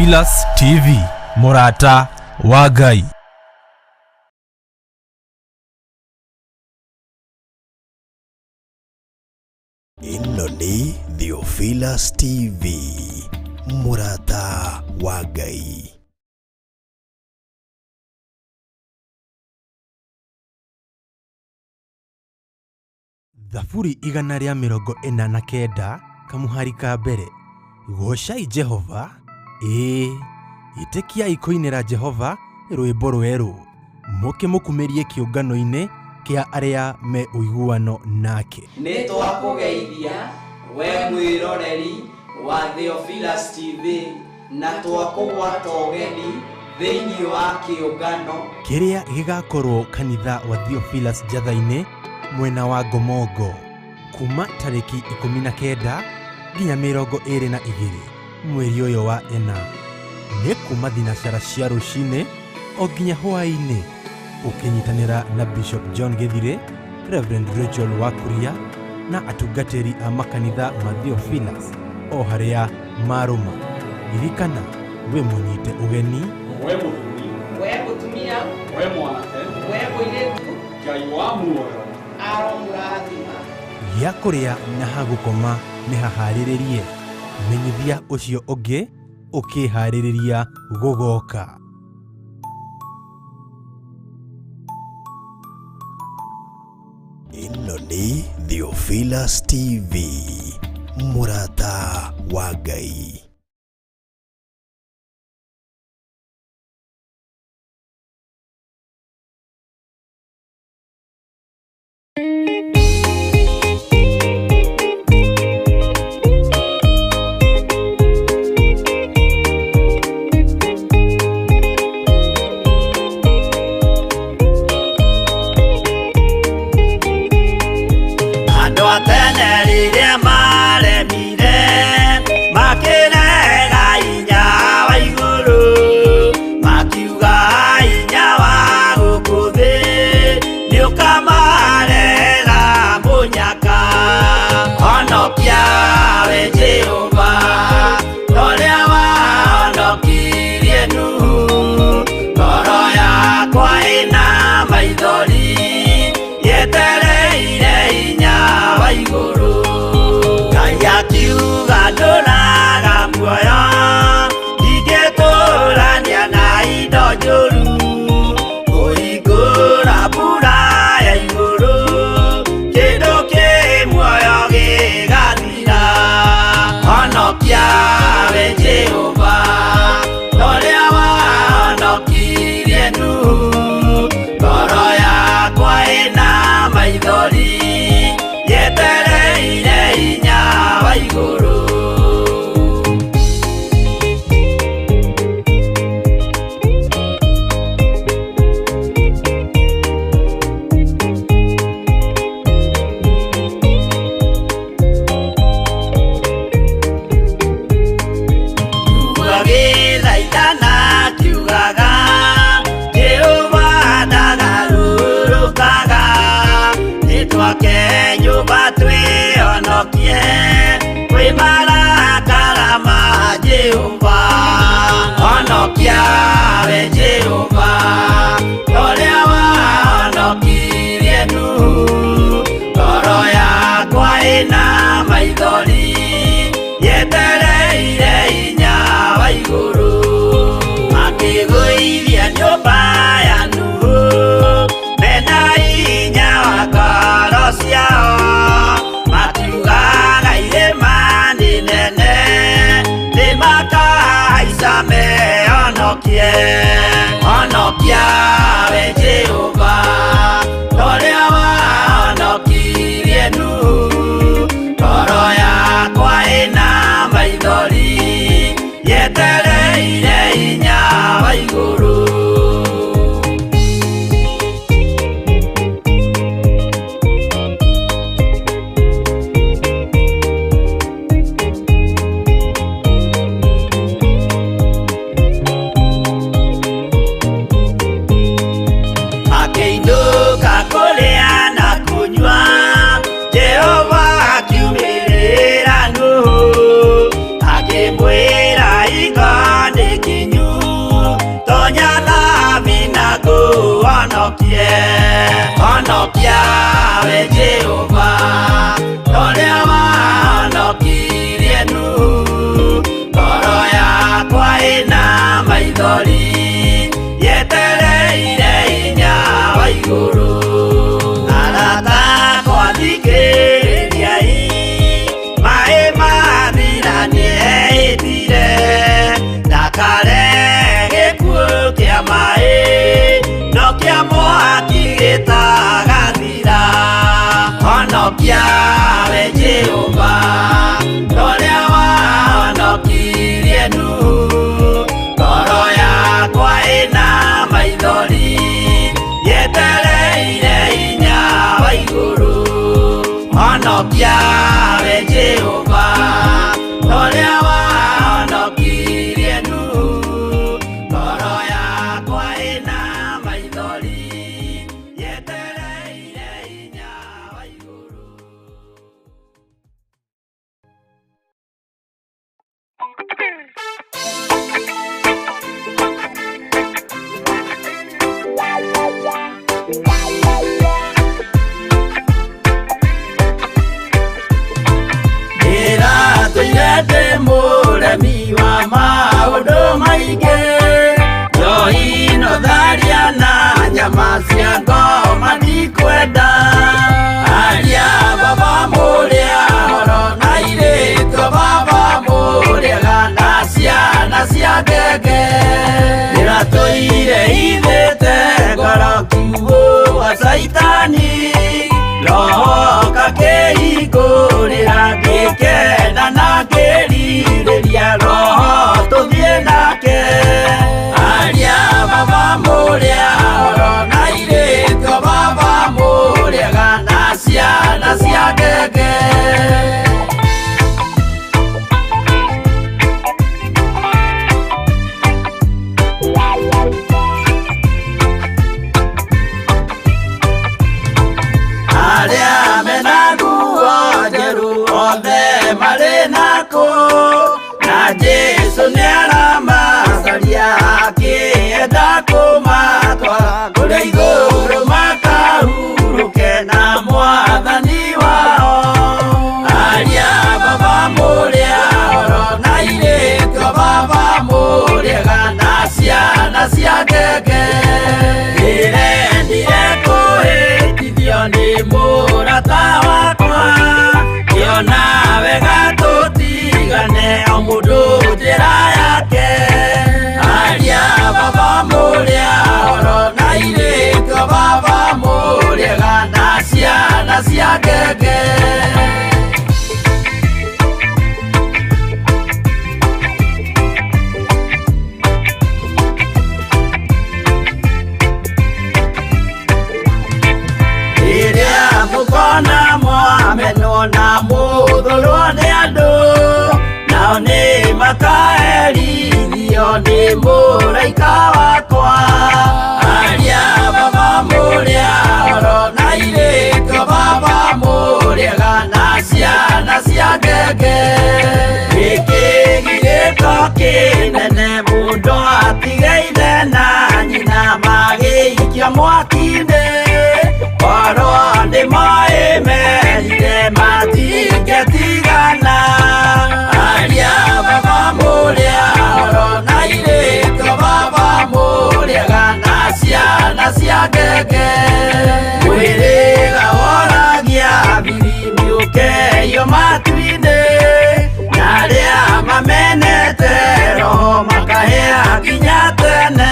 Theophilus TV, mũrata wa Ngai. Ĩno nĩ Theophilus TV, mũrata wa Ngai. Thaburi 149 kamũhari ka mbere. Goocai Jehova, ĩĩ, ĩtĩkiai kũinĩra Jehova rwĩmbo rwerũ, mũkĩmũkumĩrie kĩũngano-inĩ kĩa arĩa me ũiguano nake. Nĩ twakũgeithia we mwĩroreri wa Theophilus TV na twakũgwata ũgeni thĩinĩ wa kĩũngano Kĩrĩa gĩgakorwo kanitha wa Theophilus Njatha-inĩ mwena wa Ngomongo kuma tarĩki 19 nginya 22 mweri ũyũ wa ĩna. Nĩ kuma thinacara cia rũcinĩ o nginya hwaĩ-inĩ, ũkĩnyitanĩra na Bishop John Gĩthirĩ, Reverend Rachel Wakuria na atungatĩri a makanitha ma Theophilus o harĩa marũma. Ririkana wĩ mũnyite ũgeni. We mũthuri, We mũtumia, we mwanake, we mũirĩtu, Ngai wa muoyo aromũrathima. Gĩa kũrĩa na ha gũkoma nĩ haharĩrĩrie. Menyithia ũcio ũngĩ ũkĩharĩrĩria gũgoka. Ĩno nĩ Theophilus TV, mũrata wa Ngai. Andũ a tene rĩrĩa maremire makĩrega hinya wa igũrũ, makiuga hinya wa gũkũ thĩ nĩũkamarehera mũnyaka. Honokia we Jehova, torĩa wahonokirie Nuhu, ngoro yakwa ĩna maithori yetereire hinya wa igũrũ. Ngai akiuga ndũraga muoyo, ndingĩtũrania na indo njũru, kũhingũra mbura ya igũrũ, kĩndũ kĩ muoyo gĩgathira. Honokia we Jehova, torĩa wahonokirie Nuhu, ngoro yakwa ĩna maithori yetereire hinya wa igũrũ. Agĩthaithana akiugaga, Jehova ndagarũrũkaga, nĩtwake nyũmba twĩhonokie kwĩ marakara ma Jehova. Honokia we Jehova, torĩa wahonokirie Nuhu, ngoro yakwa ĩna maithori yetereire hinya wa igũrũ. Makĩgũithia nyũmba ya Nuhu mena hinya wa ngoro ciao, makiugaga irĩma nĩ nene nĩmakahaica mehonokie. Honokia we Jehova, torĩa wahonokirie Nuhu, ngoro yakwa ĩna maithori yetereire hinya wa igũrũ. Honokia we Jehova toria wahonokirie Nuhu. Ngoro yakwa ĩna maithori yetereire hinya wa igũrũ. Arata akwa thikĩrĩriai, maĩ mathira nĩehĩtire ndakare gĩkuũ kĩa maĩ no kĩa mwaki gĩtagathira. Honokia we Jehova toria wahonokirie Nuhu. Ngoro yakwa ĩna maithori yetereire hinya wa igũrũ. Honokia we Jehova toria wahonokirie Nuhu. Ngoro yakwa ĩna maithori yetereire hinya wa igũrũ. Ndĩratũire ndĩ mũremi wa maũndũ maingĩ, njohi no tharia na nyama cia ngoma ndikwenda. Aria baba mũrĩa horo na airĩtu baba mũrĩega na ciana cia ngenge. Ndĩratũire hithĩte ngoro kiugũ wa Caitani, roho kakĩhingũrĩra ngĩkena na ngĩrirĩria roho tũthiĩ nake. Aria baba mũrĩa horo na airĩtu baba mũrĩega na ciana cia ngenge. Arĩa mena nguo njerũ othe marĩ nakũ, na Jesũ nĩaramacaria akĩenda kũmatwara kũrĩa igũrũ makahurũke na mwathani wao. Aria baba mũrĩa horo na airĩtu baba mũrĩega na ciana cia ngenge. Ndĩrendire kũhĩtithio nĩ mũrata wakwa, ngĩona wega tũtigane o mũndũ njĩra yake. Aria baba mũrĩa horo na airĩtu baba mũrĩega na ciana cia ngenge. Rĩrĩa mũkona mwamenwo na mũthũrwo nĩ andũ, nao nĩ makaherithio nĩ mũraika wakwa. Aria baba mũrĩa horo na airĩtu baba mũrĩega na ciana cia ngenge. Gĩkĩ gĩgĩko kĩnene mũndũ atige ithe na nyina magĩikio mwaki-inĩ. Korwo nĩ moĩ merire matingĩtigana. Aria baba mũrĩa horo na airĩtu baba mũrĩega na ciana cia ngenge. Mwĩrĩga woragia biri mĩũkeyo matu-inĩ, na arĩa mamenete roho makahĩa nginya tene.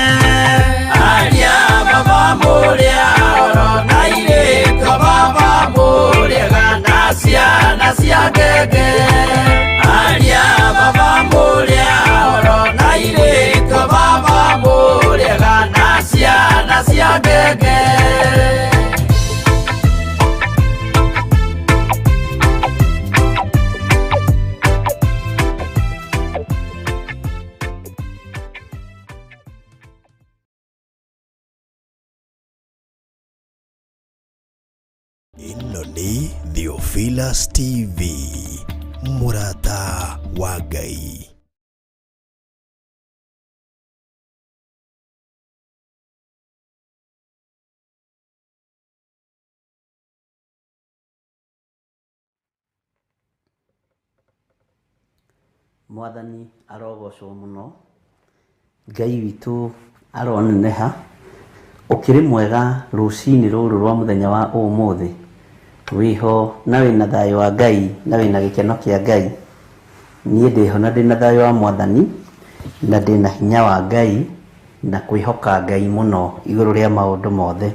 Aria baba mũrĩa horo na airĩtu baba mũrĩega na ciana cia ngenge. Aria baba mũrĩa horo na airĩtu baba mũrĩega na ciana cia ngenge. Ĩno nĩ Theophilus TV, mũrata wa Ngai. Mwathani arogocwo mũno, Ngai witũ aroneneha. Ũkĩrĩ mwega rũcinĩ rũrũ rwa mũthenya wa ũmũthĩ? Wĩho na wĩna thayũ wa Ngai na wĩna gĩkeno kĩa Ngai? Niĩ ndĩho na ndĩna thayũ wa Mwathani na ndĩna hinya wa Ngai na kwĩhoka Ngai mũno igũrũ rĩa maũndũ mothe.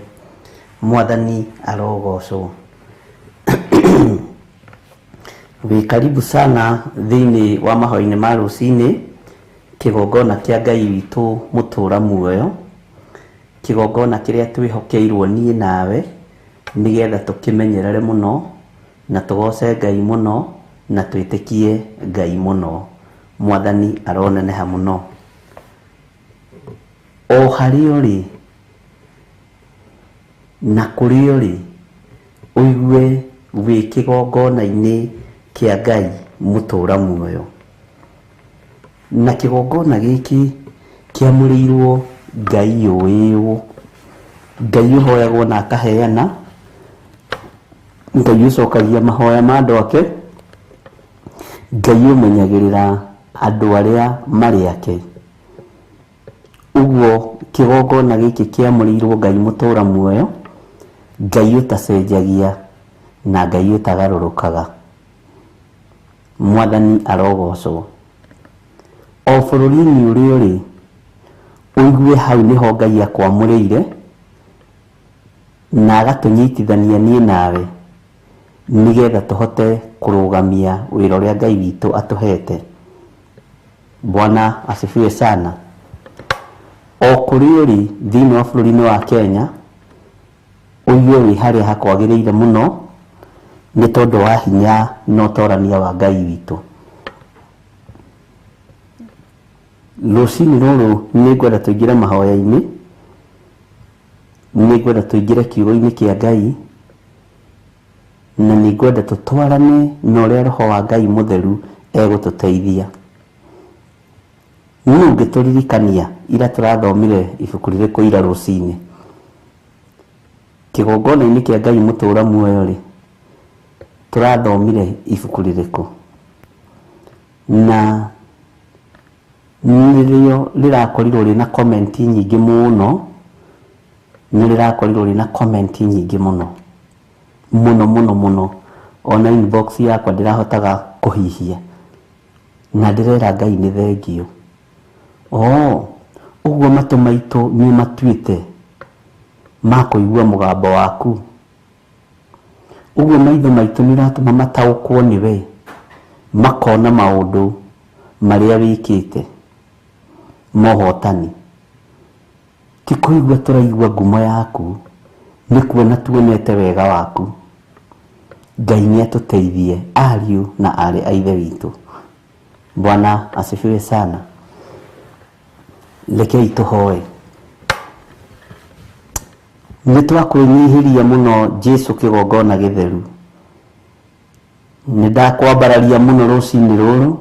Mwathani arogocwo. Wĩ karibu sana thĩinĩ wa mahoya-inĩ ma rũcinĩ, kĩgongona kĩa Ngai witũ mũtũra muoyo, kĩgongona kĩrĩa twĩhokeirwo niĩ nawe, nĩgetha tũkĩmenyerere mũno, na tũgoce Ngai mũno, na twĩtĩkie Ngai mũno. Mwathani aroneneha mũno. O harĩa ũrĩ, na kũrĩa ũrĩ, ũigue wĩ kĩgongona-inĩ kĩa Ngai mũtũra muoyo. Na kĩgongona gĩkĩ kĩamũrĩirwo Ngai ũĩwo, Ngai ũhoyagwo na akaheana, Ngai ũcokagia mahoya ma andũ ake, Ngai ũmenyagĩrĩra andũ arĩa marĩ ake. Ũguo kĩgongona gĩkĩ kĩamũrĩirwo Ngai mũtũra muoyo, Ngai ũtacenjagia na Ngai ũtagarũrũkaga. Mwathani arogocwo. O bũrũri-inĩ ũrĩa ũrĩ, ũigue hau nĩho Ngai akwamũrĩire na agatũnyitithania niĩ nawe nĩgetha tũhote kũrũgamia wĩra ũrĩa Ngai witũ atũhete. Bwana asifiwe sana. O kũrĩa ũrĩ thĩinĩ wa bũrũri-inĩ wa Kenya, ũigue wĩ harĩa hakwagĩrĩire mũno nĩ tondũ wa hinya na ũtorania wa Ngai witũ. Rũcinĩ rũrũ nĩ ngwenda tũingĩre mahoya-inĩ, nĩ ngwenda tũingĩre kiugo-inĩ kĩa Ngai, na nĩ ngwenda tũtwarane na ũrĩa Roho wa Ngai mũtheru egũtũteithia. Nũ ũngĩtũririkania ira tũrathomire ibuku rĩrĩkũ ira rũcinĩ? Kĩgongona-inĩ kĩa Ngai mũtũra muoyo-rĩ, tũrathomire ibuku rĩrĩkũ? Na nĩrĩo rĩrakorirwo rĩna comment nyingĩ mũno, nĩ rĩrakorirwo rĩna comment nyingĩ mũno mũno mũno mũno. Ona inbox yakwa ndĩrahotaga kũhihia, na ndĩrera Ngai nĩ thengiũ. Oo, ũguo matũ maitũ nĩ matuĩte ma kũigua mũgambo waku, ũguo maitho maitũ nĩ ũratũma mataũkwo nĩwe, makona maũndũ marĩa wĩkĩte mohotani. Ti kũigua tũraigua ngumo yaku, nĩ kuona tuonete wega waku. Ngai nĩ atũteithie ariũ na aarĩ a Ithe witũ. Bwana asifiwe sana. Rekei tũhoe. Nĩ twakwĩnyihĩria mũno Jesu kĩgongona gĩtheru. Nĩ ndakwambararia mũno rũcinĩ rũrũ,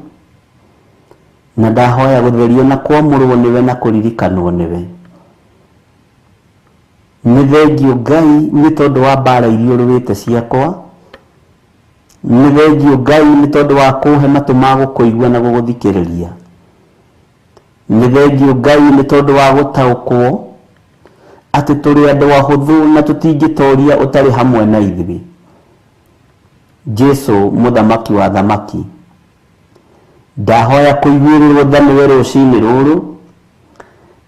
na ndahoya gũtherio na kwamũrwo nĩwe na kũririkanwo nĩwe. Nĩ thengiũ Ngai nĩ tondũ wa mbara iria ũrũĩte ciakwa. Nĩ thengiũ Ngai nĩ tondũ wa kũhe matũ ma gũkũigua na gũgũthikĩrĩria. Nĩ thengiũ Ngai nĩ tondũ wa gũtaũkwo atĩ tũrĩ andũ ahũthũ na tũtingĩtoria ũtarĩ hamwe na ithuĩ. Jesu mũthamaki wa thamaki, ndahoya kũiguĩrĩrwo tha nĩwe rũcinĩ rũrũ,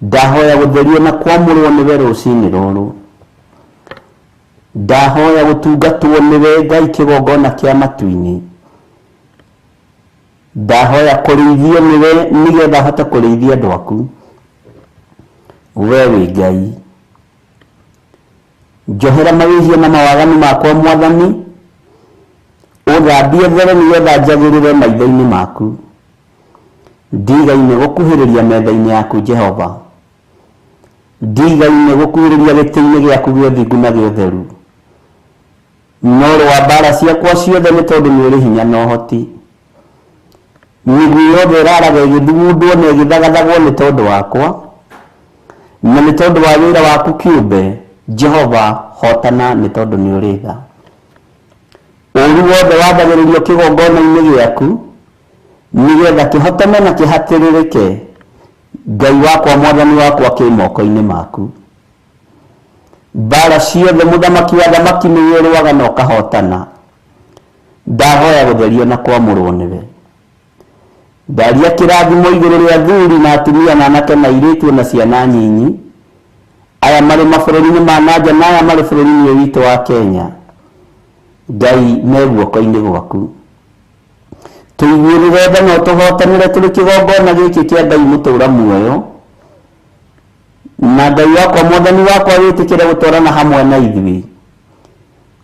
ndahoya gũtherio na kwamũrwo nĩwe rũcinĩ rũrũ, ndahoya gũtungatwo nĩwe Ngai kĩgongona kĩa matu-inĩ, ndahoya kũrĩithio nĩwe nĩgetha hote kũrĩithia andũ aku. We wĩ Ngai. Njohera mawĩhia na mawaganu makwa Mwathani, ũthambie there nĩgetha njagĩrĩre maitho-inĩ maku. Ndigaine gũkuhĩrĩria metha-inĩ yaku Jehova, ndigaine gũkuhĩrĩria gĩtĩ-inĩ gĩaku gĩa ũthingu na gĩa ũtheru. No rũa mbara ciakwa ciothe nĩ tondũ nĩ ũrĩ hinya na ũhoti. Mĩguĩ yothe ĩraraga ĩgĩthugundwo na ĩgĩthagathagwo nĩ tondũ wakwa, na nĩ tondũ wa wĩra waku kĩũmbe. Jehova, hotana nĩ tondũ nĩ ũrĩ tha. Ũũru wothe wathagĩrĩrio kĩgongona-inĩ gĩaku, Nĩgetha kĩhotane na kĩhatĩrĩrĩke, Ngai wakwa, Mwathani wakwa, kĩ moko-inĩ maku. Mbara ciothe mũthamaki wa athamaki nĩwe ũrũaga na ũkahotana. Ndahoya gũtherio na kwamũrwo nĩwe. Ndaria kĩrathimo igũrũ rĩa athuri na atumia na anake na airĩtu na ciana nyinyi, aya marĩ mabũrũri-inĩ ma nanja na aya marĩ bũrũri-inĩ ũyũ witũ wa Kenya. Ngai, me guoko-inĩ gwaku. Tũiguĩrĩre tha na ũtũhotanĩre tũrĩ kĩgongona gĩkĩ kĩa Ngai mũtũra muoyo. Na Ngai wakwa, Mwathani wakwa, wĩtĩkĩre gũtwarana hamwe na ithuĩ.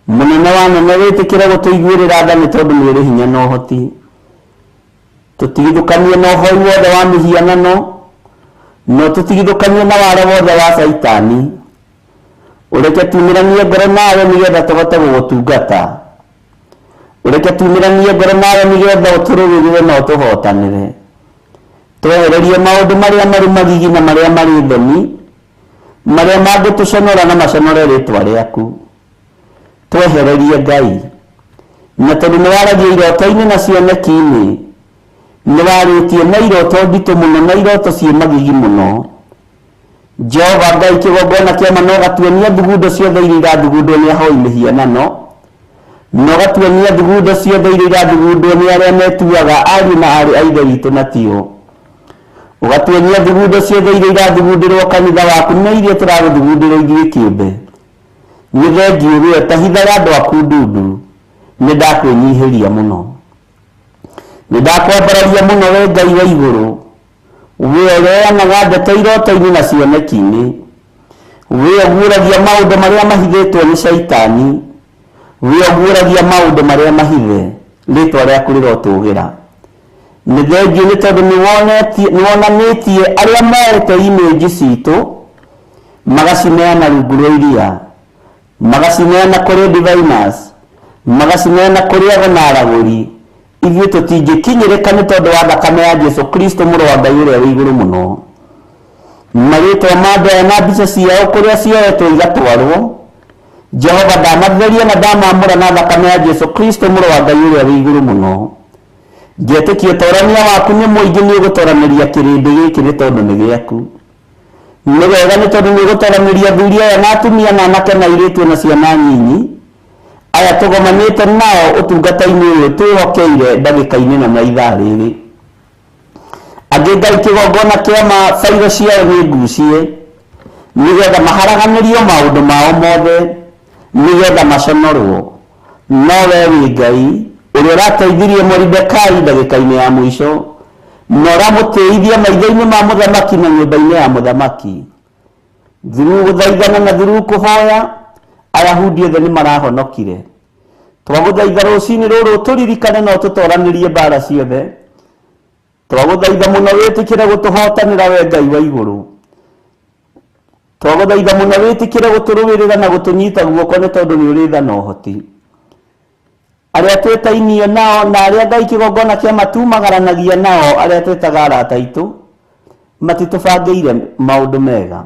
Mũnene wa anene, wĩtĩkĩre gũtũiguĩrĩra tha nĩ tondũ nĩ ũrĩ hinya na ũhoti. Tũtigithũkanie na ũhoi wothe wa mĩhianano, na ũtũtigithũkanie na wara wothe wa Caitani. Ũreke tumĩranie ngoro nawe nĩgetha tũhote gũgũtungata. Ũreke tumĩranie ngoro nawe nĩgetha ũtũrũĩrĩre na ũtũhotanĩre. Twehererie maũndũ marĩa marĩ magigi na marĩa marĩ thoni, marĩa mangĩtũconora na maconore rĩtwa rĩaku. Twehererie Ngai. Na tondũ nĩ waragia iroto-inĩ na cioneki-inĩ, nĩ warĩtie na iroto nditũ mũno na iroto ciĩ magigi mũno. Jehova Ngai, kĩgongona kĩa ma, na ũgatuonia thugundo ciothe iria irathugundwo nĩ ahoi mĩhianano, na ũgatuonia thugundo ciothe iria irathugundwo nĩ arĩa metuaga ariũ na aarĩ a Ithe witũ na tio. Ũgatuonia thugundo ciothe iria irathugundĩrwo kanitha waku na iria tũragũthugundĩrwo ithuĩ kĩũmbe. Nĩ thengiũ wee, ta hithaga andũ aku ndundu, nĩ ndakwĩnyihĩria mũno. Nĩ ndakwambararia mũno we Ngai wa igũrũ, we ũreanaga ndeto iroto-inĩ na cioneki-inĩ, we ũguũragia maũndũ marĩa mahithĩtwo nĩ Caitani, we ũguũragia maũndũ marĩa mahithe, rĩtwa rĩaku rĩrotũgĩra. Nĩ thengiũ nĩ tondũ nĩ wonanĩtie arĩa moete image citũ magacineana rungu rwa iria, magacineana kũrĩ diviners, magacineana kũrĩ ago na aragũri. Ithuĩ tũtingĩkinyĩrĩka nĩ tondũ wa thakame ya Jesu Kristo mũrũ wa Ngai ũrĩa wĩ igũrũ mũno. Marĩtwa ma andũ aya na mbica ciao kũrĩa cioetwo igatwarwo, Jehova ndamatheria na ndamamũra na thakame ya Jesu Kristo mũrũ wa Ngai ũrĩa wĩ igũrũ mũno. Ngetĩkia ũtorania waku nĩ mũingĩ, nĩ ũgũtoranĩria kĩrĩndĩ gĩkĩ nĩ tondũ nĩ gĩaku. Nĩ wega nĩ tondũ nĩ ũgũtoranĩria athuri aya na atumia na anake na airĩtu na ciana nyinyi, aya tũgomanĩte nao ũtungata-inĩ ũyũ twĩhokeire ndagĩka-inĩ ĩno na ithaa rĩrĩ. Angĩ Ngai kĩgongona kĩa ma bairo ciao nĩ ngucie, nĩgetha maharaganĩrio maũndũ mao mothe, nĩgetha maconorwo. No we wĩ Ngai ũrĩa ũrateithirie Moridekai ndagĩka-inĩ ya mũico, na ũramũtĩithia maitho-inĩ ma mũthamaki na nyũmba-inĩ ya mũthamaki. Through gũthaithana na through kũhoya, Ayahudi othe nĩ marahonokire. Twagũthaitha rũcinĩ rũrũ ũtũririkane na ũtũtoranĩrie mbara ciothe. Twagũthaitha mũno wĩtĩkĩre gũtũhotanĩra we Ngai wa igũrũ. Twagũthaitha mũno wĩtĩkĩre gũtũrũĩrĩra na gũtũnyita guoko nĩ tondũ nĩ ũrĩ tha na ũhoti. Arĩa twĩtainie nao na arĩa Ngai kĩgongona kĩa matumagaranagia nao, arĩa twĩtaga arata aitũ, matitũbangĩire maũndũ mega.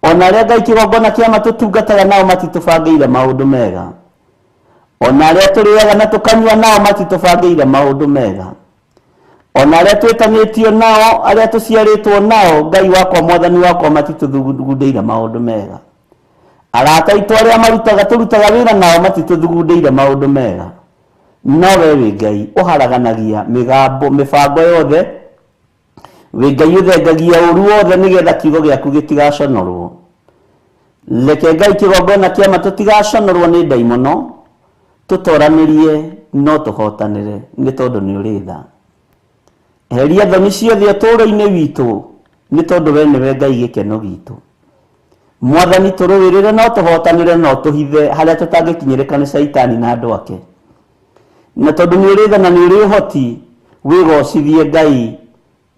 Ona arĩa Ngai kĩgongona kĩa matũtungataga nao matitũbangĩire maũndũ mega. Ona arĩa tũrĩaga na tũkanyua nao matitũbangĩire maũndũ mega. Ona arĩa twĩtanĩtio nao, arĩa tũciarĩtwo nao, Ngai wakwa, Mwathani wakwa, matitũthugundĩire maũndũ mega. Arata aitũ arĩa marutaga tũrutaga wĩra nao matitũthugundĩire maũndũ mega. No we wĩ Ngai ũharaganagia mĩgambo mĩbango yothe, wĩ Ngai ũthengagia ũru wothe nĩgetha kiugo gĩaku gĩtigaconorwo. Reke Ngai kĩgongona kĩa ma tũtigaconorwo nĩ ndaimono, tũtoranĩrie no tũhotanĩre nĩ tondũ nĩ ũrĩ tha. Eheria thoni ciothe ũtũũro-inĩ witũ nĩ tondũ we nĩwe Ngai gĩkeno gitũ. Mwathani tũrũĩrĩre no tũhotanĩre no tũhithe harĩa tũtangĩkinyĩrĩka nĩ Caitani na andũ ake. Na tondũ nĩ ũrĩ tha na nĩ ũrĩ ũhoti, wĩgocithie Ngai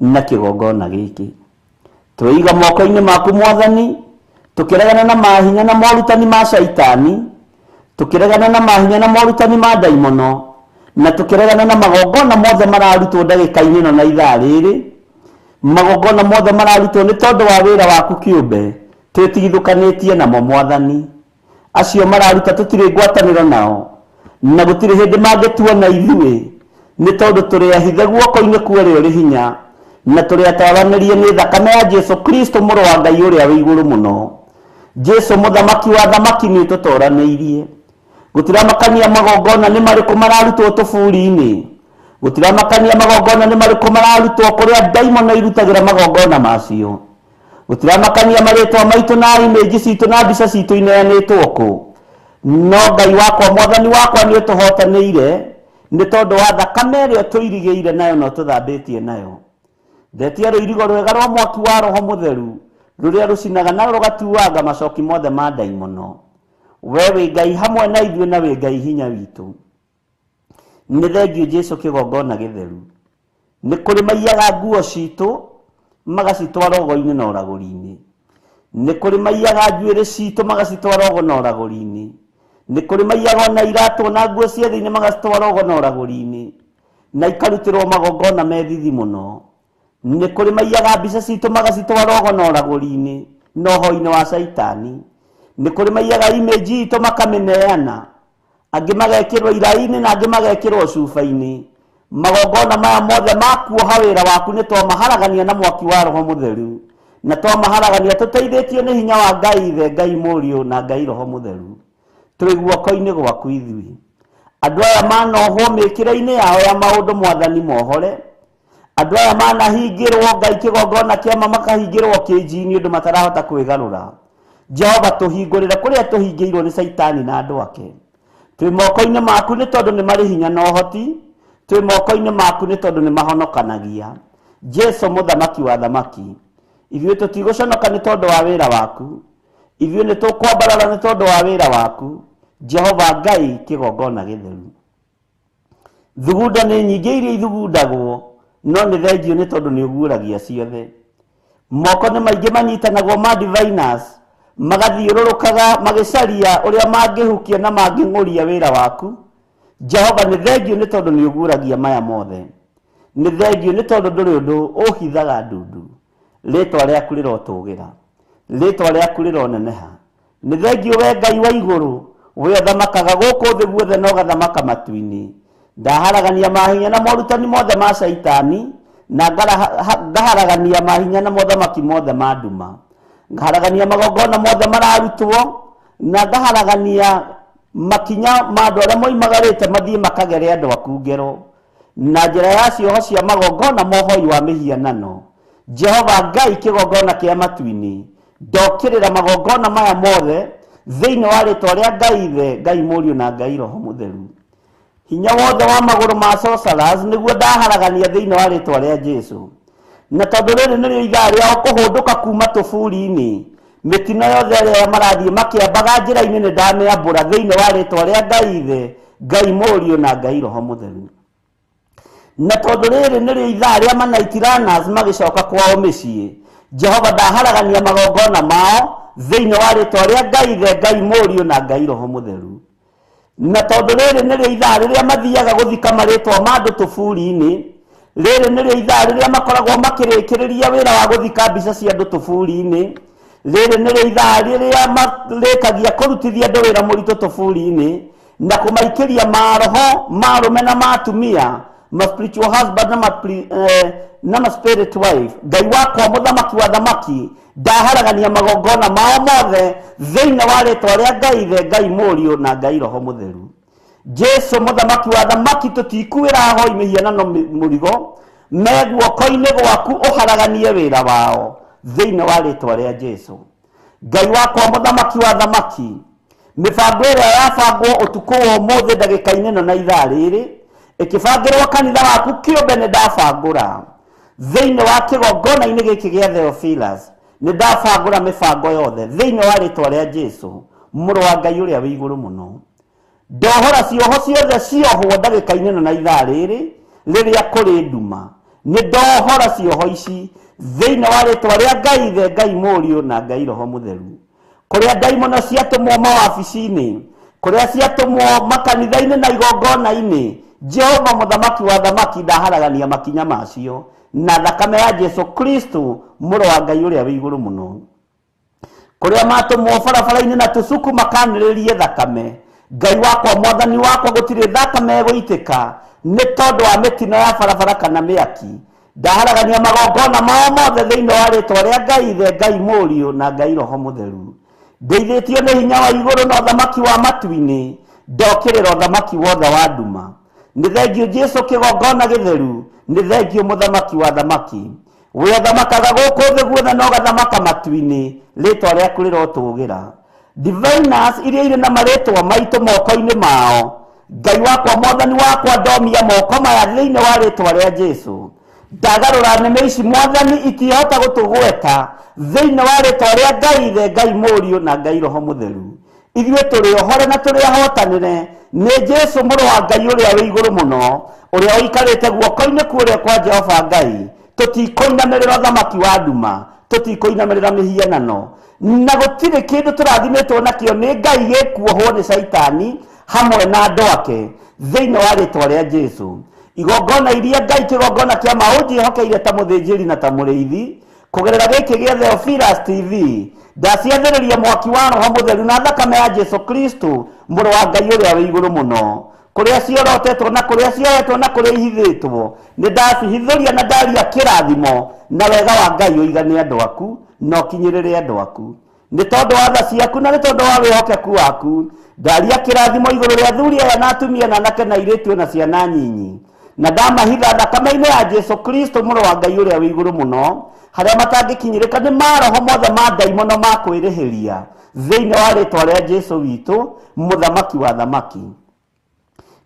na kĩgongona gĩkĩ. Twĩiga moko-inĩ maku Mwathani, tũkĩregana na mahinya na morutani ma Caitani, tũkĩregana na mahinya na morutani ma ndaimono, na tũkĩregana na magongona mothe mararutwo ndagĩka-inĩ ĩno na ithaa rĩrĩ, magongona mothe mararutwo nĩ tondũ wa wĩra waku kĩũmbe, twĩtigithũkanĩtie namo Mwathani. Acio mararuta tũtirĩ ngwatanĩro nao, na gũtirĩ hĩndĩ mangĩtuona ithuĩ. Nĩ tondũ tũrĩ ahithe guoko-inĩ kwa ũrĩa ũrĩ hinya, na tũrĩ ataranĩrie nĩ thakame ya Jesu Kristo mũrũ wa Ngai ũrĩa wĩ igũrũ mũno. Jesu mũthamaki wa thamaki nĩ ũtũtoranĩirie. Gũtiramakania magongona nĩ marĩkũ mararutwo tũburi-inĩ, gũtiramakania magongona nĩ marĩkũ mararutwo kũrĩa ndaimono irutagĩra magongona macio, gũtiramakania marĩtwa maitũ na imĩnji citũ na mbica citũ ineanĩtwo kũ, no Ngai wakwa mwathani wakwa nĩ ũtũhotanĩire nĩ tondũ wa thakame ĩrĩa tũirigĩire nayo na ũtũthambĩtie nayo. Ndetia rũirigo rwega rwa mwaki wa Roho Mũtheru rũrĩa rũcinaga na rũgatuanga macoki mothe ma ndaimono. We wĩ Ngai hamwe na ithuĩ na wĩ Ngai hinya witũ. Nĩ thengiũ Jesu kĩgongona gĩtheru. Nĩ kũrĩ maiyaga nguo citũ magacitwara ũgo-inĩ na ũragũri-inĩ. Nĩ kũrĩ maiyaga njuĩrĩ citũ magacitwara ũgo na ũragũri-inĩ. Nĩ kũrĩ maiyaga ona iratũ na nguo cia thĩinĩ magacitwara ũgo na ũragũri-inĩ, na ikarutĩrwo magongona me thithi mũno. Nĩ kũrĩ maiyaga mbica citũ magacitwara ũgo na ũragũri-inĩ na ũhoi-inĩ wa caitani. Nĩ kũrĩ maiyaga imĩnji itũ makamĩneana, angĩ magekĩrwo iraĩ-inĩ na angĩ magekĩrwo cuba-inĩ. Magongona maya mothe ma kuoha wĩra waku nĩ twamaharagania na mwaki wa Roho Mũtheru, na twamaharagania tũteithĩtio nĩ hinya wa Ngai Ithe, Ngai Mũriũ na Ngai Roho Mũtheru. Twĩ guoko-inĩ gwaku ithuĩ. Andũ aya manohwo mĩkĩre-inĩ yao ya maũndũ mwathani mohore. Andũ aya manahingĩrwo Ngai kĩgongona kĩama makahingĩrwo kĩnji-inĩ ũndũ matarahota kwĩgarũra. Jehova tũhingũrĩre kũrĩa tũhingĩirwo nĩ caitani na andũ ake. Twĩ moko-inĩ maku nĩ tondũ nĩ marĩ hinya na ũhoti, twĩ moko-inĩ maku nĩ tondũ nĩ mahonokanagia. Jesu mũthamaki wa thamaki, ithuĩ tũtigũconoka nĩ tondũ wa wĩra waku, ithuĩ nĩ tũkwambarara nĩ tondũ wa wĩra waku. Jehova Ngai kĩgongona gĩtheru. Thugunda nĩ nyingĩ iria ithugundagwo, no nĩ thengiũ nĩ tondũ nĩ ũguũragia ciothe. Moko nĩ maingĩ manyitanagwo ma diviners, magathiũrũrũkaga magĩcaria ũrĩa mangĩhukia na mangĩng'ũria wĩra waku. Jehova nĩ thengiũ nĩ tondũ nĩ ũguũragia maya mothe. Nĩ thengiũ nĩ tondũ ndũrĩ ũndũ ũhithaga ndundu. Rĩtwa rĩaku rĩrotũgĩra, rĩtwa rĩaku rĩroneneha. Nĩ thengiũ we Ngai wa igũrũ, we ũthamakaga gũkũ thĩ guothe na ũgathamaka matu-inĩ. Ndaharagania mahinya na morutani mothe ma caitani, na ngaharagania mahinya na mothamaki mothe ma nduma. Ngaharagania magongona mothe mararutwo, na ngaharagania makinya ma andũ arĩa moimagarĩte mathiĩ makagere andũ aku ngero na njĩra ya cioho cia magongona mohoi wa mĩhianano. Jehova Ngai kĩgongona kĩa matu-inĩ, ndokĩrĩra magongona maya mothe thĩinĩ wa rĩtwa rĩa Ngai Ithe, Ngai Mũriũ na Ngai Roho Mũtheru. Hinya wothe wa magũrũ ma sorcerers nĩguo ndaharagania thĩinĩ wa rĩtwa rĩa Jesu. Na tondũ rĩrĩ nĩrĩo ithaa rĩao kũhũndũka kuma tũburi-inĩ, mĩtino yothe ĩrĩa marathiĩ makĩambaga njĩra-inĩ nĩ ndamĩambũra thĩinĩ wa rĩtwa rĩa Ngai Ithe, Ngai Mũriũ na Ngai Roho Mũtheru. Na tondũ rĩrĩ nĩrĩo ithaa rĩa manaitiranners magĩcoka kwao mĩciĩ, Jehova ndaharagania magongona mao thĩinĩ wa rĩtwa rĩa Ngai Ithe, Ngai Mũriũ na Ngai Roho Mũtheru. Na tondũ rĩrĩ nĩrĩo ithaa rĩrĩa mathiaga gũthika marĩtwa ma andũ tũburi-inĩ, rĩrĩ nĩrĩo ithaa rĩrĩa makoragwo makĩrĩkĩrĩria wĩra wa gũthika mbica cia andũ tũburi-inĩ, rĩrĩ nĩrĩo ithaa rĩrĩa marĩkagia kũrutithia andũ wĩra mũritũ tũburi-inĩ na kũmaikĩria maroho ma arũme na ma atumia, ma spiritual husband na ma spirit wife. Ngai wakwa mũthamaki wa thamaki, ndaharagania magongona mao mothe thĩinĩ wa rĩtwa rĩa Ngai Ithe, Ngai Mũriũ na Ngai Roho Mũtheru. Jesu mũthamaki wa thamaki, tũtikuĩra ahoi mĩhianano mũrigo, me guoko-inĩ gwaku ũharaganie wĩra wao thĩinĩ wa rĩtwa rĩa Jesu. Ngai wakwa mũthamaki wa thamaki, mĩbango ĩrĩa yabangwo ũtukũ wa ũmũthĩ ndagĩka-inĩ ĩno na ithaa rĩrĩ ĩkĩbangĩrwo kanitha waku kĩũmbe nĩ ndabangũra thĩinĩ wa kĩgongona-inĩ gĩkĩ gĩa Theophilus, nĩ ndabangũra mĩbango yothe thĩinĩ wa rĩtwa rĩa Jesu mũrũ wa Ngai ũrĩa wĩ igũrũ mũno. Ndohora cioho ciothe ciohwo ndagĩka-inĩ ĩno na ithaa rĩrĩ rĩrĩa kũrĩ nduma, nĩ ndohora cioho ici thĩinĩ wa rĩtwa rĩa Ngai Ithe, Ngai Mũriũ na Ngai Roho Mũtheru. Kũrĩa ndaimono ciatũmwo mawabici-inĩ, kũrĩa ciatũmwo makanitha-inĩ na igongona-inĩ, Jehova mũthamaki wa thamaki ndaharagania makinya macio na thakame ya Jesu Kristo mũrũ wa Ngai ũrĩa wĩ igũrũ mũno. Kũrĩa matũmwo barabara-inĩ na tũcuku makanĩrĩrie thakame, Ngai wakwa mwathani wakwa gũtirĩ thakame ĩgũitĩka nĩ tondũ wa mĩtino ya barabara kana mĩaki. Ndaharagania magongona mao mothe thĩinĩ wa rĩtwa rĩa Ngai Ithe, Ngai Mũriũ na Ngai Roho Mũtheru. Ndeithĩtio nĩ hinya wa igũrũ na ũthamaki wa matu-inĩ, ndokĩrĩra ũthamaki wothe wa nduma. Nĩ thengio Jesu kĩgongona gĩtheru, nĩ thengio mũthamaki wa thamaki. We ũthamakaga gũkũ thĩ guothe na ũgathamaka matu-inĩ, rĩtwa rĩaku rĩrotũgĩra. Diviners iria irĩ na marĩtwa maitũ moko-inĩ mao, Ngai wakwa mwathani wakwa ndomia moko maya thĩinĩ wa rĩtwa rĩa Jesu. Ndagarũra nĩmĩ ici mwathani itihota gũtũgweta thĩinĩ wa rĩtwa rĩa Ngai Ithe, Ngai Mũriũ na Ngai Roho Mũtheru. Ithuĩ tũrĩ ohore na tũrĩ ahotanĩre nĩ Jesu mũrũ wa Ngai ũrĩa wĩ igũrũ mũno, ũrĩa ũikarĩte guoko-inĩ kũrĩa kwa Jehova Ngai. Tũtikũinamĩrĩra ũthamaki wa nduma, tũtikũinamĩrĩra mĩhianano, na gũtirĩ kĩndũ tũrathimĩtwo nakĩo nĩ Ngai gĩkuohwo nĩ Caitani hamwe na andũ ake thĩinĩ wa rĩtwa rĩa Jesu. Igongona iria Ngai kĩgongona kĩa ma ũnjĩhokeire ta mũthĩnjĩri na ta mũrĩithi kũgerera gĩkĩ gĩa Theophilus TV, ndaciathĩrĩria mwaki wa Roho Mũtheru na thakame ya Jesu Kristo mũrũ wa Ngai ũrĩa wĩ igũrũ mũno. Kũrĩa ciorotetwo na kũrĩa ciohetwo na kũrĩa ihithĩtwo, nĩ ndacihithũria na ndaria kĩrathimo na wega wa Ngai ũigane andũ aku na ũkinyĩrĩre andũ aku. Nĩ tondũ wa tha ciaku na nĩ tondũ wa wĩhokeku waku, ndaria kĩrathimo igũrũ rĩa athuri aya na atumia na anake na airĩtu na ciana nyinyi, na ndamahitha thakame-inĩ ya Jesu Kristo mũrũ wa Ngai ũrĩa wĩ igũrũ mũno, harĩa matangĩkinyĩrĩka nĩ maroho mothe ma ndaimono ma kwĩrĩhĩria thĩinĩ wa rĩtwa rĩa Jesu witũ mũthamaki wa thamaki.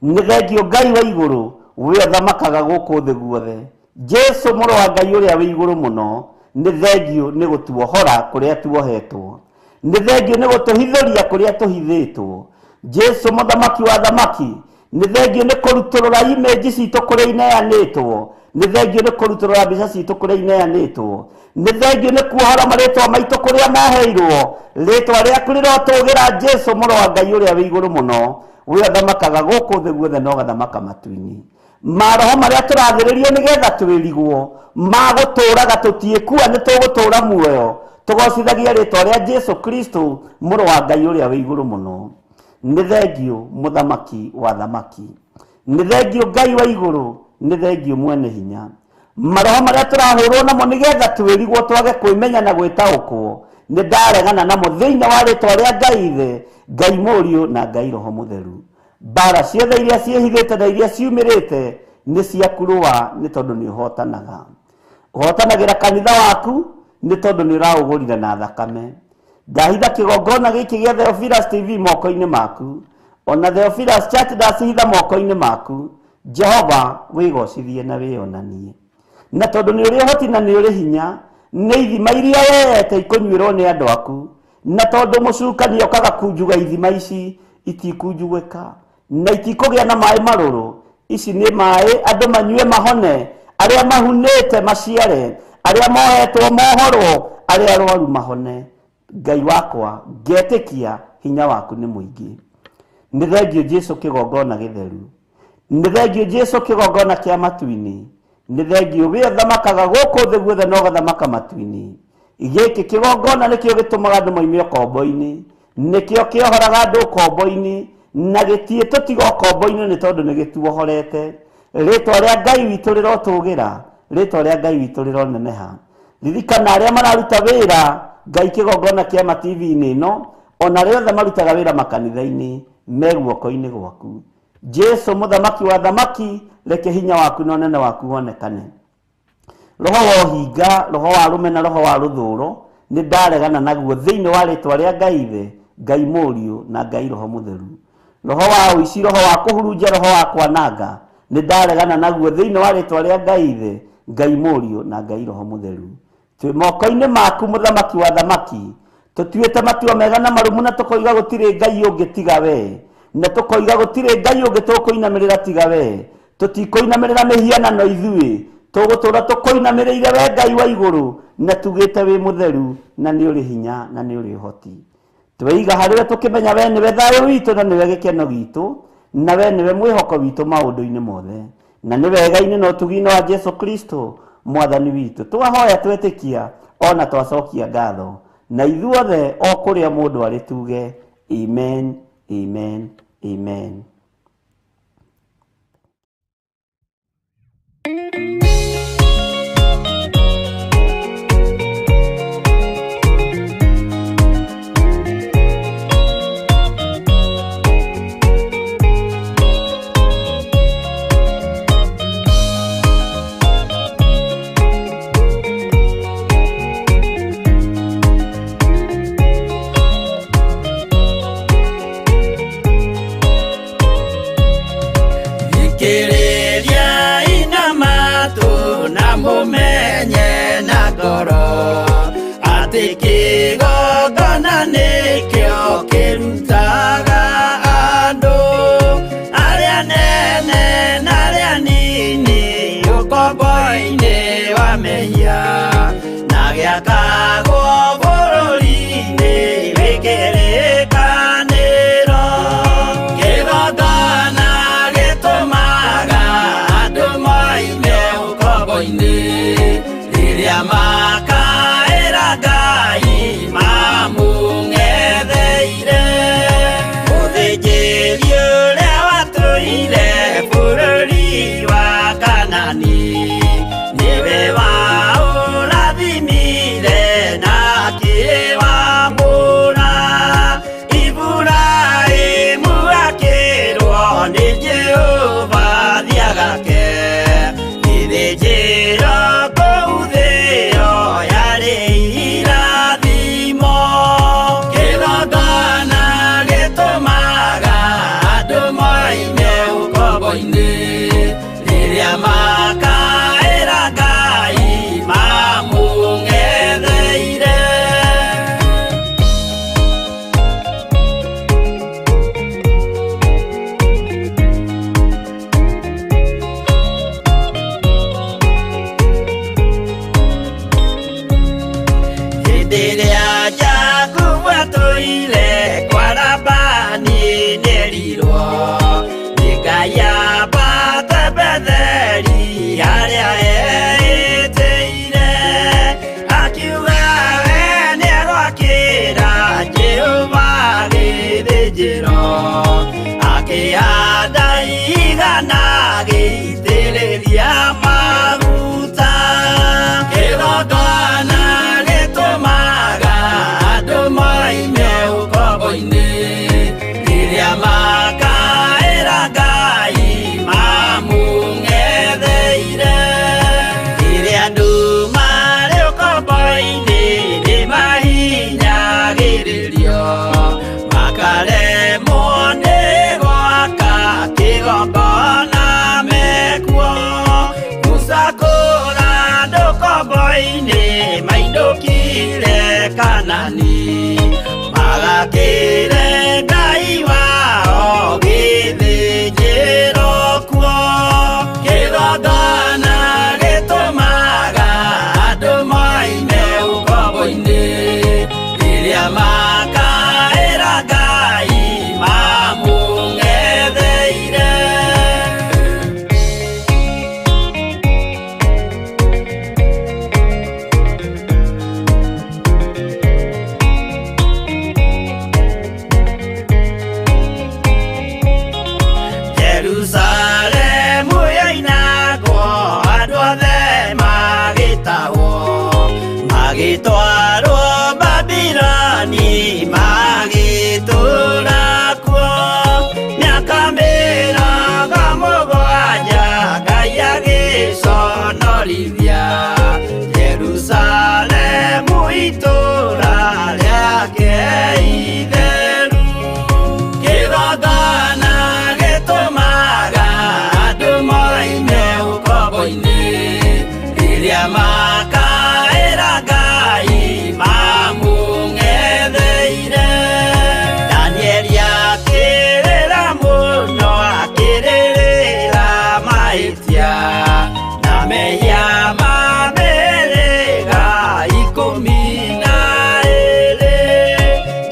Nĩ thengio Ngai wa igũrũ we ũthamakaga gũkũ thĩ guothe, Jesu mũrũ wa Ngai ũrĩa wĩ igũrũ mũno, nĩ thengio nĩ gũtuohora kũrĩa tuohetwo, nĩ thengio nĩ gũtũhithũria kũrĩa tũhithĩtwo. Jesu mũthamaki wa thamaki, nĩ thengio nĩ kũrutũrũra image citũ kũrĩa ineanĩtwo, nĩ thengio nĩ kũrutũrũra mbica citũ kũrĩa ineanĩtwo, nĩ thengio nĩ kuohora marĩtwa maitũ kũrĩa moheirwo. Rĩtwa rĩaku rĩrotũgĩra Jesu mũrũ wa Ngai ũrĩa wĩ igũrũ mũno, we ũthamakaga gũkũ thĩ guothe na ũgathamaka matu-inĩ. Maroho marĩa tũrathĩrĩrio nĩgetha twĩrigwo magũtũraga tũtiĩkua, nĩ tũgũtũra muoyo tũgocithagia rĩtwa rĩa Jesu Kristo mũrũ wa Ngai ũrĩa wĩ igũrũ mũno. Nĩ thengio mũthamaki wa thamaki, nĩ thengio Ngai wa igũrũ, nĩ thengio mwene hinya. Maroho marĩa tũrahũrwo namo nĩgetha twĩrigwo twage kwĩmenya na gwĩtaũkwo, nĩ ndaregana namo thĩinĩ wa rĩtwa rĩa Ngai Ithe, Ngai Mũriũ na Ngai Roho Mũtheru. Mbara ciothe iria ciĩhithĩte na iria ciumĩrĩte nĩ ciaku rũa, nĩ tondũ nĩ ũhotanaga. Ũhotanagĩra kanitha waku nĩ tondũ nĩ ũraũgũrire na thakame. Ndahitha kĩgongona gĩkĩ gĩa Theophilus TV moko-inĩ maku, ona Theophilus Church ndacihitha moko-inĩ maku. Jehova wĩgocithie na wĩonanie, na tondũ nĩ ũrĩ ũhoti na nĩ ũrĩ hinya, nĩ ithima iria weete ikũnyuĩrwo nĩ andũ aku, na tondũ mũcukani okaga kunjuga ithima ici itikunjugĩka na itikũgĩa na maĩ marũrũ. Ici nĩ maĩ andũ manyue mahone, arĩa mahunĩte maciare, arĩa mohetwo mohorwo, arĩa arwaru mahone. Ngai wakwa ngetĩkia hinya waku nĩ mũingĩ. Nĩ thengio Jesu kĩgongona gĩtheru, nĩ thengio Jesu kĩgongona kĩa matu-inĩ, nĩ thengio we ũthamakaga gũkũ thĩ guothe na ũgathamaka matu-inĩ. Gĩkĩ kĩgongona nĩkĩo gĩtũmaga andũ moime ũkombo-inĩ, nĩkĩo kĩohoraga andũ ũkombo-inĩ, na gĩtiĩ tũtiga ũkombo-inĩ nĩ tondũ nĩ gĩtuohorete. Rĩtwa rĩa Ngai witũ rĩrotũgĩra, rĩtwa rĩa Ngai witũ rĩroneneha. Ririkana arĩa mararuta wĩra Ngai kĩgongona kĩa ma TV-inĩ ĩno, ona arĩa othe marutaga wĩra makanitha-inĩ me guoko-inĩ gwaku. Jesu mũthamaki wa thamaki, reke hinya waku na ũnene waku wonekane. Roho wa ũhinga, roho wa rũmena, na roho wa rũthũro nĩ ndaregana naguo thĩinĩ wa rĩtwa rĩa Ngai Ithe, Ngai Mũriũ na Ngai Roho Mũtheru. Roho wa ũici, roho wa kũhurunja, roho wa kwananga nĩ ndaregana naguo thĩinĩ wa rĩtwa rĩa Ngai Ithe, Ngai Mũriũ na Ngai Roho Mũtheru. Twĩ moko-inĩ maku mũthamaki wa thamaki, tũtuĩte matua mega na marũmu, na tũkoiga gũtirĩ Ngai ũngĩ tiga we, na tũkoiga gũtirĩ Ngai ũngĩ tũkũinamĩrĩra tiga we. Tũtikũinamĩrĩra mĩhianano ithuĩ, tũgũtũra tũkũinamĩrĩire we Ngai wa igũrũ, na tugĩte wĩ mũtheru na nĩ ũrĩ hinya na nĩ ũrĩ ũhoti. Tweiga harĩ we tũkĩmenya we nĩwe thayũ witũ na nĩwe gĩkeno gitũ, na we nĩwe mwĩhoko witũ maũndũ-inĩ mothe, na nĩ wega-inĩ na ũtugi-inĩ wa Jesu Kristo mwathani witũ. Twahoya twetĩkia ona twacokia ngatho, na ithuothe o kũrĩa mũndũ arĩ tuge amen, amen, Amen. Thikĩrĩria inamatu na mũmenye na ngoro atĩ kĩgongona nĩkĩo kĩrutaga andũ arĩa nene na arĩa nini ũkombo-inĩ wa mehia na gĩakagwo bũrũri-inĩ wĩ kĩrĩkanĩro. Kĩgongona gĩtũmaga andũ moime ũkombo-inĩ rĩrĩa makaĩra Ngai mamũng'etheire. Mũthĩnjĩri ũrĩa watũire bũrũri wa Kanani nĩwe waũrathimire na akĩwamũra. Iburahĩmu akĩrwo nĩ Jehova thiagake gĩthĩnjĩro kũu thĩo yarĩ irathimo. Kĩgongona gĩtũmaga andũ moime ũkombo-inĩ rĩrĩa makaĩra Ngai mamũng'etheire. Hĩndĩ ĩrĩa Jakubu atũire kwa Labani nĩerirwo nĩ Ngai ambate Betheli harĩa eĩtĩire. Akiuga we nĩegwakĩra Jehova gĩthĩnjĩro, akĩhanda igana agĩitĩrĩria maguta. Kĩgongona gĩtũmaga andũ moime ũkombo-inĩ rĩrĩa makaĩra Ngai mamũng'etheire. Rĩrĩa andũ marĩ ũkombo-inĩ nĩmahinyagĩrĩrio makaremwo nĩ gwaka kĩgongona mekuo. Musa kũra andũ ũkombo-inĩ mainũkire Kanani magakĩre Ngai wao gĩthĩnjĩro kuo. Kĩgongona gĩtũmaga andũ moime ũkombo-inĩ rĩrĩa makaĩra Ngai mamũng'etheire. Jerusalemu yoinagwo andũ othe magĩtahwo magĩtwarwo Babiloni magĩtũũra kuo. Mĩaka 70 Ngai agĩconorithia Jerusalemu itũũra rĩake itheru. Kĩgongona gĩtũmaga andũ moime ũkombo-inĩ rĩrĩa makaĩra Ngai mamũng'etheire. Danieli akĩrĩra mũno akĩrĩrĩra mahĩtia na mehia ma mĩhĩrĩga 12.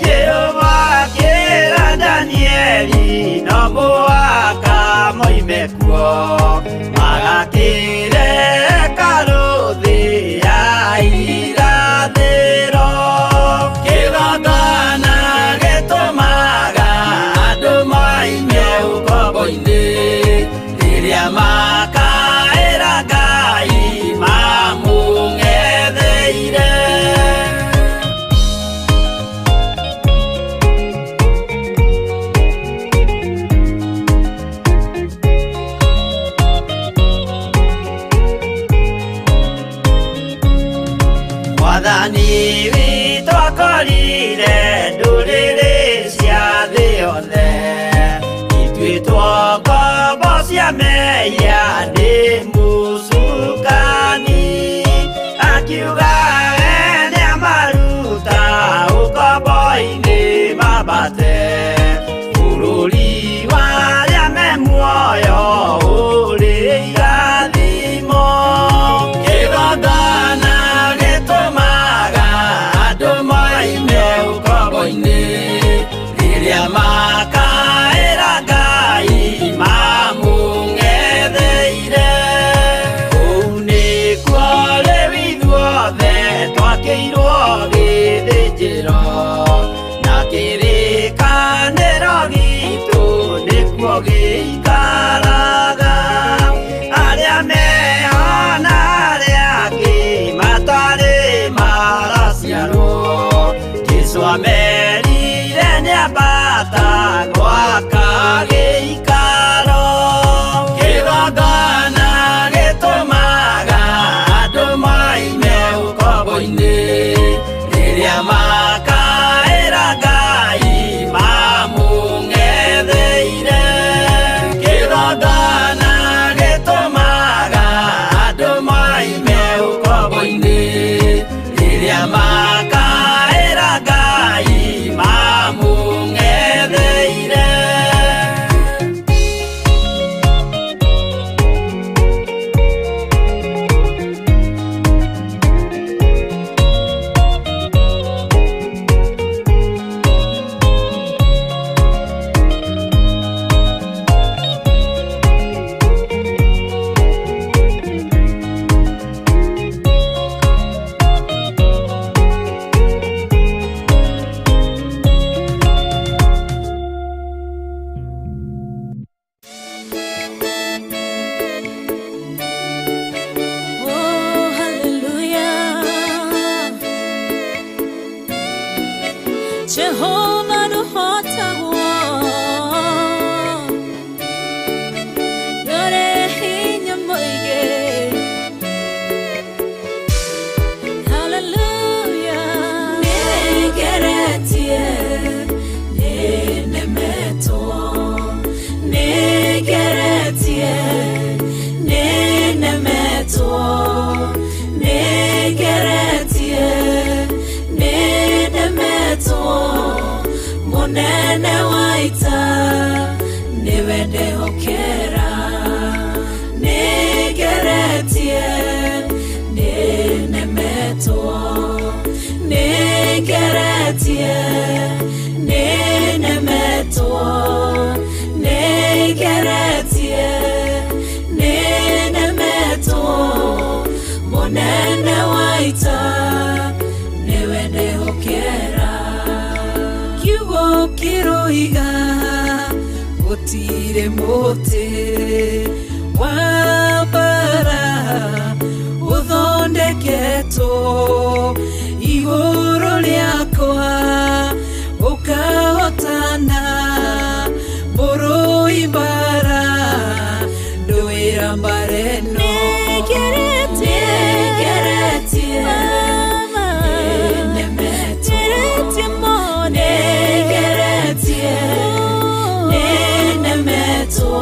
Jehova akĩra Danieli no mũhaka moime kuo magakĩre hekarũ thĩ ya irathĩro. Kĩgongona gĩtũmaga andũ moime Ngombo cia mehia nĩ mũcukani akiuga nĩamaruta ũkombo-inĩ mambate bũrũri wa arĩa me muoyo ũrĩ irathimo. Kĩgongona gĩtũmaga andũ moime ũkombo-inĩ rĩrĩa makaĩra Ngai mamũng'etheire. Kũu nĩkuo rĩu ithuothe twakĩirwo gĩthĩnjĩro na kĩrĩkanĩro gitũ nĩkuo gĩikaraga. Arĩa meho na arĩa angĩ matarĩ maraciarwo Jesũ amerire nĩambata gwaka gĩikaro. Kĩgongona gĩtũmaga andũ moime ũkombo-inĩ rĩrĩa makaĩra Ngai mamũng'etheire. Kĩgongona gĩtũmaga andũ moime ũkombo-inĩ rĩrĩa makaĩra Ngai mamũng'etheire. Oh, hallelujah. Jehovah nuhotagwo Nore hinya mũingĩ. Hallelujah. Nĩngeretie, nĩnemetwo. Nĩngeretie, nĩnemetwo. Nĩngeretie, nĩnemetwo. Mũnene wa ita nĩwe ndehokera. Nĩngeretie, nĩnemetwo. Nĩngeretie, nĩnemetwo. Nĩngeretie, nĩnemetwo. Mũnene wa ita nĩwe ndehokera. Kiugo kĩroiga gũtirĩ mũtĩ wa mbara ũthondeketwo igũrũ rĩakwa ũkahotana mũrũi mbara ndũĩra mbara ĩno. Nĩngeretie, nĩnemetwo. Nĩngeretie, nĩnemetwo.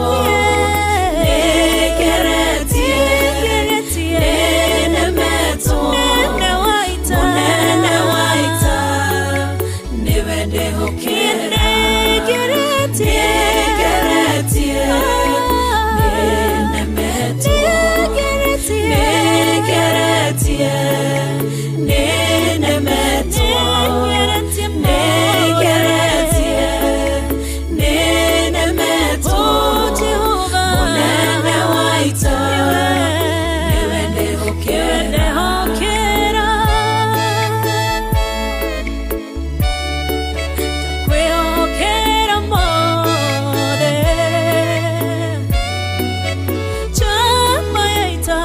Nĩngeretie, nĩnemetwo. Mũnene wa ita nĩwe ndehokera. Nĩngeretie, nĩnemetwo. Nĩngeretie, nĩnemetwo. Nĩngeretie, nĩnemetwo. Mũnene wa ita nĩwe ndehokera. Ndakwĩhokera mothe. Chama ya ita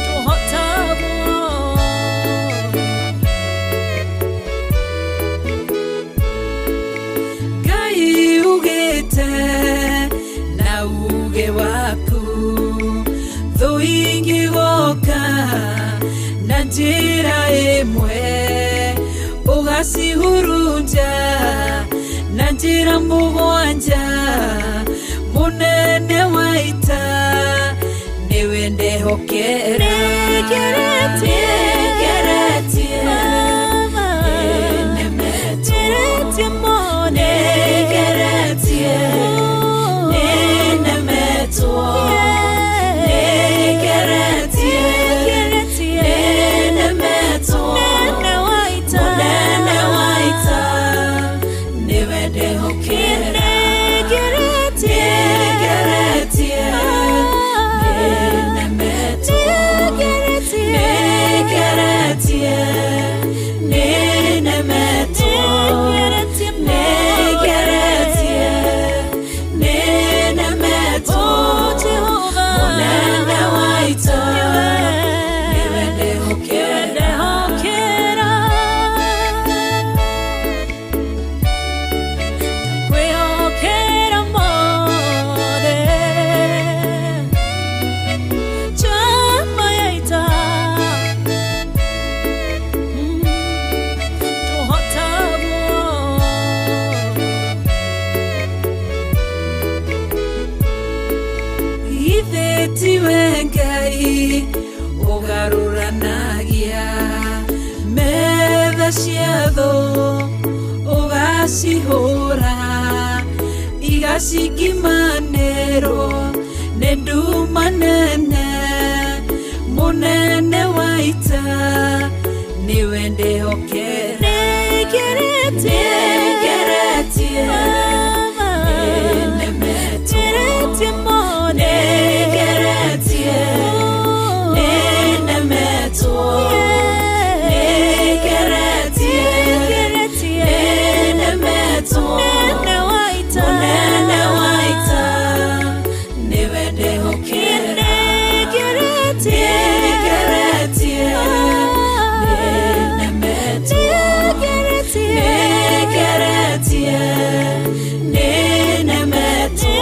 tũhotagwo. Ngai ugĩte na uge waku thũ ingĩgoka na njĩra ĩmwe ũgacihurunja Njĩra mũgwanja mũnene wa ita nĩwe ndehokera nĩngeretie nĩnemetwo nĩngeretie nĩnemetwo nĩngeretie nĩnemetwo mũnene wa ita nĩwe ndehokera nĩngeretie nĩnemetwo nĩngeretie nĩnemetwo nĩngeretie nĩnemetwo mũnene wa ita nĩwe ndehokera. Kwĩhokera mothe njama ya ita tũhotagwo Ithe tiwe Ngai ũgarũranagia metha cia thũ ũgacihũra igacingimanĩrwo nĩ nduma nene mũnene wa ita nĩwe ndehokera nĩngeretie nĩnemetwo nĩngeretie nĩnemetwo nĩngeretie nĩnemetwo mũnene wa ita nĩwe ndehokera nĩngeretie nĩnemetwo nĩngeretie nĩnemetwo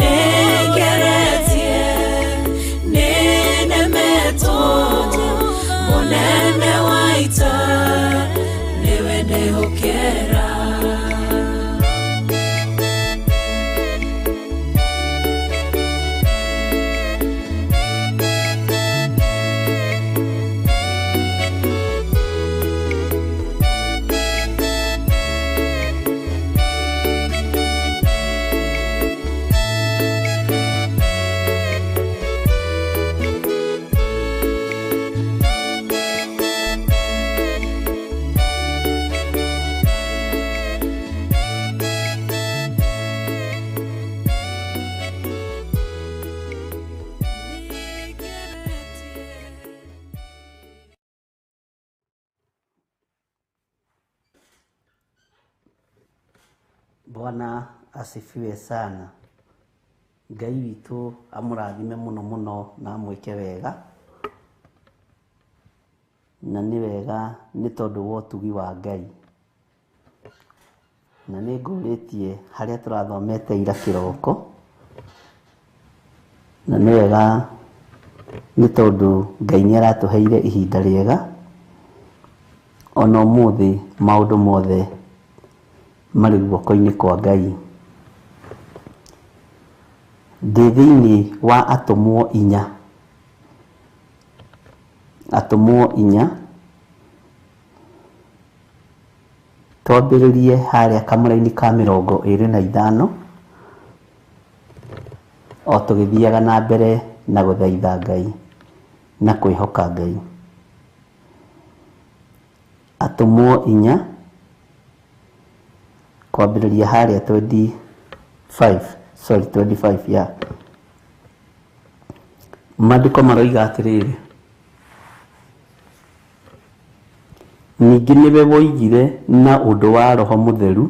nĩngeretie nĩnemetwo mũnene wa ita nĩwe ndehokera. Bwana asifiwe sana. Ngai witũ amũrathime mũno mũno na amwĩke wega, na nĩ wega nĩ tondũ wa ũtugi wa Ngai. Na nĩ ngũrĩtie harĩa tũrathomete ira kĩroko, na nĩ wega nĩ tondũ Ngai nĩ aratũheire ihinda rĩega ona ũmũthĩ maũndũ mothe marĩ guoko-inĩ kwa Ngai. Ndĩ thĩinĩ wa atũmwo inya, atũmwo inya twambĩrĩrie harĩa kamũra-inĩ ka 25 o tũgĩthiaga na mbere na gũthaitha Ngai na kwĩhoka Ngai. Atũmwo inya kwambĩrĩria harĩa 25, sorry 25 yeah. Maandĩko maroiga atĩrĩrĩ, ningĩ nĩwe woigire na ũndũ wa Roho Mũtheru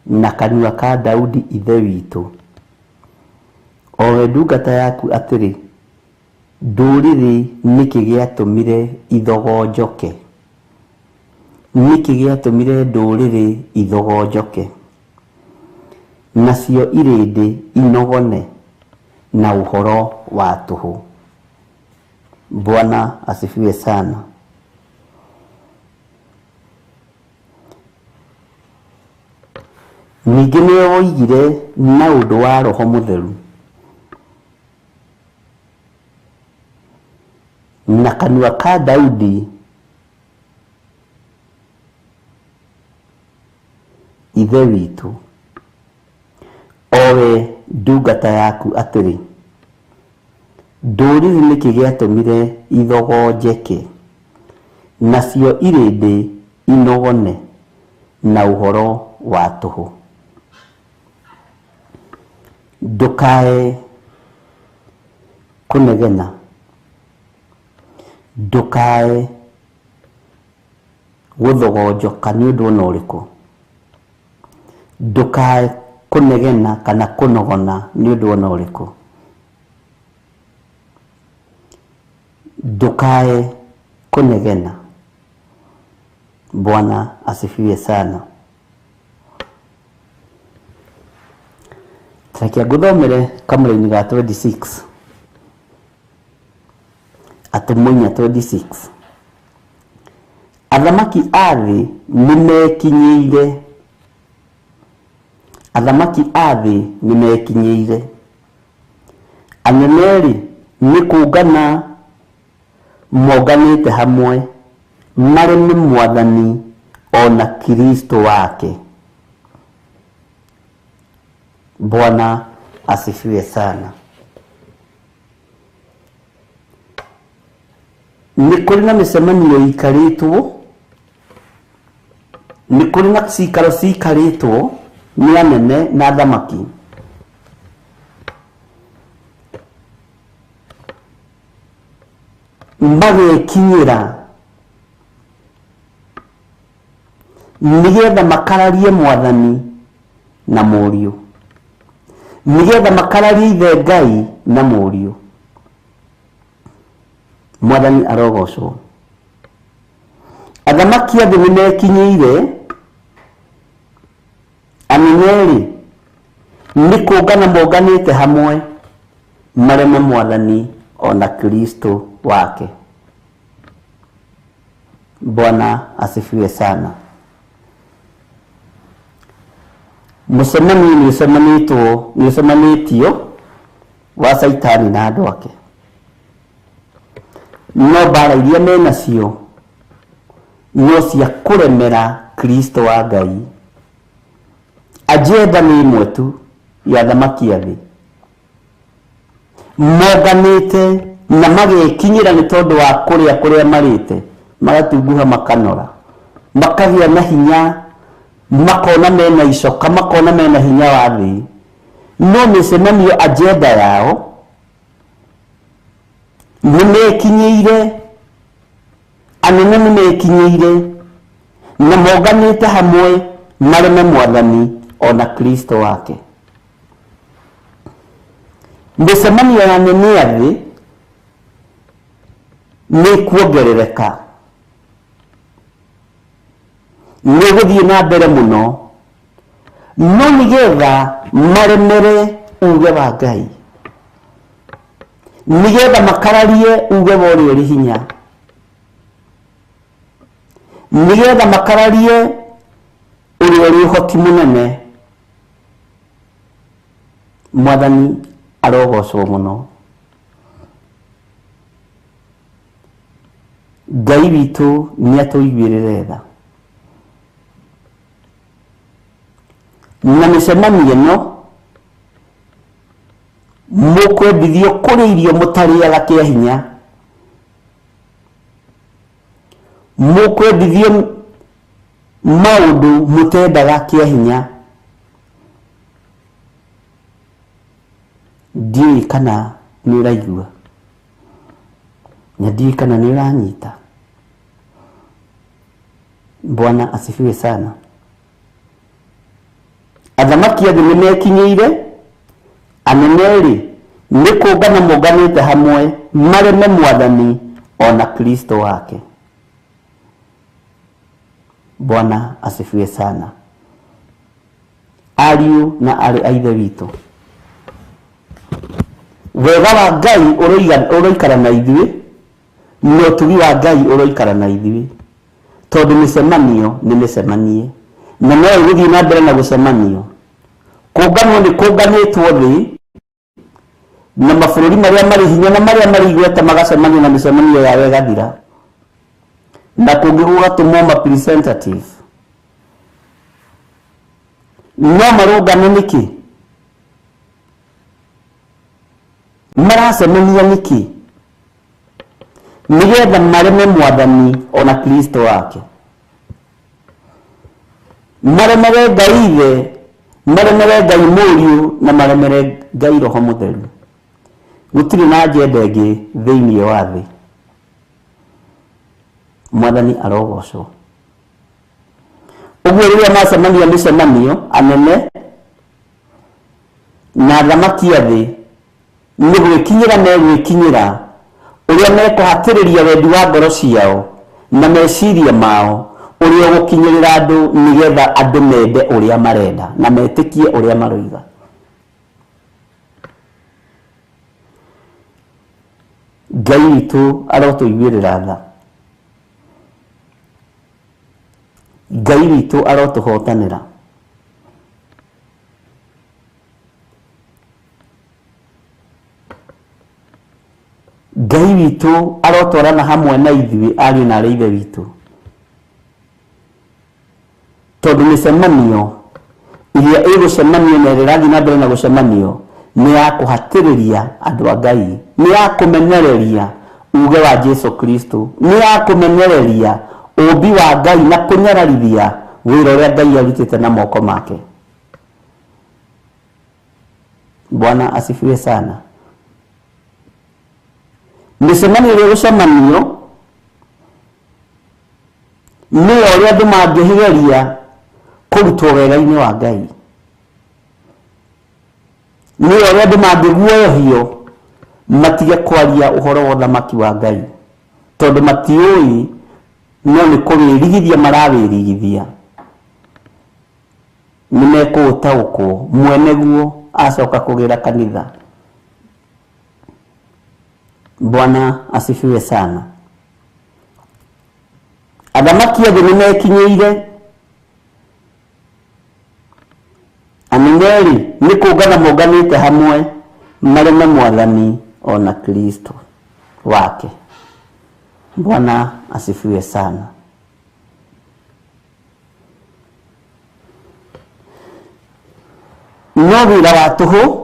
na kanua ka Daudi ithe witũ, o we ndungata yaku atĩrĩ, ndũrĩrĩ nĩkĩ gĩatũmire ithogonjoke? Nĩkĩ gĩatũmire ndũrĩrĩ ithogonjoke, nacio irĩndĩ inogone na ũhoro wa tũhũ? Bwana asifiwe sana. Ningĩ nĩwe woigire na ũndũ wa Roho Mũtheru na kanua ka Daudi ithe witũ, o we ndungata yaku atĩrĩ, ndũrĩrĩ nĩkĩ gĩatũmire ithogonjeke, nacio irĩndĩ inogone na ũhoro wa tũhũ? Ndũkae kũnegena, ndũkae gũthogonjoka nĩ ũndũ ona ũrĩkũ, ndũkae kũnegena kana kũnogona nĩ ũndũ ona ũrĩkũ, ndũkae kũnegena. Bwana asifiwe sana. Reke ngũthomere kamũraini ga 26, Atũmwo 4:26. Athamaki a thĩ nĩmekinyĩire, athamaki a thĩ nĩmekinyĩire, anene-rĩ nĩ kũngana monganĩte hamwe mareme Mwathani o na Kristo wake. Bwana asifiwe sana. Nĩ kũrĩ na mĩcemanio ĩikarĩtwo, nĩ kũrĩ na cikaro ciikarĩtwo nĩ anene na athamaki. Magekinyĩra nĩgetha makararie Mwathani na Mũriũ, nĩgetha makararie Ithe Ngai na Mũriũ. Mwathani arogocwo. Athamaki a thĩ nĩmekinyĩire, anene-rĩ nĩ kũngana monganĩte hamwe mareme Mwathani o na Kristo wake. Bwana asifiwe sana. Mũcemanio nĩ ũcemanĩtwo, nĩ ũcemanĩtio wa Caitani na andũ ake, no mbara iria menacio no cia kũremera Kristo wa Ngai. Agenda nĩ ĩmwe tu ya athamaki a thĩ, monganĩte na magekinyĩra nĩ tondũ wa kũrĩa kũrĩa marĩte, magatunguha, makanora, makagĩa na hinya, makona mena icoka, makona mena hinya wa thĩ. No mĩcemanio agenda yao nĩmekinyĩire, anene nĩmekinyĩire na monganĩte hamwe mareme Mwathani o na Kristo wake. Mĩcemanio ya anene a thĩ nĩ kuongerereka, nĩ gũthiĩ na mbere mũno, no nĩgetha maremere uge wa Ngai, nĩgetha makararie uge wa ũrĩa ũrĩ hinya, nĩgetha makararie ũrĩa ũrĩ ũhoti mũnene. Mwathani arogocwo mũno. Ngai witũ nĩ atũiguĩrĩre tha. Na mĩcemanio ĩno mũkwendithio kũrĩa irio mũtarĩaga kĩa hinya, mũkwendithio maũndũ mũtendaga kĩa hinya. Ndiũĩ kana nĩ ũraigua, na ndiũĩ kana nĩ ũranyita. Bwana asifiwe sana. Athamaki a thĩ nĩmekinyĩire, anene-rĩ nĩ kũngana monganĩte hamwe mareme Mwathani o na Kristo wake. Bwana asifiwe sana. Ariũ na arĩ a Ithe witũ, wega wa Ngai ũroikara na ithuĩ, na ũtugi wa Ngai ũroikara na ithuĩ, tondũ mĩcemanio nĩ mĩcemanie na no ĩgũthiĩ na mbere na gũcemanio. Kũnganwo nĩ kũnganĩtwo thĩ na mabũrũri marĩa marĩ hinya na marĩa marĩ igweta magacemania na mĩcemanio yao ĩgathira, na kũngĩ gũgatũmwo ma representative. No marũngane nĩkĩ? Maracemania nĩkĩ? Nĩgetha mareme mwathani ona Kristo wake, maremere Ngai Ithe, maremere Ngai Mũriũ na maremere Ngai Roho Mũtheru. Gũtirĩ na agenda ĩngĩ thĩinĩ wa thĩ. Mwathani arogocwo. Ũguo rĩrĩa macemania mĩcemanio anene na athamaki a thĩ nĩ gwĩkinyĩra megwĩkinyĩra ũrĩa mekũhatĩrĩria wendi wa ngoro ciao na meciria mao ũrĩa ũgũkinyĩrĩra andũ nĩgetha andũ mende ũrĩa marenda na metĩkie ũrĩa maroiga. Ngai witũ arotũiguĩrĩra tha. Ngai witũ arotũhotanĩra. Ngai witũ arotwarana hamwe na ithuĩ ariũ na arĩ ithe witũ, tondũ mĩcemanio iria ĩgũcemanio na ĩrĩa ĩrathiĩ na mbere na gũcemanio nĩ ya kũhatĩrĩria andũ a Ngai, nĩ ya kũmenereria uge wa Jesu Kristo, nĩ ya kũmenereria ũmbi wa Ngai na kũnyararithia wĩra ũrĩa Ngai arutĩte na moko make. Bwana asifiwe sana. Mĩcemanio ĩrĩa ĩgũcemanio nĩ ya ũrĩa andũ mangĩgeria kũrutwo wega-inĩ wa Ngai, nĩ ya ũrĩa andũ mangĩguoyohio matige kwaria ũhoro wa ũthamaki wa Ngai, tondũ matiũĩ no nĩ kũwĩrigithia marawĩrigithia. Nĩ mekũũtaũkwo mwene guo acoka kũgĩra kanitha. Bwana asifiwe sana. Athamaki a thĩ nĩ mekinyĩire, anene-rĩ nĩ kũngana monganĩte hamwe mareme mwathani ona Kristo wake. Bwana asifiwe sana. No wĩra wa tũhũ,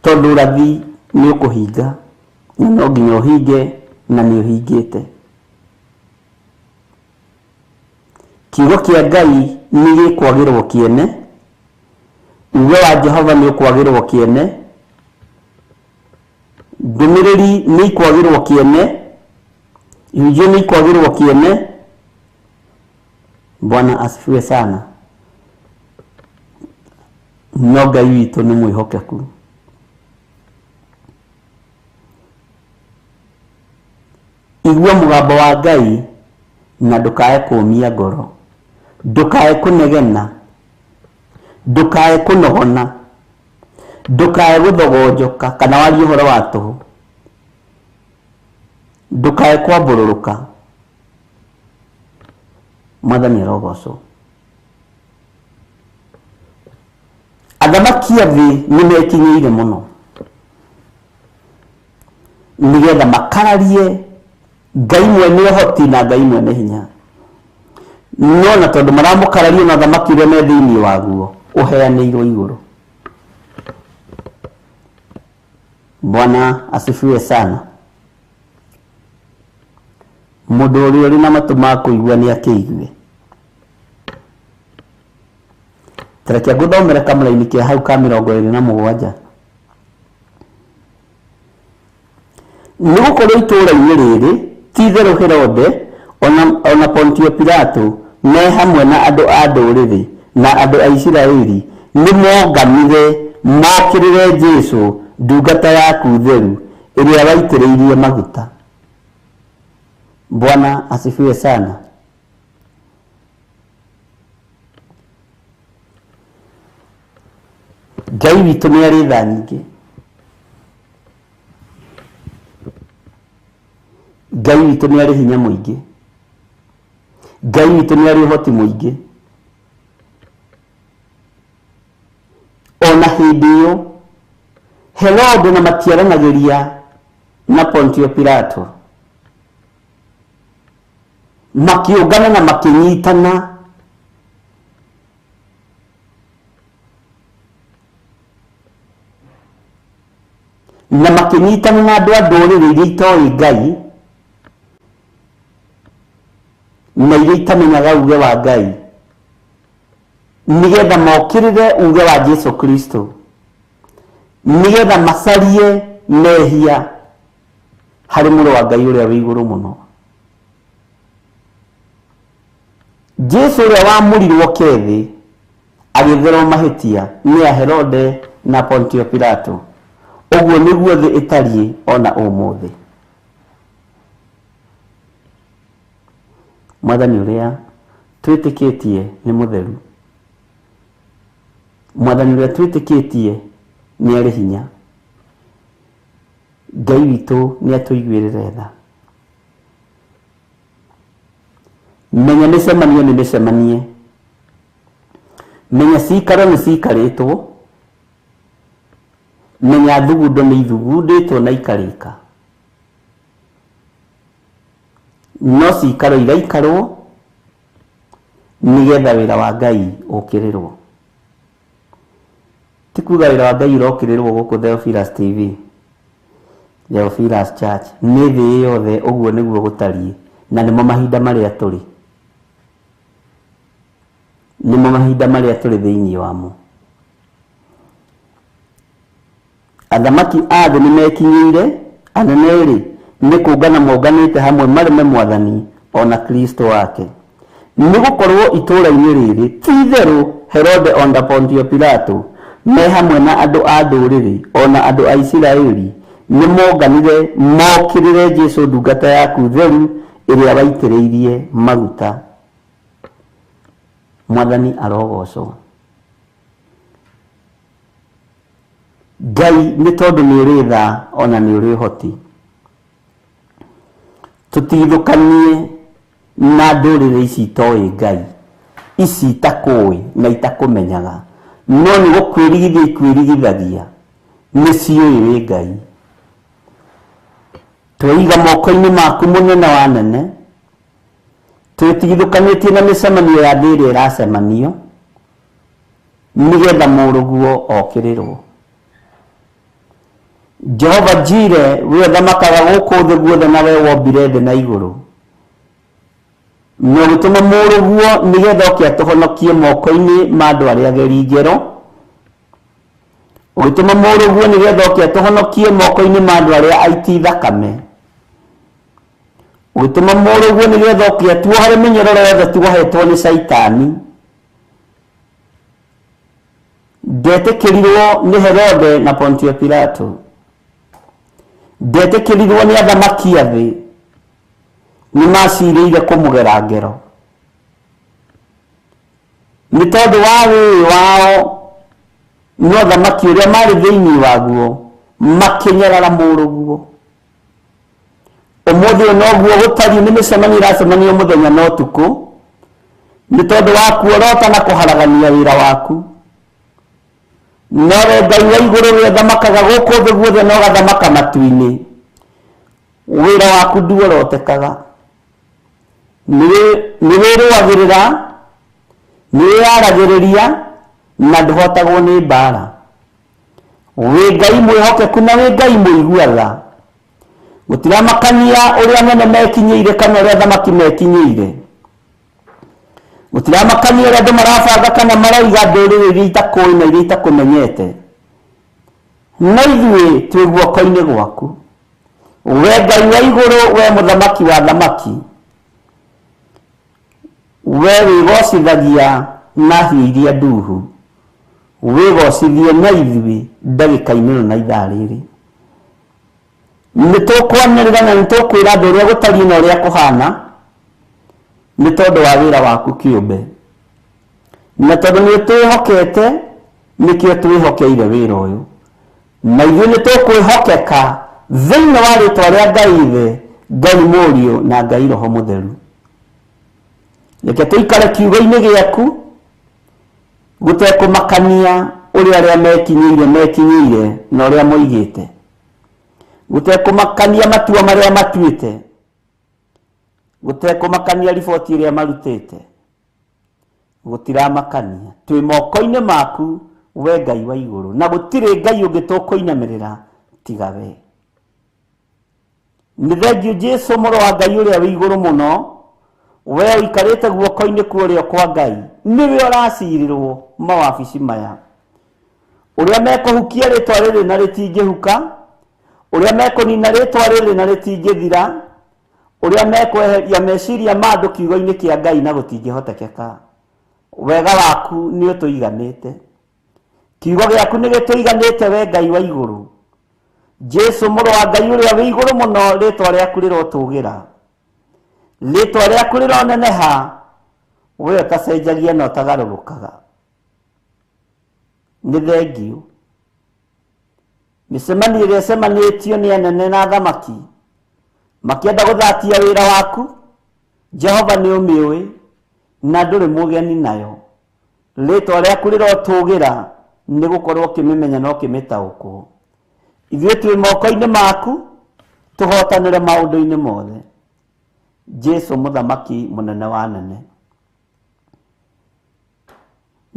tondũ ũrathi nĩ ũkũhinga na no nginya ũhinge na nĩ ũhingĩte. Kiugo kĩa Ngai nĩ gĩkwagĩrwo kĩene, uge wa Jehova nĩ ũkwagĩrwo kĩene, ndũmĩrĩri nĩ ikwagĩrwo kĩene, ihunjio nĩ ikwagĩrwo kĩene. Bwana asifiwe sana. No Ngai witũ nĩ mwĩhokeku. Igua mũgambo wa Ngai na ndũkae kũũmia ngoro, ndũkae kũnegena, ndũkae kũnogona, ndũkae gũthogonjoka kana warie ũhoro wa tũhũ, ndũkae kwambũrũrũka. Mwathani arogocwo. Athamaki a thĩ nĩ mekinyĩire mũno nĩgetha makararie Ngai mwene ũhoti na Ngai mwene hinya, no na tondũ maramũkararia na ũthamaki ũrĩa me thĩinĩ waguo ũheanĩirwo igũrũ. Bwana asifiwe sana. Mũndũ ũrĩa ũrĩ na matũ ma kũigua nĩ akĩigue. Tareke ngũthomere kamũraini kĩa hau ka 27. Nĩ gũkorwo itũũra-inĩ rĩrĩ ti itherũ Herode ona Pontio Pilato me hamwe na andũ a ndũrĩrĩ na andũ a Isiraeli nĩ monganire mokĩrĩre Jesu ndungata yaku theru ĩrĩa waitĩrĩirie maguta. Bwana asifiwe sana. Ngai witũ nĩ arĩ tha nyingĩ. Ngai witũ nĩ arĩ hinya mũingĩ. Ngai witũ nĩ arĩ ũhoti mũingĩ. Herode na matiaranagĩria na Pontio Pilato, makiũngana na makĩnyitana na makĩnyitana na andũ a ndũrĩrĩ iria itoĩ Ngai na iria itamenyaga uge wa Ngai, nĩgetha mokĩrĩre uge wa Jesu Kristo, nĩgetha macarie mehia harĩ mũrũ wa Ngai ũrĩa wĩ igũrũ mũno. Jesu ũrĩa wamũrirwo kethĩ agĩtherwo mahĩtia nĩ a Herode na Pontio Pilato. Ũguo nĩguo thĩ ĩtariĩ ona ũmũthĩ. Mwathani ũrĩa twĩtĩkĩtie nĩ mũtheru, Mwathani ũrĩa twĩtĩkĩtie nĩ arĩ hinya. Ngai witũ nĩ atũiguĩrĩre tha. Menya mĩcemanio nĩ mĩcemanie, menya cikaro nĩ cikarĩtwo, menya thugundo nĩ ithugundĩtwo na ikarĩka, no cikaro iraikarwo nĩgetha wĩra wa Ngai ũkĩrĩrwo. Ti kuga wĩra wa Ngai ũrokĩrĩrwo gũkũ Theophilus TV, Theophilus Church, nĩ thĩ yothe ũguo nĩguo gũtariĩ, na nĩmo mahinda marĩa tũrĩ, nĩmo mahinda marĩa tũrĩ thĩinĩ wamo. Athamaki a thĩ nĩmekinyĩire, anene-rĩ nĩ kũngana monganĩte hamwe mareme Mwathani ona Kristo wake. Nĩgũkorwo itũũra-inĩ rĩrĩ ti itherũ Herode ona Pontio Pilato me hamwe na andũ a ndũrĩrĩ ona andũ a Isiraeli nĩmonganire mokĩrĩre Jesu ndungata yaku theru ĩrĩa waitĩrĩirie maguta. Mwathani arogocwo. Ngai nĩ tondũ nĩ ũrĩ tha ona nĩ ũrĩ ũhoti. Tũtigithũkanie na ndũrĩrĩ ici itoĩ Ngai, ici itakũĩ na itakũmenyaga, no nĩ gũkwĩrigithia ikwĩrigithagia, nĩ ciũĩ wĩ Ngai. Tweiga moko-inĩ maku mũnene wa nene, twĩtigithũkanĩtie na mĩcemanio ya thĩ ĩrĩa ĩracemanio, nĩgetha mũrũguo okĩrĩrwo. Jehova Jire, we ũthamakaga gũkũ thĩ guothe na we wombire thĩ na igũrũ, na ũgĩtũma mũrũguo nĩgetha oke atũhonokie moko-inĩ ma andũ arĩa ageri ngero, ũgĩtũma mũrũguo nĩgetha oke atũhonokie moko-inĩ ma andũ arĩa aiti thakame, ũgĩtũma mũrũguo nĩgetha oke atuohore mĩnyororo yothe tuohetwo nĩ Caitani. Ndetĩkĩrirwo nĩ Herode na Pontio Pilato, ndetĩkĩrirwo nĩ athamaki a thĩ, nĩ macirĩire kũmũgera ngero nĩ tondũ wa wĩĩ wao no thamaki ũrĩa marĩ thĩinĩ waguo makĩnyarara mũrũguo. Ũmũthĩ ũyũ noguo gũtariĩ, nĩ mĩcemanio ĩracemanio mũthenya na ũtukũ nĩ tondũ wa kuorota na kũharagania wĩra waku. No we Ngai wa igũrũ ũrĩa ũthamakaga gũkũ thĩ guothe na ũgathamaka matu-inĩ, wĩra waku nduorotekaga. Nĩ wĩrũagĩrĩra, nĩ wĩyaragĩrĩria na ndũhotagwo nĩ mbara. Wĩ Ngai mwĩhokeku na wĩ Ngai mũigua tha. Gũtiramakania ũrĩa anene mekinyĩire kana ũrĩa athamaki mekinyĩire, gũtiramakania ũrĩa andũ marabanga kana maraiga ndũrĩrĩ iria itakũĩ na iria itakũmenyete, no ithuĩ twĩ guoko-inĩ gwaku. We Ngai wa igũrũ, we mũthamaki wa thamaki, we wĩgocithagia na hiũ iria nduhu, wĩgocithie na ithuĩ ndagĩka-inĩ ĩno na ithaa rĩrĩ. Nĩ tũkwanĩrĩra na nĩ tũkwĩra andũ ũrĩa gũtariĩ na ũrĩa kũhana, nĩ tondũ wa wĩra waku kĩũmbe, na tondũ nĩ ũtwĩhokete nĩkĩo twĩhokeire wĩra ũyũ, na ithuĩ nĩ tũkwĩhokeka thĩinĩ wa rĩtwa rĩa Ngai Ithe, Ngai Mũriũ na Ngai Roho Mũtheru. Reke tũikare kiugo-inĩ gĩaku gũtekũmakania ũrĩa arĩa mekinyĩire mekinyĩire na ũrĩa moigĩte, gũtekũmakania matua marĩa matuĩte, gũtekũmakania riboti ĩrĩa marutĩte, gũtiramakania. Twĩ moko-inĩ maku we Ngai wa igũrũ, na gũtirĩ Ngai ũngĩ tũkũinamĩrĩra tiga we. Nĩ thengiũ Jesũ mũrũ wa Ngai ũrĩa wĩ igũrũ mũno, we ũikarĩte guoko-inĩ kwa ũrĩo kwa Ngai, nĩwe ũracirĩrwo mawabici maya. Ũrĩa mekũhukia rĩtwa rĩrĩ na rĩtingĩhuka, ũrĩa mekũnina rĩtwa rĩrĩ na rĩtingĩthira, ũrĩa mekweheria meciria ma andũ kiugo-inĩ kĩa Ngai na gũtingĩhotekeka. Wega waku nĩ ũtũiganĩte, kiugo gĩaku nĩ gĩtũiganĩte we Ngai wa igũrũ. Jesũ mũrũ wa Ngai ũrĩa wĩ igũrũ mũno, rĩtwa rĩaku rĩrotũgĩra, rĩtwa rĩaku rĩroneneha, we ũtacenjagia na ũtagarũrũkaga. Nĩ thengiũ. Mĩcemanio ĩrĩa ĩcemanĩtio nĩ anene na athamaki makĩenda gũthatia wĩra waku, Jehova nĩ ũmĩũĩ na ndũrĩ mũgeni nayo. Rĩtwa rĩaku rĩrotũgĩra, nĩ gũkorwo ũkĩmĩmenya na ũkĩmĩtaũkwo. Ithuĩ twĩ moko-inĩ maku, tũhotanĩre maũndũ-inĩ mothe. Jesũ mũthamaki mũnene wa anene,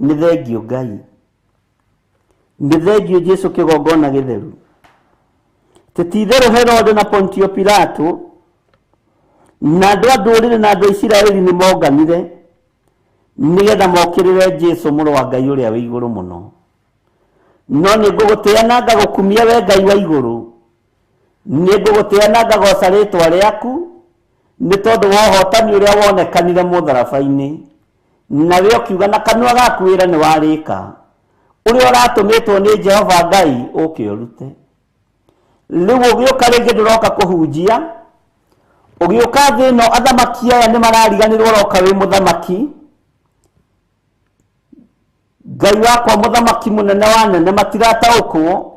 nĩ thengiũ Ngai, nĩ thengiũ Jesũ kĩgongona gĩtheru. Ti itherũ Herode na Pontio Pilato na andũ a ndũrĩrĩ na andũ a Isiraeli nĩ monganire nĩgetha mokĩrĩre Jesũ mũrũ wa Ngai ũrĩa wĩ igũrũ mũno. No nĩ ngũgũtĩa na ngagũkumia we Ngai wa igũrũ, nĩ ngũgũtĩa na ngagoca rĩtwa rĩaku, nĩ tondũ wa ũhotani ũrĩa wonekanire mũtharaba-inĩ, nawe ũkiuga na kanua gaku wĩra nĩ warĩka, ũrĩa ũratũmĩtwo nĩ Jehova Ngai ũke ũrute. Rĩu ũgĩũka rĩngĩ ndũroka kũhunjia, ũgĩũka thĩ ĩno athamaki aya nĩ marariganĩrwo ũroka wĩ mũthamaki. Ngai wakwa mũthamaki mũnene wa nene matirataũkwo,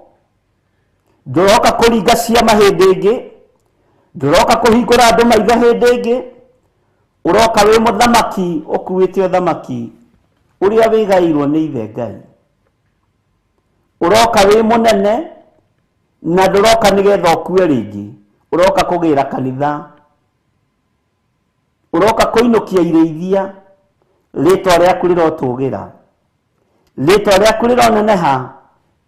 ndũroka kũringa ciama hĩndĩ ĩngĩ, ndũroka kũhingũra andũ maitho hĩndĩ ĩngĩ, ũroka wĩ mũthamaki ũkuĩte ũthamaki ũrĩa wĩgaĩirwo nĩ ithe Ngai. Ũroka wĩ mũnene na ndũroka nĩgetha ũkue rĩngĩ, ũroka kũgĩra kanitha, ũroka kũinũkia irĩithia. Rĩtwa rĩaku rĩrotũgĩra, rĩtwa rĩaku rĩroneneha,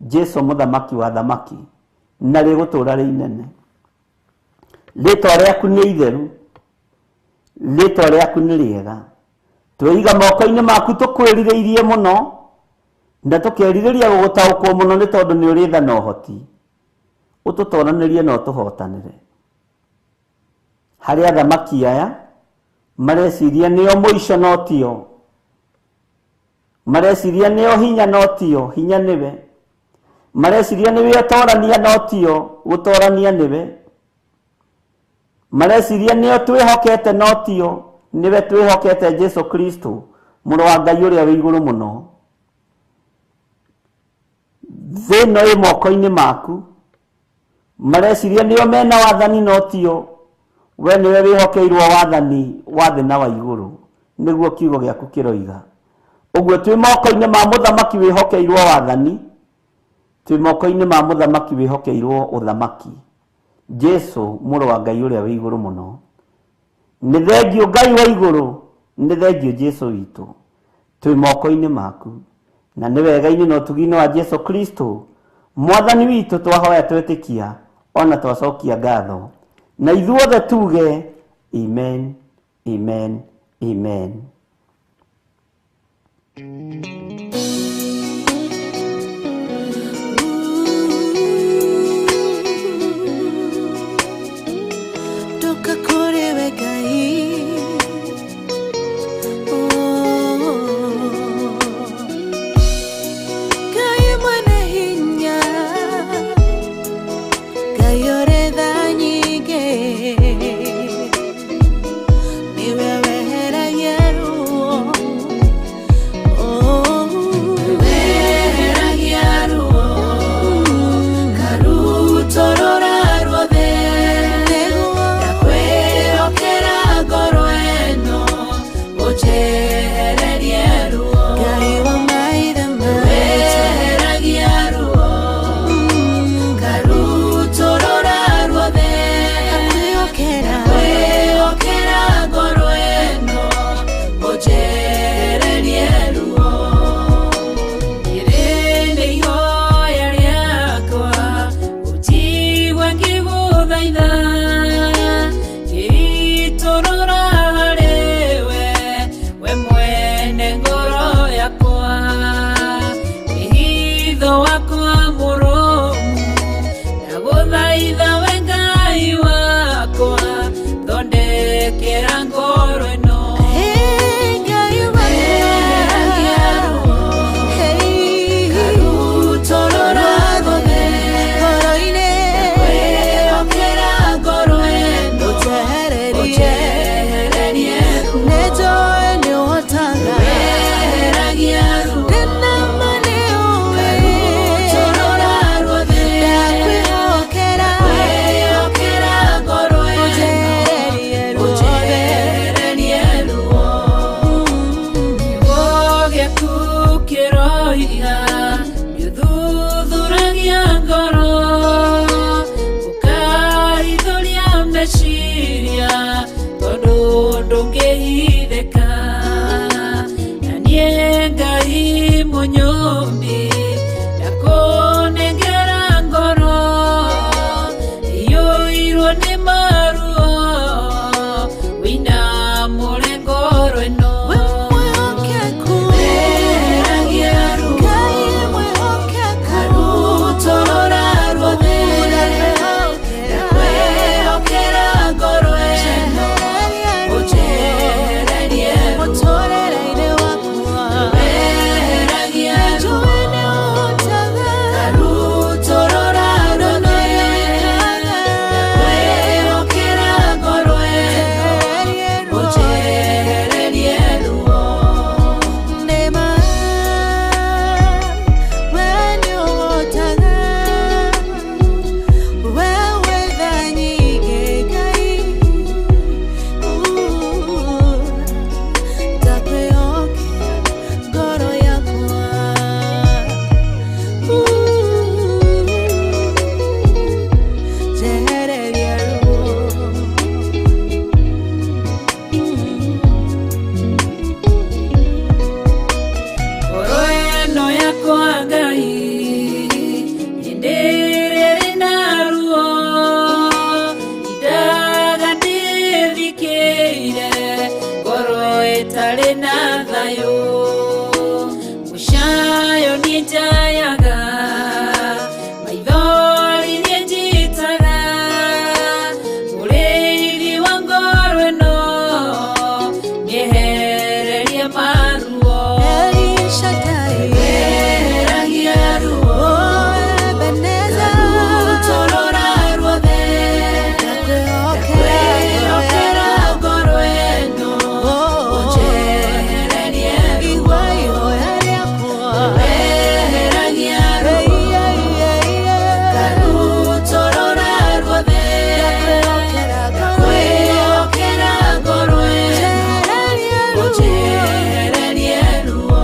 Jesũ mũthamaki wa thamaki, na rĩgũtũũra rĩ inene. Rĩtwa rĩaku nĩ itheru, rĩtwa rĩaku nĩ rĩega. Twĩiga moko-inĩ maku tũkwĩrirĩirie mũno, na tũkerirĩria gũgũtaũkwo mũno, nĩ tondũ nĩ ũrĩ tha na ũhoti. Ũtũtoranĩrie na ũtũhotanĩre. Harĩ athamaki aya mareciria nĩo mũico no tio, mareciria nĩo hinya no tio, hinya nĩwe, mareciria nĩwe ũtorania no tio, gũtorania nĩwe, mareciria nĩo twĩhokete no tio, nĩwe twĩhokete Jesũ Kristo mũrũ wa Ngai ũrĩa wĩ igũrũ mũno. Thĩ ĩno ĩ moko-inĩ maku, mareciria nĩo mena wathani no tio, we nĩwe wĩhokeirwo wathani wa thĩ na wa igũrũ, nĩguo kiugo gĩaku kĩroiga. Ũguo twĩ moko-inĩ ma mũthamaki wĩhokeirwo wathani, twĩ moko-inĩ ma mũthamaki wĩhokeirwo ũthamaki, Jesũ mũrũ wa Ngai ũrĩa wĩ igũrũ mũno. Nĩ thengiũ Ngai wa igũrũ, nĩ thengiũ Jesũ witũ, twĩ moko-inĩ maku, na nĩ wega-inĩ na ũtugi-inĩ wa Jesũ Kristo mwathani witũ twahoya twetĩkia ona twacokia ngatho, na ithuothe tuge amen, amen, amen. Ndoka kũrĩ we Ngai, Ngai mwene hinya, Ngai ũrĩ tha nyingĩ, nĩwe weheragia ruo. Ũroiga nĩũthuthuragia ngoro, ũkaithũria meciria, tondũ ndũngĩhithĩka. Na niĩ Ngai mũnyũmbi ndakũnengera ngoro iyũirwo nĩ maruo, wĩinamũre ngoro ĩno. Weheragia ruo, karutũrũra ruothe, ndakwĩhokera ngoro ĩno, ũnjehererie ruo. Weheragia ruo, karutũrũra ruothe, ndakwĩhokera ngoro ĩno, ũnjehererie ruo. Ngoro ĩno yakwa Ngai hĩndĩ ĩrĩa ĩrĩ na ruo, indaga ndĩthikĩire, ngoro ĩtarĩ na thayũ, mũcayo niĩ njayaga, maithori niĩ njitaga, mũrĩithi wa ngoro ĩno nĩehererie maruo. Weheragia ruo, karutũrũra ruothe, ndakwĩhokera ngoro ĩno, ũnjehererie ruo. Weheragia ruo, karutũrũra ruothe, ndakwĩhokera ngoro ĩno, ũnjehererie ruo.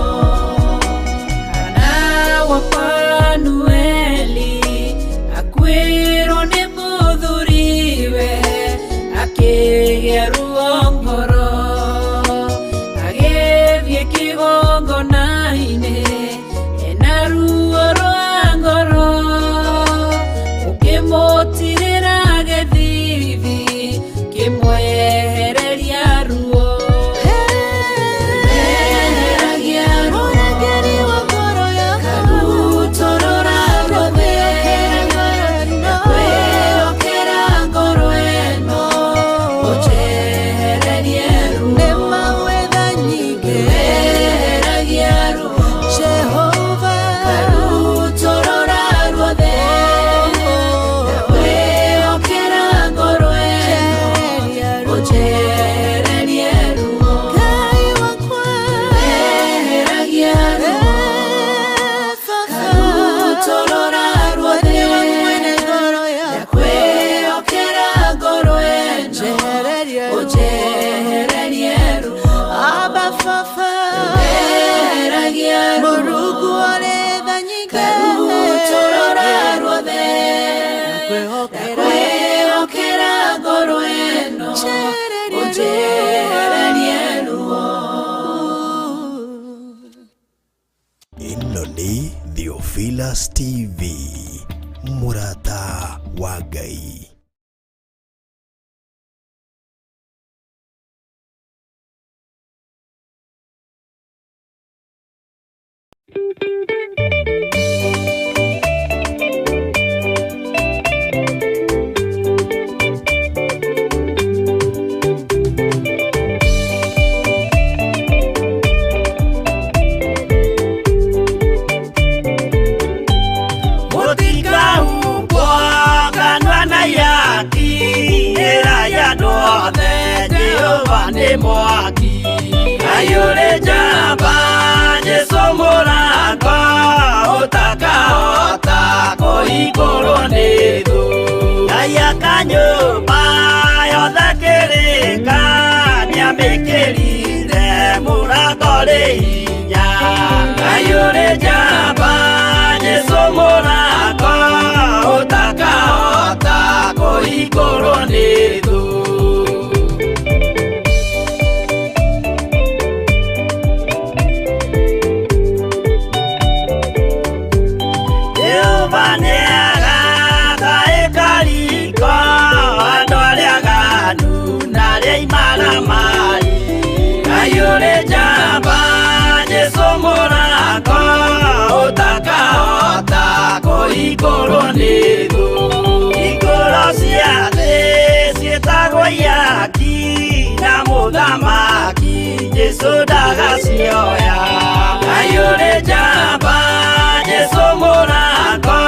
Hana wa Fanueli akuĩrwo nĩ mũthuriwe, akĩgĩa ruo ngoro, agĩthiĩ kĩgongona-inĩ ena ruo rwa ngoro, ũkĩmũtirĩra gĩthithi kĩmwehereria ruo. Weheragia ruo, karutũrũra ruothe, ndakwĩhokera ngoro ĩno, ũnjehererie ruo. Weheragia ruo, karutũrũra ruothe, ndakwĩhokera ngoro ĩno, ũnjehererie ruo. Weheragia ruo, karutũrũra ruothe, ndakwĩhokera ngoro ĩno, ũnjehererie ruo. Weheragia ruo, karutũrũra ruothe, ndakwĩhokera ngoro ĩno, ũnjehererie ruo. Ĩno nĩ Theophilus TV, mũrata wa Ngai. Mũtikahumbwo kanua na ihaki, ĩrai andũ othe Jehova nĩ mwaki. Ngai ũrĩ njamba, Jesũ mũrango, ũtakahota kũhingũrwo nĩ thũ. Ngai aka nyũmba yothe kĩrĩka, nĩamĩkĩrire mũrango rĩ hinya. Ngai ũrĩ njamba Jesũ mũraka ũtakahota kũhingũrwo nĩ thũ. Jehova nĩagaka ĩkariko andũ arĩa aganu na arĩa imaramari. Ngai ũrĩ njamba Jesũ mũraka ũtakahota kũhingũrwo nĩ thũ. Hingũro cia thĩ ciĩtagwo ihaki na mũthamaki Jesũ ndagacioya. Ngai ũrĩ njamba Jesũ mũraka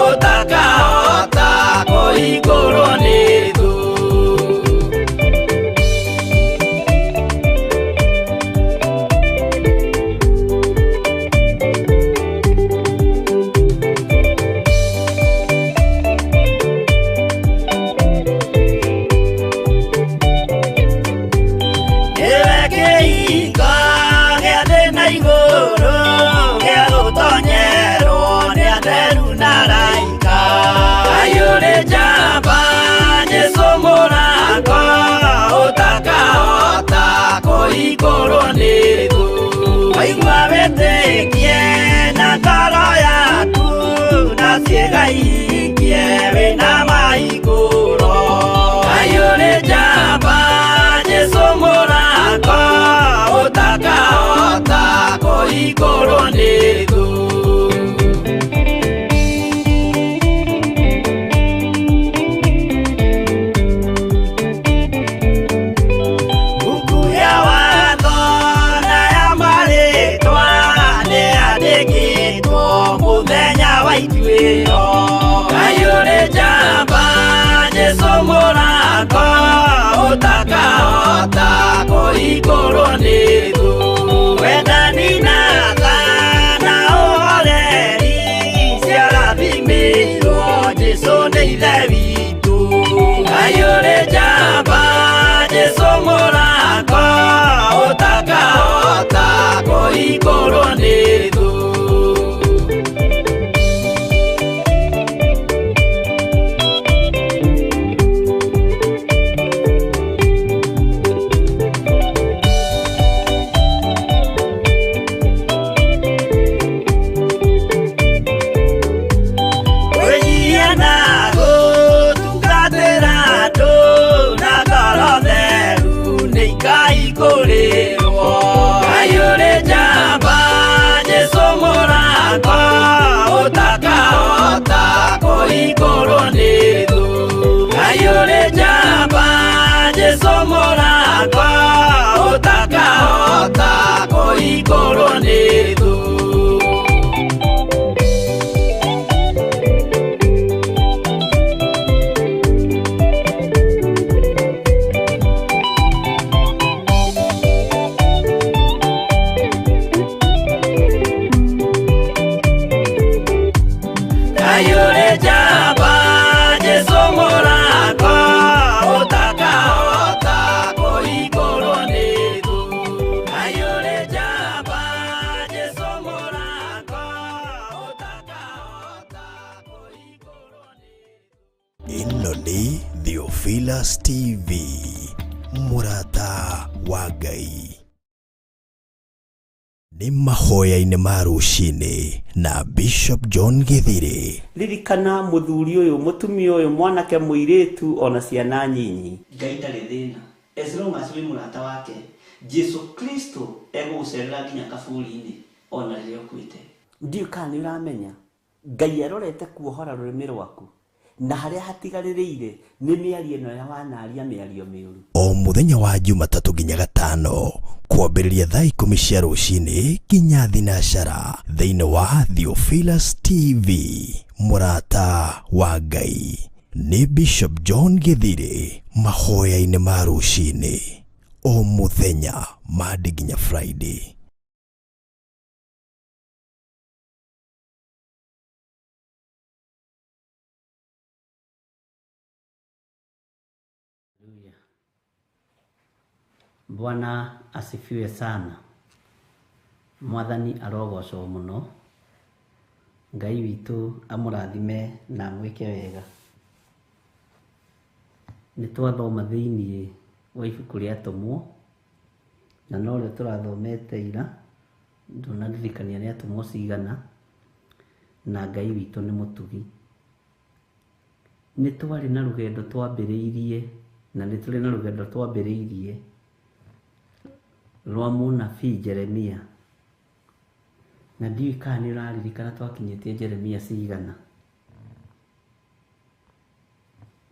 ũtakahota kũhingũrwo nĩ thũ. Nĩwe kĩhingo gĩa thĩ na igũrũ gĩa gũtonyerwo nĩ atheru na araika. Ngai ũrĩ njamba Jesũ mũraka ũtakahota kũhingũrwo nĩ thũ. Waigua wĩtĩkie na ngoro yaku na ciĩga ihingie wĩna mahingũro. Ngai ũrĩ njamba Jesũ mũraka ũtakahota kũhingũrwo nĩ thũ. Buku ya watho na ya marĩtwa nĩyandĩkĩtwo mũthenya wa ituĩro. Ngai ũrĩ njamba Jesũ mũraka ũtakahota kũhingũrwo nĩ thũ. Wendani na tha na ũhoreri ciarathimĩirwo Jesũ nĩ Ithe witũ. Ngai ũrĩ njamba Jesũ mũraka ũtakahota kũhingũrwo nĩ thũ. Kwĩnyihia na gũtungatĩra andũ na ngoro theru nĩ ikaihingũrĩrwo. Ngai ũrĩ njamba Jesũ mũraka ũtakahota kũhingũrwo nĩ thũ. Ngai ũrĩ njamba Jesũ mũraka ũtakahota kũhingũrwo nĩ thũ. Ngai ũrĩ njamba Jesũ mũraka ũtakahota kũhingũrwo nĩ thũ. Ngai ũrĩ njamba Jesũ mũraka ũtakahota kũhingũrwo nĩ thũ. Ĩno nĩ Theophilus TV, mũrata wa Ngai. Nĩ mahoya-inĩ ma rũcinĩ na Bishop John Gĩthirĩ. Ririkana mũthuri ũyũ, mũtumia ũyũ, mwanake, mũirĩtu ona ciana nyinyi. Ngai ndarĩ thĩna as long as wĩ mũrata wake. Jesu Kristo egũgũcerera nginya kaburi-inĩ ona rĩrĩa ũkuĩte. Ndiũĩ kana nĩ ũramenya Ngai arorete kuohora rũrĩmĩ rwaku na harĩa hatigarĩrĩire nĩ mĩario ĩno ya wanaria mĩario mĩũru. O mũthenya wa Jumatatũ nginya Gatano kwambĩrĩria thaa 10 cia rũcinĩ nginya thinacara thĩinĩ wa Theophilus TV, mũrata wa Ngai. Nĩ Bishop John Gĩthirĩ mahoya-inĩ ma rũcinĩ o mũthenya Monday nginya Friday. Bwana asifiwe sana. Mwathani arogocwo mũno. Ngai witũ amũrathime na amwĩke wega. Nĩ twathoma thĩiniĩ wa ibuku rĩa Atũmwo, na norĩo tũrathomete ira, ndũnaririkania nĩ Atũmwo cigana, na Ngai witũ nĩ mũtugi. Nĩ twarĩ na rũgendo twambĩrĩirie, na nĩ tũrĩ na rũgendo twambĩrĩirie rwa mũnabii Jeremia. Na ndiũĩ kana nĩ ũraririkana twakinyĩtie Jeremia cigana,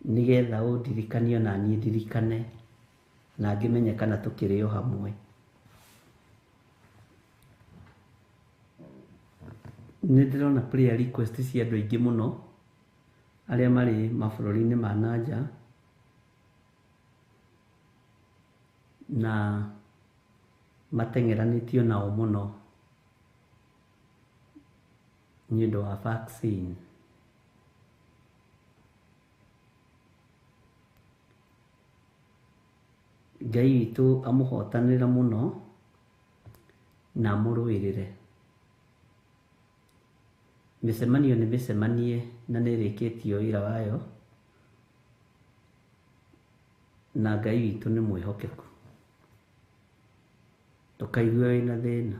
nĩgetha ũndirikanie ona niĩ ndirikane, na ngĩmenye kana tũkĩrĩ o hamwe. Nĩ ndĩrona prayer request cia andũ aingĩ mũno arĩa marĩ mabũrũri-inĩ ma na nja, na mateng'eranĩtio nao mũno nĩ ũndũ wa vaccine. Ngai witũ amũhotanĩre mũno na amũrũĩrĩre. Mĩcemanio nĩ mĩcemanie na nĩ ĩrĩkĩtio wĩra wayo, na Ngai witũ nĩ mwĩhokeku. Ndũkaigue wĩna thĩna.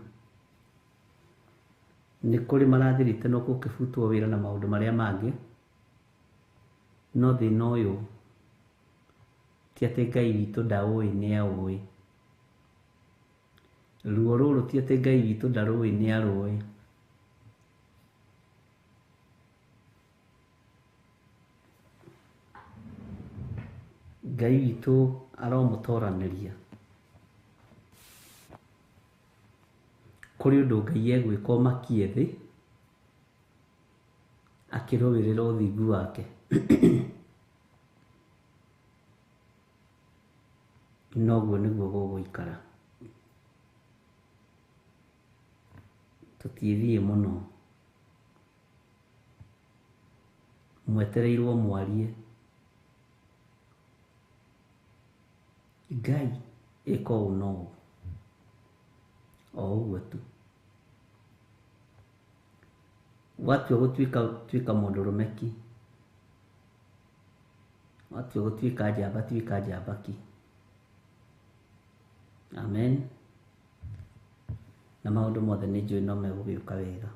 Nĩ kũrĩ marathirite no gũkĩbutwo wĩra na maũndũ marĩa mangĩ, no thĩna ũyũ ti atĩ Ngai witũ ndaũĩ, nĩ aũĩ. Ruo rũrũ ti atĩ Ngai witũ ndarũĩ, nĩ arũĩ. Ngai witũ aromũtoranĩria. Kũrĩ ũndũ Ngai egwĩka ũmakie thĩ, akĩrũĩrĩra ũthingu wake. Noguo nĩguo gũgũikara. Tũtithiĩ mũno. Mwetereirwo mwarie. Ngai ĩka ũũ na ũũ. O ũguo tu. Watua gũtuĩka tuĩka mũndũrũme ki. Watua gũtuĩka njamba tuĩka njamba ki. Amen. Na maũndũ mothe nĩ njũĩ no megũgĩũka wega.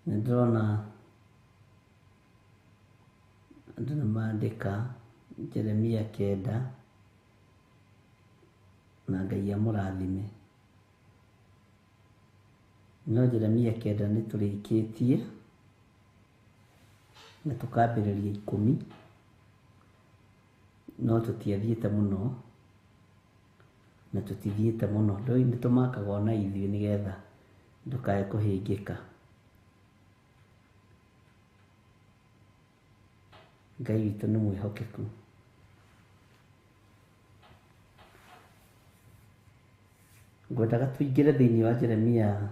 Nĩ ndĩrona andũ nĩ mandĩka Jeremia 9, na Ngai amũrathime. No Jeremia 9 nĩ tũrĩkĩtie na tũkambĩrĩria 10, no tũtiathiĩte mũno, na tũtithiĩte mũno. Ndũĩ nĩ tũmakaga ona ithuĩ nĩgetha ndũkae kũhĩngĩka. Ngai witũ nĩ mwĩhokeku. Ngwendaga tũingĩre thĩinĩ wa Jeremia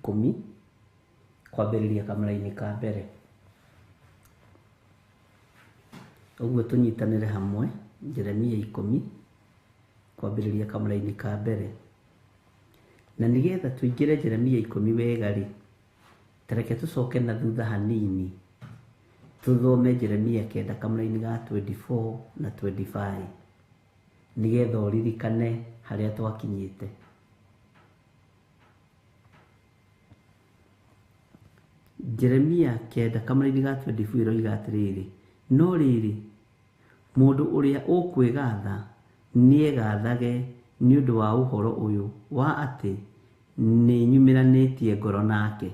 10 kwambĩrĩria kamũraini ka mbere. Ũguo tũnyitanĩre hamwe, Jeremia 10 kwambĩrĩria kamũraini ka mbere. Na nĩgetha tũingĩre Jeremia 10 wega rĩ, ta reke tũcoke na thutha hanini tũthome Jeremia 9 kamũraini ga 24 na 25, nĩgetha ũririkane harĩa twakinyĩte. Jeremia 9 kamũraini ga 24 ĩroiga atĩrĩrĩ, no rĩrĩ, mũndũ ũrĩa ũkwĩgatha nĩegathage nĩ ũndũ wa ũhoro ũyũ wa atĩ nĩnyumĩranĩtie ngoro nake.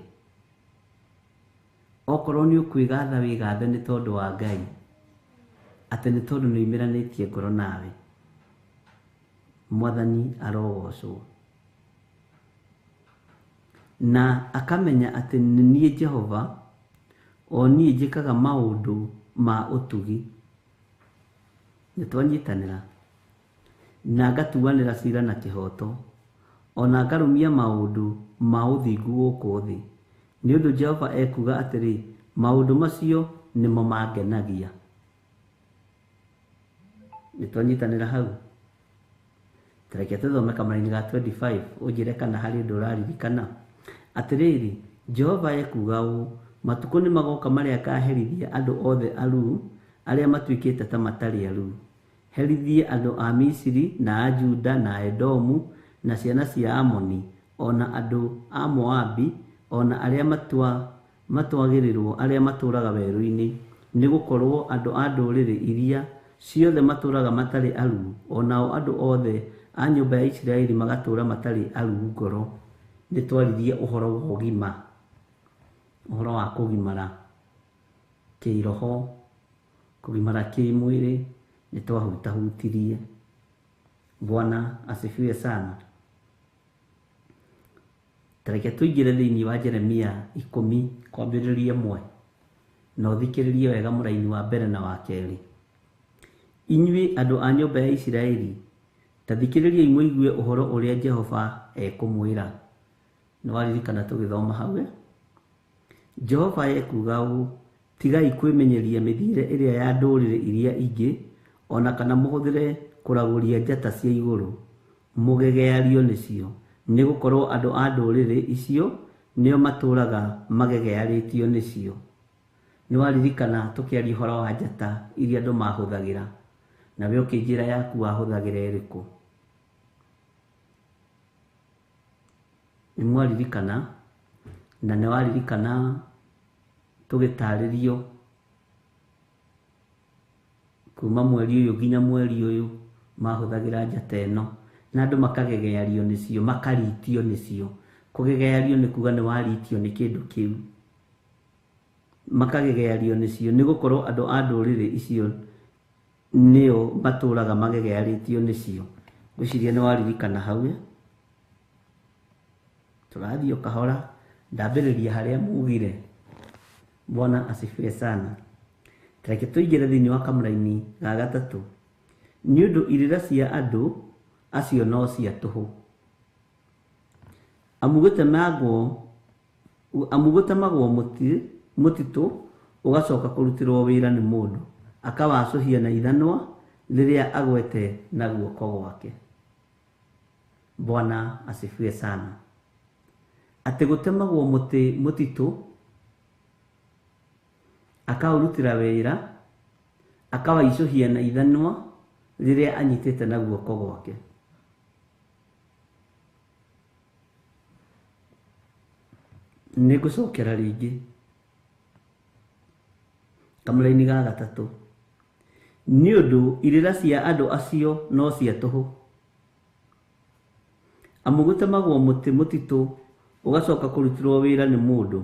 Okorwo nĩ ũkwĩgatha wĩgathe nĩ tondũ wa Ngai, atĩ nĩ tondũ nĩumĩranĩtie ngoro nawe. Mwathani arogocwo. Na akamenya atĩ nĩ niĩ Jehova, o niĩ njĩkaga maũndũ ma ũtugi. Nĩ twanyitanĩra. Na ngatuanĩra cira na kĩhooto, ona ngarũmia maũndũ ma ũthingu gũkũ thĩ. Nĩ ũndũ Jehova ekuuga atĩrĩ, maũndũ macio nĩmo mangenagia. Nĩ twanyitanĩra hau. Tareke tũthome kamũraini ga 25 ũnjĩre kana harĩ ũndũ ũraririkana. Atĩrĩrĩ, Jehova ekuuga ũũ, matukũ nĩ magoka marĩa akaherithia andũ othe aruu arĩa matuĩkĩte ta matarĩ aruu. Herithie andũ a Misiri na a Juda na a Edomu na ciana cia Amoni o na andũ a Moabi o na arĩa matwagĩrĩrwo arĩa matũũraga werũ-inĩ, nĩgũkorwo andũ a ndũrĩrĩ iria ciothe matũũraga matarĩ aruu, o nao andũ othe a nyũmba ya Isiraeli magatũũra matarĩ aruu ngoro. Nĩ twaririe ũhoro wa ũgima, ũhoro wa kũgimara kĩroho, kũgimara kĩmwĩrĩ, nĩ twahutahutirie. Bwana asifiwe sana. Tareke tũingĩre thĩinĩ wa Jeremia 10 kwambĩrĩria 1 na ũthikĩrĩrie wega mũraini wa mbere na wa kerĩ. Inyuĩ andũ a nyũmba ya Isiraeli, ta thikĩrĩriai mũigue ũhoro ũrĩa Jehova ekũmwĩra. Nĩ waririkana tũgĩthoma hau? Jehova ekuuga ũũ, tigai kwĩmenyeria mĩthiĩre ĩrĩa ya ndũrĩrĩ iria ingĩ, o na kana mũhũthĩre kũragũria njata cia igũrũ, mũgegeario nĩcio, nĩgũkorwo andũ a ndũrĩrĩ icio nĩo matũũraga magegearĩtio nĩcio. Nĩ waririkana tũkĩaria ũhoro wa njata iria andũ mahũthagĩra, nawe ũkĩnjĩra yaku wahũthagĩra ĩrĩkũ? Nĩ mwaririkana, na nĩ waririkana tũgĩtarĩrio kuma mweri ũyũ nginya mweri ũyũ mahũthagĩra njata ĩno, na andũ makagegeario nĩcio, makaritio nĩcio. Kũgegeario nĩ kuga nĩ waritio nĩ kĩndũ kĩu. Makagegeario nĩcio nĩgũkorwo andũ a ndũrĩrĩ icio nĩo matũũraga magegearĩtio nĩcio. Ngwĩciria nĩ waririkana hau. Tũrathiĩ o kahora, ndambĩrĩria harĩa mugire. Bwana asifiwe sana. Tareke tũingĩre thĩinĩ wa kamũraini ga gatatũ. Nĩ ũndũ irĩra cia andũ acio no cia tũhũ. Amu gũtemagwo mũtitũ ũgacoka kũrutĩrwo wĩra nĩ mũndũ, akawacũhia na ithanwa rĩrĩa agwete na guoko gwake. Bwana asifiwe sana. Atĩ gũtemagwo mũtitũ akaũrutĩra wĩra, akawaicũhia na ithanwa rĩrĩa anyitĩte na guoko gwake. Nĩngũcokera rĩngĩ kamũraini ga gatatũ. Nĩ ũndũ irĩra cia andũ acio no cia tũhũ. Amu gũtemagwo mũtitũ ũgacoka kũrutĩrwo wĩra nĩ mũndũ,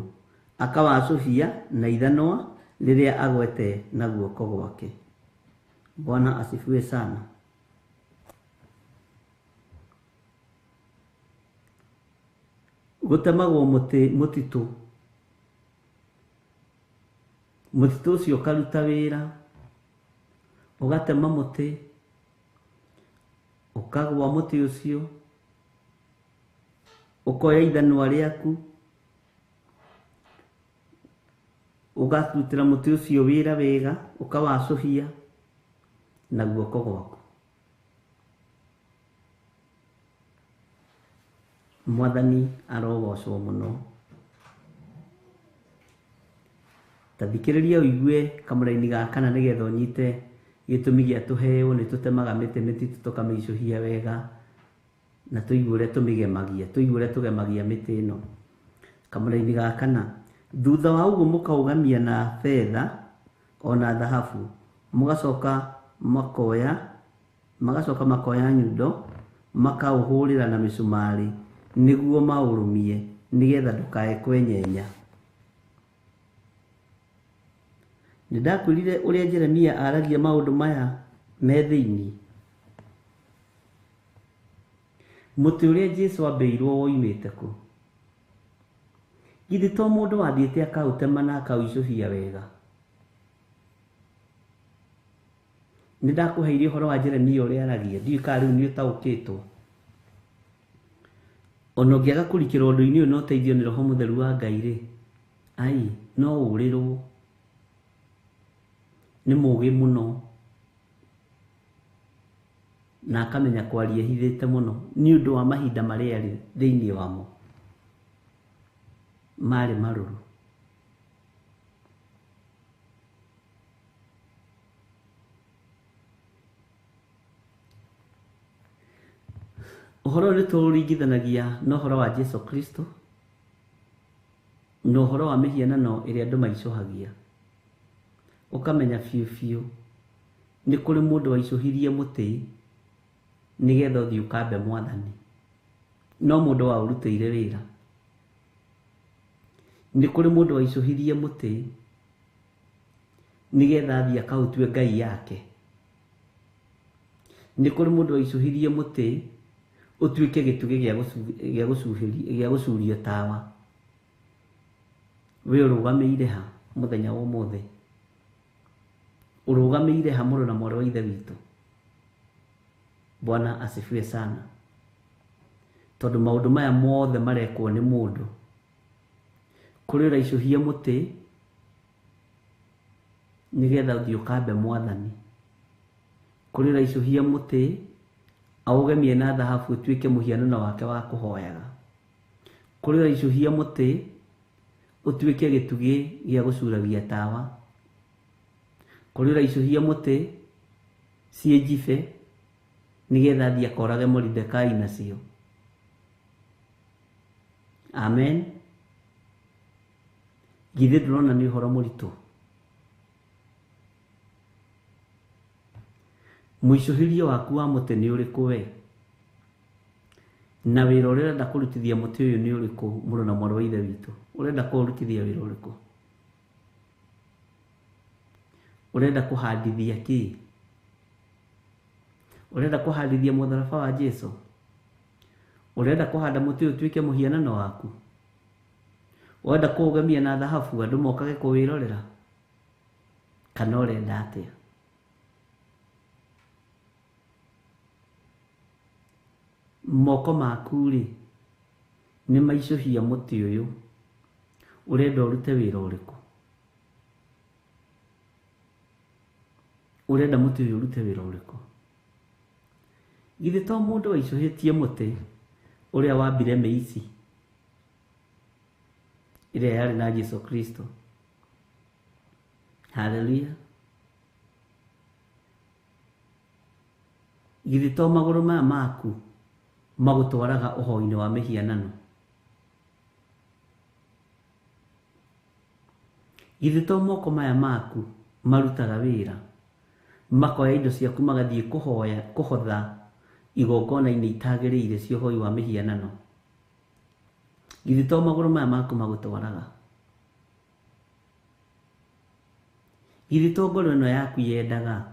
akawacũhia na ithanwa rĩrĩa agwete na guoko gwake. Bwana asifiwe sana. Gũtemagwo mũtitũ, mũtitũ ũcio ũkaruta wĩra, ũgatema mũtĩ, ũkagwa mũtĩ ũcio, ũkoya ithanwa rĩaku, ũgarutĩra mũtĩ ũcio wĩra wega, ũkawacũhia na guoko gwaku. Mwathani arogocwo mũno. Ta thikĩrĩria ũigue kamũraini ga kana nĩgetha ũnyite gĩtũmi gĩa tũheo. Nĩ tũtemaga mĩtĩ mĩtitũ tũkamĩicũhia wega, na tũigue ũrĩa tũmĩgemagia, tũigue ũrĩa tũgemagia mĩtĩ ĩno. Kamũraini ga kana, thutha wa ũguo mũkaũgamia na betha o na thahabu, mũgacoka makoya nyundo makaũhũrĩra na mĩcumarĩ nĩguo maũrũmie nĩgetha ndũkae kwenyenya. Nĩ ndakwĩrire ũrĩa Jeremia aragia maũndũ maya me thĩinĩ. Mũtĩ ũrĩa Jesũ ambĩirwo woimĩte kũ? Githĩ to mũndũ wathiĩte akaũtema na akaũicũhia wega? Nĩ ndakũheire ũhoro wa Jeremia ũrĩa aragia, ndiũĩ kana rĩu nĩ ũtaũkĩtwo. Ona ũngĩaga kũrikĩra ũndũ-inĩ ũyũ na ũteithio nĩ Roho Mũtheru wa Ngai rĩ, ai, no ũrĩrwo. Nĩ mũũgĩ mũno. Na akamenya kwaria hithĩte mũno nĩ ũndũ wa mahinda marĩa arĩ thĩinĩ wamo marĩ marũrũ. Ũhoro ũyũ nĩ tũũringithanagia na ũhoro wa Jesu Kristo na ũhoro wa mĩhianano ĩrĩa andũ maicũhagia. Ũkamenya biũ biũ nĩ kũrĩ mũndũ waicũhirie mũtĩ nĩgetha ũthiĩ ũkambe mwathani, no mũndũ waũrutĩire wĩra. Nĩ kũrĩ mũndũ waicũhirie mũtĩ nĩgetha athiĩ akaũtue ngai yake. Nĩ kũrĩ mũndũ waicũhirie mũtĩ ũtuĩke gĩtugĩ gĩa gũcuria tawa. We ũrũgamĩire ha mũthenya wa ũmũthĩ? Ũrũgamĩire ha mũrũ na mwarĩ wa Ithe witũ? Bwana asifiwe sana. Tondũ maũndũ maya mothe marekwo nĩ mũndũ. Kũrĩ ũraicũhia mũtĩ nĩgetha ũthiĩ ũkambe mwathani. Kũrĩ ũraicũhia mũtĩ aũgemie na thahabu ũtuĩke mũhianano wake wa kũhoyaga. Kũrĩ ũraicũhia mũtĩ ũtuĩke gĩtugĩ gĩa gũcuragia tawa. Kũrĩ ũraicũhia mũtĩ ciĩ njibe nĩgetha athiĩ akorage Moridekai nacio. Amen. Githĩ ndũrona nĩ ũhoro mũritũ? Mũicũhĩrie waku wa mũtĩ nĩ ũrĩkũ we? Na wĩra ũrĩa ũrenda kũrutithia mũtĩ ũyũ nĩ ũrĩkũ, mũrũ na mwarĩ wa Ithe witũ? Ũrenda kũũrutithia wĩra ũrĩkũ? Ũrenda kũhandithia kĩ? Ũrenda kũhandithia mũtharaba wa Jesu? Ũrenda kũhanda mũtĩ ũyũ ũtuĩke mũhianano waku? Ũrenda kũũgemia na thahabu andũ mokage kũwĩrorera? Kana ũrenda atĩa? Moko maku rĩ nĩ maicũhia mũtĩ ũyũ, ũrenda ũrute wĩra ũrĩkũ? Ũrenda mũtĩ ũyũ ũrute wĩra ũrĩkũ? Githĩ to mũndũ waicũhĩtie mũtĩ ũrĩa wambire mĩici ĩrĩa yarĩ na Jesu Kristo? Haleluya. Githĩ to magũrũ maya maku magũtwaraga ũhoi-inĩ wa mĩhianano? Githĩ to moko maya maku marutaga wĩra makoya indo ciaku magathiĩ kũhoya kũhotha igongona-inĩ itagĩrĩire cia ũhoi wa mĩhianano? Githĩ to magũrũ maya maku magũtwaraga? Githĩ to ngoro ĩno yaku yendaga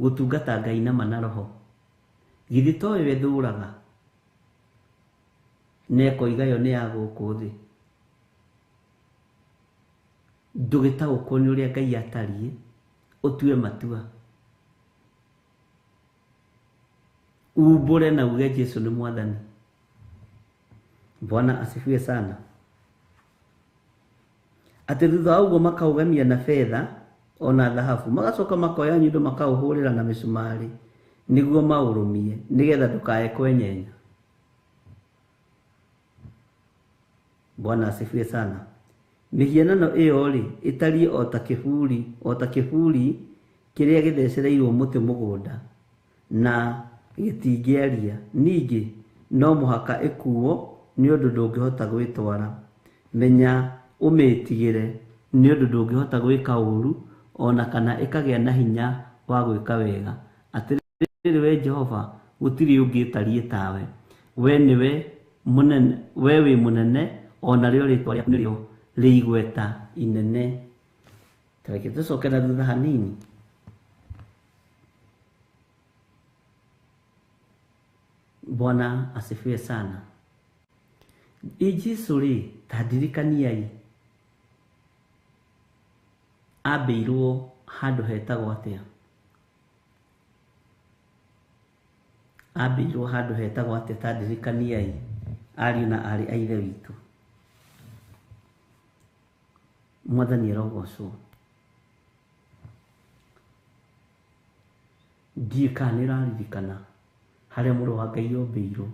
gũtungata Ngai na ma na roho? Githĩ to yo ĩthũraga na ĩkoiga yo nĩ ya gũkũ thĩ? Ndũgĩtaũkwo nĩ ũrĩa Ngai atariĩ, ũtue matua, umbũre na uge Jesu nĩ mwathani. Bwana asifiwe sana. Atĩ thutha wa ũguo makaũgemia na betha ona thahabu, magacoka makoya nyundo makaũhũrĩra na mĩcumarĩ nĩguo maũrũmie nĩgetha ndũkae kwenyenya. Bwana asifiwe sana. Mĩhianano ĩyo rĩ ĩtariĩ o ta kĩburi kĩrĩa gĩthecereirwo mũtĩ mũgũnda na gĩtingĩaria. Ningĩ no mũhaka ĩkuo nĩ ũndũ ndũngĩhota gwĩtwara. Menya ũmĩtigĩre nĩ ũndũ ndũngĩhota gwĩka ũũru ona kana ĩkagĩa na hinya wa gwĩka wega. Atĩrĩrĩ we Jehova, gũtirĩ ũngĩ ũtariĩ tawe. We nĩwe mũnene, we wĩ mũnene, ona rĩo rĩĩtwa rĩaku nĩrĩo rĩ igweta inene. Ta reke tũcoke na thutha hanini. Bwana asifiwe sana. Ĩ Jesu rĩ, ta ndirikaniai ambĩirwo handũ hetagwo atĩa? Ambĩirwo handũ hetagwo atĩa? Ta ndirikaniai ariũ na aarĩ a Ithe witũ. Mwathani arogocwo. Ndiũĩ kana nĩ ũraririkana harĩa mũrũ wa Ngai ombĩirwo,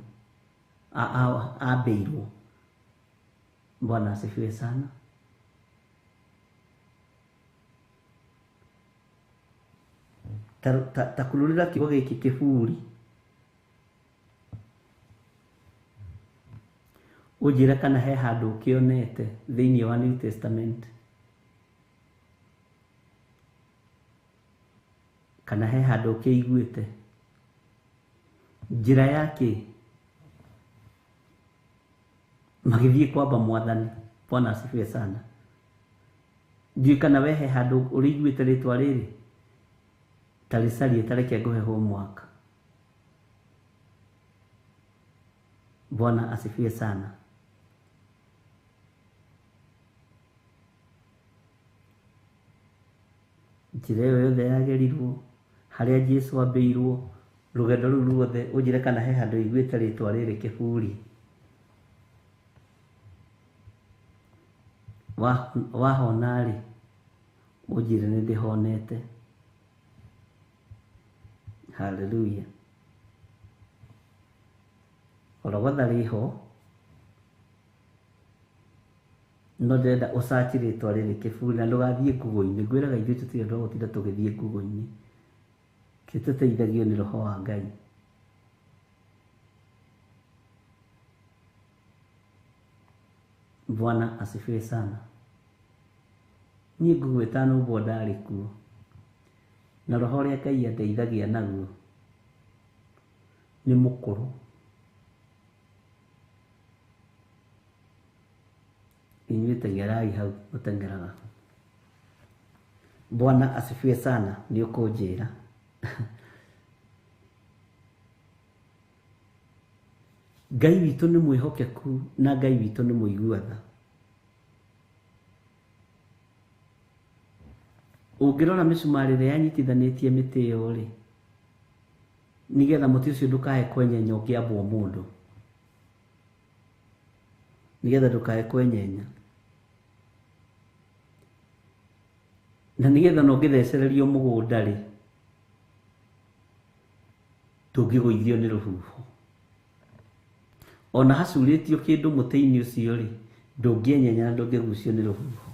ambĩirwo. Bwana asifiwe sana. Ta kurũrĩra kiugo gĩkĩ kĩburi, ũnjĩre kana he handũ ũkĩonete thĩinĩ wa New Testament, kana he handũ ũkĩiguĩte njĩra yake magĩthiĩ kwamba mwathani. Bwana asifiwe sana. Ndiũĩ kana we he handũ ũrĩiguĩte rĩtwa rĩrĩ, tarĩcarie, tareke ngũhe homework. Bwana asifiwe sana. Njĩra ĩyo yothe yagerirwo, harĩa Jesũ ambĩirwo, rũgendo rũu ruothe, ũnjĩre kana he handũ ũiguĩte rĩtwa rĩrĩ kĩburi. Wahona rĩ, ũnjĩre nĩ ndĩhonete. Hallelujah. Gologotha rĩho, no ndĩrenda ũcaci rĩtwa rĩrĩ kĩburi na ndũgathiĩ Google-inĩ. Ngwĩraga ithuĩ tũtirĩ andũ a gũtinda tũgĩthiĩ Google-inĩ, tũteithagio nĩ roho wa Ngai. Bwana asifiwe sana. Niĩ Google ĩtanombwo ndarĩ kuo, na roho ũrĩa Ngai andeithagia naguo nĩ mũkũrũ. Inyuĩ teng'erai hau mũteng'eraga. Bwana asifiwe sana. Nĩ ũkũnjĩra. Ngai witũ nĩ mwĩhokeku na Ngai witũ nĩ mũigua tha. Ũngĩrora mĩcumarĩ ĩrĩa yanyitithanĩtie mĩtĩ ĩyo rĩ, nĩgetha mũtĩ ũcio ndũkae kwenyenya ũngĩambwo mũndũ, nĩgetha ndũkae kwenyenya, na nĩgetha na ũngĩthecererio mũgũnda rĩ, ndũngĩgũithio nĩ rũhuho. Ona hacurĩtio kĩndũ mũtĩ-inĩ ũcio rĩ, ndũngĩenyenya na ndũngĩgucio nĩ rũhuho.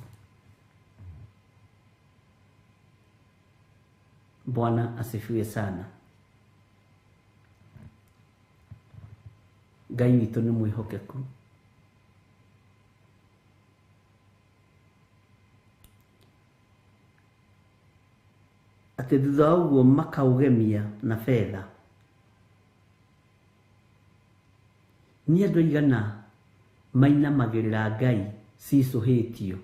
Bwana asifiwe sana. Ngai witũ nĩ mwĩhokeku. Atĩ thutha wa ũguo makaũgemia na betha. Nĩ andũ aigana mainamagĩrĩra Ngai cicũhĩtio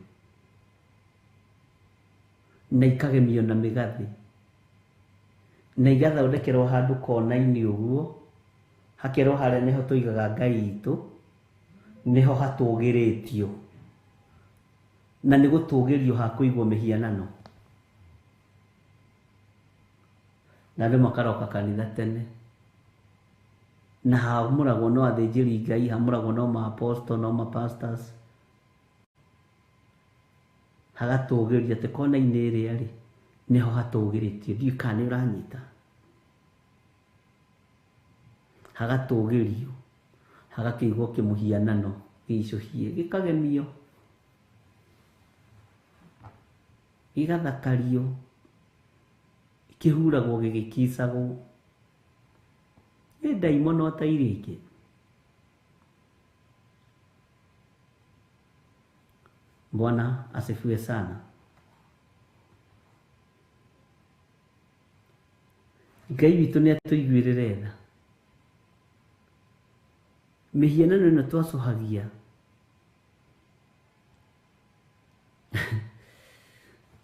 na ikagemio na mĩgathĩ na igathondekerwo handũ kona-inĩ ũguo, hakerwo harĩa nĩho tũigaga Ngai itũ, nĩho hatũgĩrĩtio, na nĩ gũtũgĩrio hakũigwo mĩhianano. Na andũ makaroka kanitha tene, na hamũragwo no athĩnjĩri Ngai, hamũragwo no ma-apostle, no ma-pastors, hagatũgĩrio atĩ kona-inĩ ĩrĩa rĩ nĩho hatũgĩrĩtio. Ndiũĩ kana nĩ ũranyita. Hagatũgĩrio, hagakĩigwo kĩmũhianano gĩicũhie, gĩkagemio, gĩgathakario, kĩhuragwo gĩgĩkicagwo. Nĩ ndaimono ta irĩngĩ. Bwana asifiwe sana. Ngai witũ nĩ atũiguĩrĩre tha. Mĩhianano ĩno twacũhagia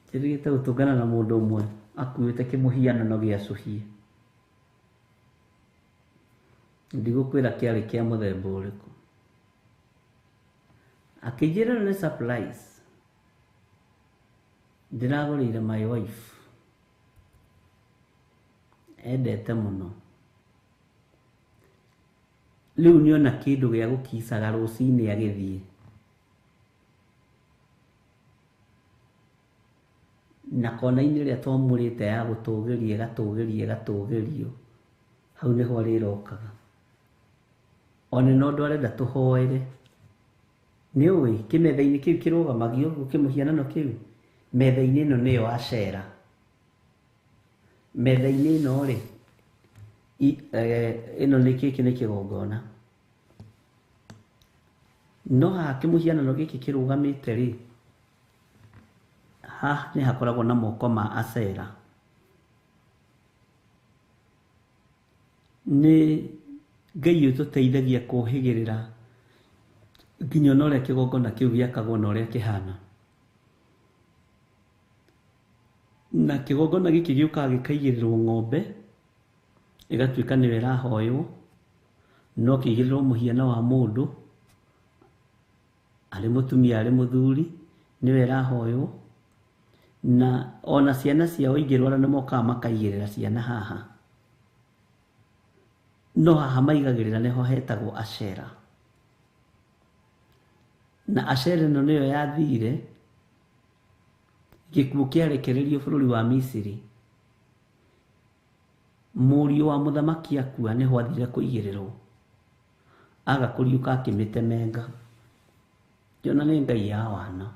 njĩrĩgĩte gũtũngana na mũndũ ũmwe akuĩte kĩmũhianano gĩacũhie. Ndigũkwĩra kĩarĩ kĩa mũthemba ũrĩkũ. Akĩnjĩra nĩ surprise ndĩragũrĩire my wife, endete mũno. Rĩu nĩona kĩndũ gĩa gũkicaga rũcinĩ agĩthiĩ. Na kona-inĩ ĩrĩa twamũrĩte ya gũtũgĩria ĩgatũgĩrio ĩgatũgĩrio, hau nĩho arĩrokaga. Ona no ũndũ arenda tũhoere. Nĩ ũĩ kĩmetha-inĩ kĩu kĩrũgamagio ũguo kĩmũhianano kĩu, metha-inĩ ĩno nĩyo acera. Metha-inĩ ĩno rĩ, ĩno nĩ gĩkĩ nĩ kĩgongona. No haha kĩmũhianano gĩkĩ kĩrũgamĩte rĩ, haha nĩ hakoragwo na moko ma acera. Nĩ Ngai ũtũteithagia kũhĩgĩrĩra nginya ona ũrĩa kĩgongona kĩu gĩakagwo na ũrĩa kĩhana. Na kĩgongona gĩkĩ gĩũkaga gĩkaigĩrĩrwo ng'ombe, ĩgatuĩka nĩyo ĩrahoywo, no kĩigĩrĩrwo mũhiano wa mũndũ, arĩ mũtumia arĩ mũthuri, nĩwe ĩrahoywo. Na ona ciana ciao ingĩrwara nĩ mokaga makaigĩrĩra ciana haha. No haha maigagĩrĩra nĩho hetagwo acera. Na acera ĩno nĩyo yathire gĩkuũ kĩarekererio bũrũri wa Misiri. Mũriũ wa mũthamaki akua nĩho athire kũigĩrĩrwo. Aga kũriũka akĩmĩtemenga. Ngĩona nĩ Ngai ya wana.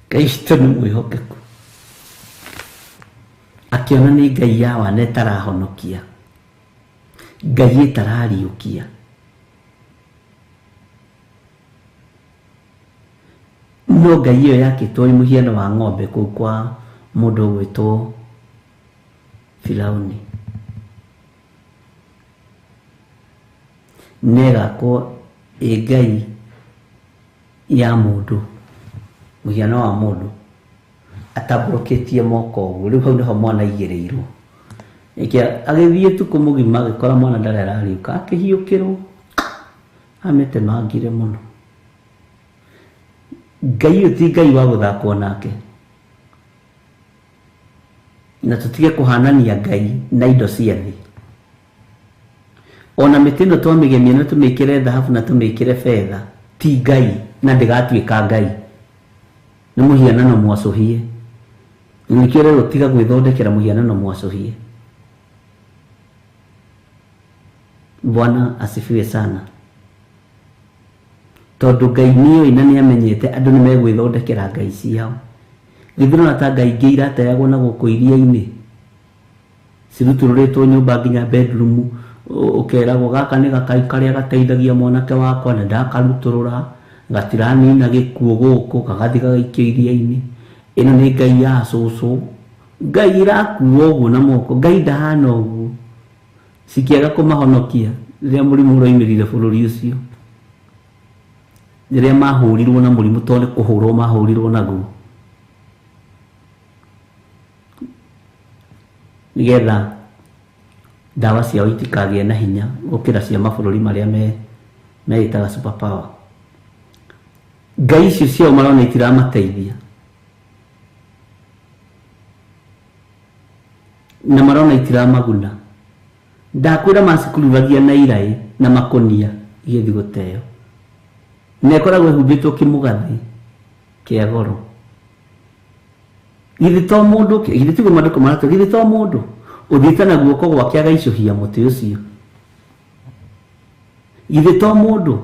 Ngai witũ nĩ mwĩhokeku. Akĩona nĩ Ngai ya wana ĩtarahonokia. Ngai ĩtarariũkia. No Ngai ĩyo yakĩtwo ĩ mũhiano wa ng'ombe kũu kwa mũndũ ũgwĩtwo Firauni. Nĩ ĩgakwo ĩ Ngai ya mũndũ, mũhiano wa mũndũ atambũrũkĩtie moko ũguo. Rĩu hau nĩho mwana aigĩrĩirwo. Agĩthiĩ ũtukũ mũgima agĩkora mwana ndarĩ arariũka, akĩhiũkĩrwo, amĩtemangire mũno. Ngai ũyũ ti Ngai wa gũthakwo nake. Na tũtige kũhanania Ngai na indo cia thĩ. Ona mĩtĩ ĩno twamĩgemia na tũmĩkĩre thahabu na tũmĩkĩre betha, ti Ngai na ndĩgatuĩka Ngai. Nĩ mũhianano mwacũhie. Nĩkĩo rĩrũ tiga gwĩthondekera mũhianano mwacũhie. Bwana asifiwe sana. Tondũ Ngai nĩoĩ na nĩamenyete andũ nĩmegwĩthondekera Ngai ciao. Githĩ ndũrona ta Ngai ingĩ irateagwo na gũkũ iria-inĩ? Cirutũrũrĩtwo nyũmba nginya bedroom, ũkeragwo gaka nĩ gakai karĩa gateithagia mwanake wakwa na ndakarutũrũra, gatiranina gĩkuũ gũkũ, gagathiĩ gagaikio iria-inĩ. Ĩno nĩ Ngai ya cũcũ. Ngai ĩrakuo ũguo na moko, Ngai ndahana ũguo. Cikĩaga kũmahonokia rĩrĩa mũrimũ ũroimĩrire bũrũri ũcio. Rĩrĩa mahũrirwo na mũrimũ tondũ nĩ kũhũrwo mahũrirwo naguo. Nĩgetha ndawa ciao itikagĩe na hinya gũkĩra cia mabũrũri marĩa meĩtaga super power. Ngai icio ciao marona itiramateithia. Na marona itiramaguna. Ndakwĩra macikururagia na iraĩ na makũnia igĩthiĩ gũteo. Na ĩkoragwo ĩhumbĩtwo kĩmũgathĩ kĩa goro. Githĩ to mũndũ, githĩ tiguo maandĩko maratwĩra, githĩ to mũndũ ũthiĩte na guoko gwake agaicũhia mũtĩ ũcio. Githĩ to mũndũ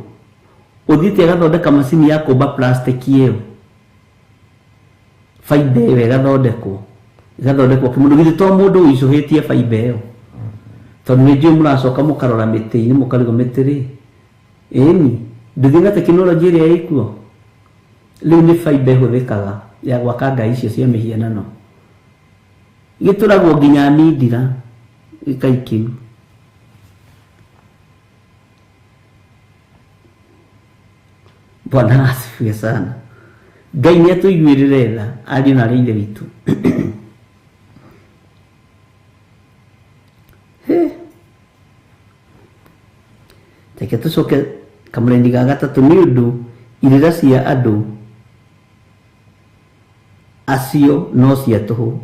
ũthiĩte agathondeka macini ya kũmba plastic ĩyo, fiber ĩyo ĩgathondekwo, ĩgathondekwo kĩmũndũ. Githĩ to mũndũ ũicũhĩtie fiber ĩyo? Tondũ nĩ njũĩ mũracoka mũkarora mĩtĩ-inĩ mũkarigwo mĩtĩ rĩ, ĩni ndũthiĩ na tekinoronjĩ ĩrĩa ĩkuo. Rĩu nĩ fiber ĩhũthĩkaga ya gwaka ngai icio cia mĩhianano. Gĩtũragwo nginya mindira gĩkaikio. Bwana asifiwe sana. Ngai nĩ atũiguĩrĩre tha ariũ na arĩ ithe witũ. Reke tũcoke kamũraini ga gatatũ nĩ ũndũ irĩra cia andũ acio no cia tũhũ.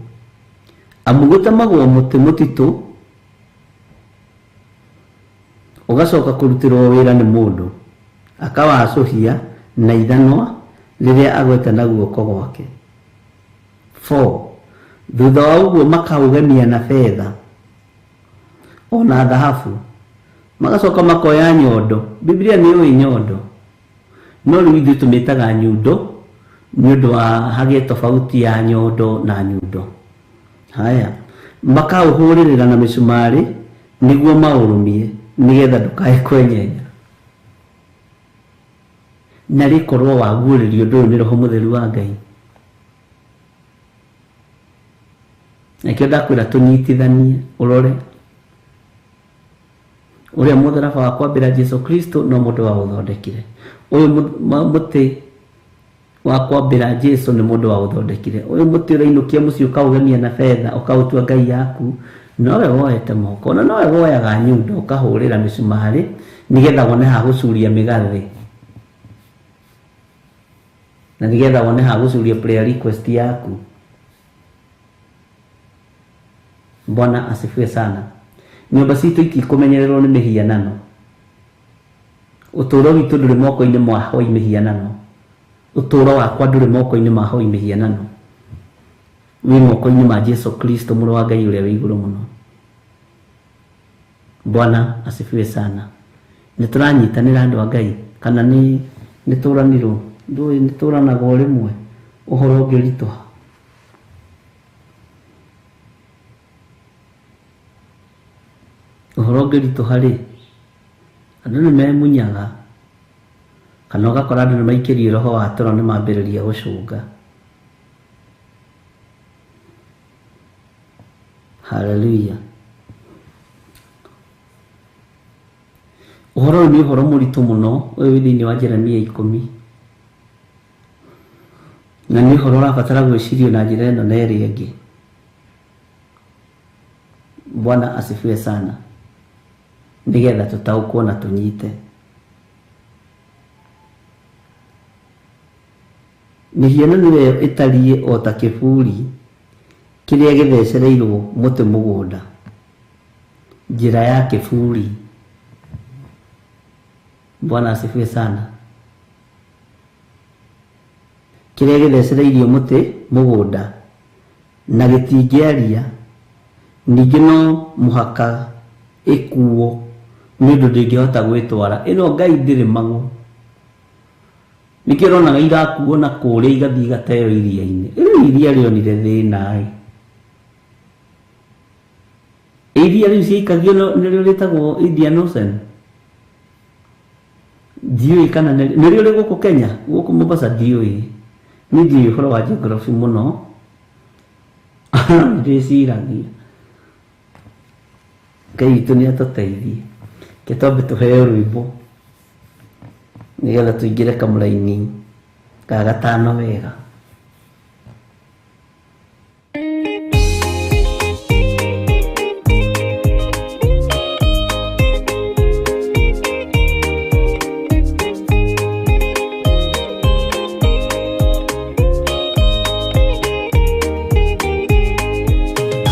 Amu gũtemagwo mũtĩ mũtitũ ũgacoka kũrutĩrwo wĩra nĩ mũndũ akawacũhia na ithanwa rĩrĩa agwete na guoko gwake. 4 Thutha wa ũguo makaũgemia na betha ona thahabu, magacoka makoya nyondo. Biblia nĩ yũĩ nyondo, no rĩu ithuĩ tũmĩtaga nyundo nĩ ũndũ wa hagĩe tofauti ya nyondo na nyundo. Haya, makaũhũrĩrĩra na mĩcumarĩ nĩguo maũrũmie nĩgetha ndũkae kwenyenya. Na rĩkorwo waguũrĩrio ũndũ ũyũ nĩ Roho Mũtheru wa Ngai. Nakĩo ndakwĩra tũnyitithanie, ũrore ũrĩa mũtharaba wa kwambĩra Jesu Kristo no mũndũ waũthondekire. Ũyũ mũtĩ wa kwambĩra Jesu nĩ mũndũ waũthondekire. Ũyũ mũtĩ ũrainũkia mũciĩ ũkaũgemia na betha ũkaũtua ngai yaku, nowe woete moko, na nowe woyaga nyundo ũkahũrĩra mĩcumarĩ nĩgetha wone ha gũcuria mĩgathĩ, na nĩgetha wone ha gũcuria prayer request yaku. Bwana asifiwe sana. Nyũmba citũ itikũmenyererwo nĩ mĩhianano. Ũtũũro witũ ndũrĩ moko-inĩ ma hoi mĩhianano. Ũtũũro wakwa ndũrĩ moko-inĩ ma hoi mĩhianano, wĩ moko-inĩ ma Jesu Kristo mũrũ wa Ngai ũrĩa wĩ igũrũ mũno. Bwana asifiwe sana. Nĩ tũranyitanĩra andũ a Ngai kana nĩ tũranirwo? Ndũĩ nĩ tũranagwo rĩmwe ũhoro ũngĩritũha. Ũhoro ũngĩritũha rĩ, andũ nĩ memunyaga, kana ũgakora andũ nĩ maikĩrie roho wa toro nĩ mambĩrĩria gũcũnga. Haleluya. Ũhoro ũyũ nĩ ũhoro mũritũ mũno, ũyũ wĩ thĩinĩ wa Jeremia 10, na nĩ ũhoro ũrabatara gwĩcirio na njĩra ĩno na ĩrĩa ĩngĩ. Bwana asifiwe sana. Nĩgetha tũtaũkwo na tũnyite. Mĩhianano ĩyo ĩtariĩ o ta kĩburi kĩrĩa gĩthecereirwo mũtĩ mũgũnda. Njĩra ya kĩburi. Bwana asifiwe sana. Kĩrĩa gĩthecereirio mũtĩ mũgũnda na gĩtingĩaria, ningĩ no mũhaka ĩkuo nĩ ũndũ ndĩngĩhota gwĩtwara. Ĩno Ngai ndĩrĩ magũrũ. Nĩkĩo ũronaga irakuo na kũrĩa igathiĩ igateo iria-inĩ. Rĩu iria rĩonire thĩna ĩ. Iria rĩu ciaikagio nĩrĩo rĩtagwo Indian Ocean. Ndiũĩ kana nĩrĩo rĩ gũkũ Kenya, gũkũ Mombasa ndiũĩ. Niĩ ndiũĩ ũhoro wa geography mũno. Ndĩciragia. Ngai witũ nĩ atũteithie. Reke twambe tũheo rwĩmbo nĩgetha tũingĩre kamũraini ga gatano wega.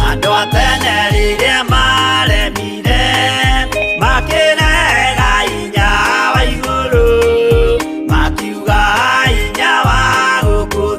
Andũ a tene rĩrĩa maremire makĩrega hinya wa igũrũ, makiuga hinya wa gũkũ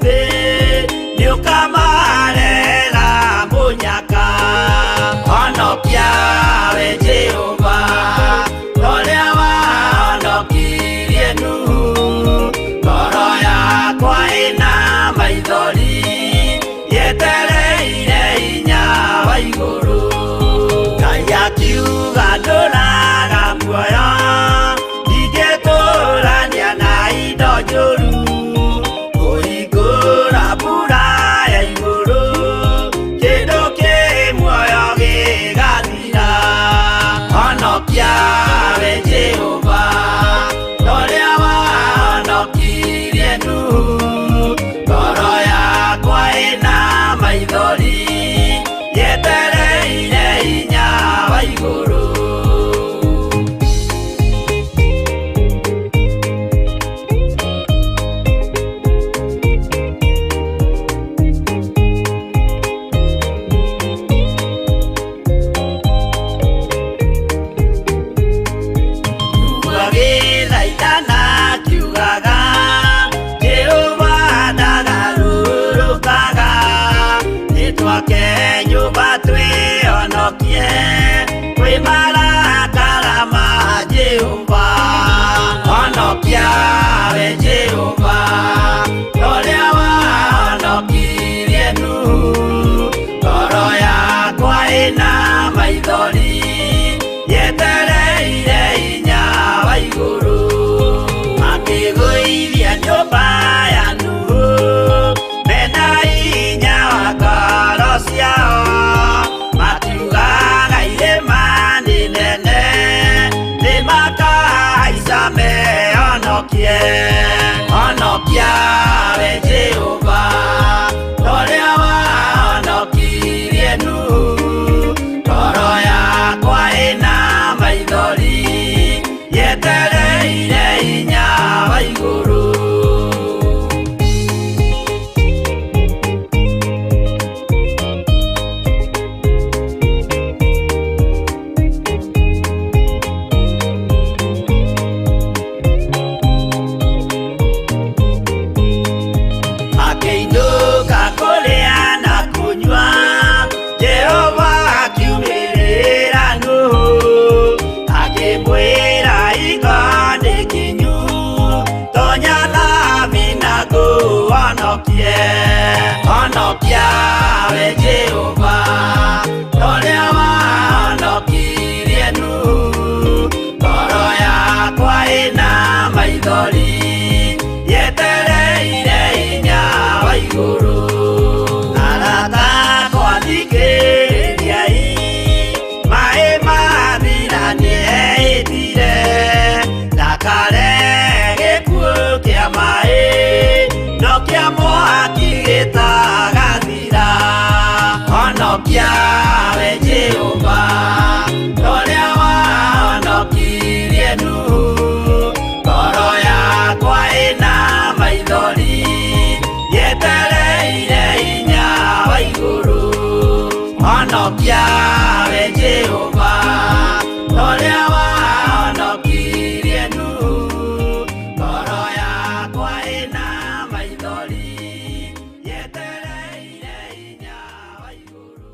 Twake nyũmba twĩhonokie kwĩ marakara ma Jehova. Honokia we Jehova, ũrĩa wahonokirie Nuhu. Ngoro yakwa ĩna maithori, yetereire hinya wa igũrũ. Makĩgũithia nyũmba ya Nuhu, mena hinya wa ngoro ciao. Makiugaga irĩma nĩ nene, nĩmakahaica mehonokie. Honokia we Jehova, ũrĩa wahonokirie Nuhu. Ngoro yakwa ĩna maithori, yetereire hinya wa igũrũ. Makĩinũka kũrĩa na kũnyua, Jehova akiumĩrĩra Nuhu, akĩmwĩra iga nĩ kinyu, tonya thabina ngũhonokie. Honokia we Jehova, ũrĩa wahonokirie Nuhu. Ngoro yakwa ĩna maithori, yetereire hinya wa igũrũ. Arata akwa thikĩrĩriai, maĩ mathira nĩehĩtire, ndakare gĩkuũ kĩa maĩ, no kĩa mwaki gĩtagathira. Honokia we Jehova, ũrĩa wahonokirie Nuhu. Ngoro yakwa ĩna maithori, yetereire hinya wa igũrũ. Honokia we Jehova, ũrĩa wahonokirie Nuhu. Ngoro yakwa ĩna maithori, yetereire hinya wa igũrũ.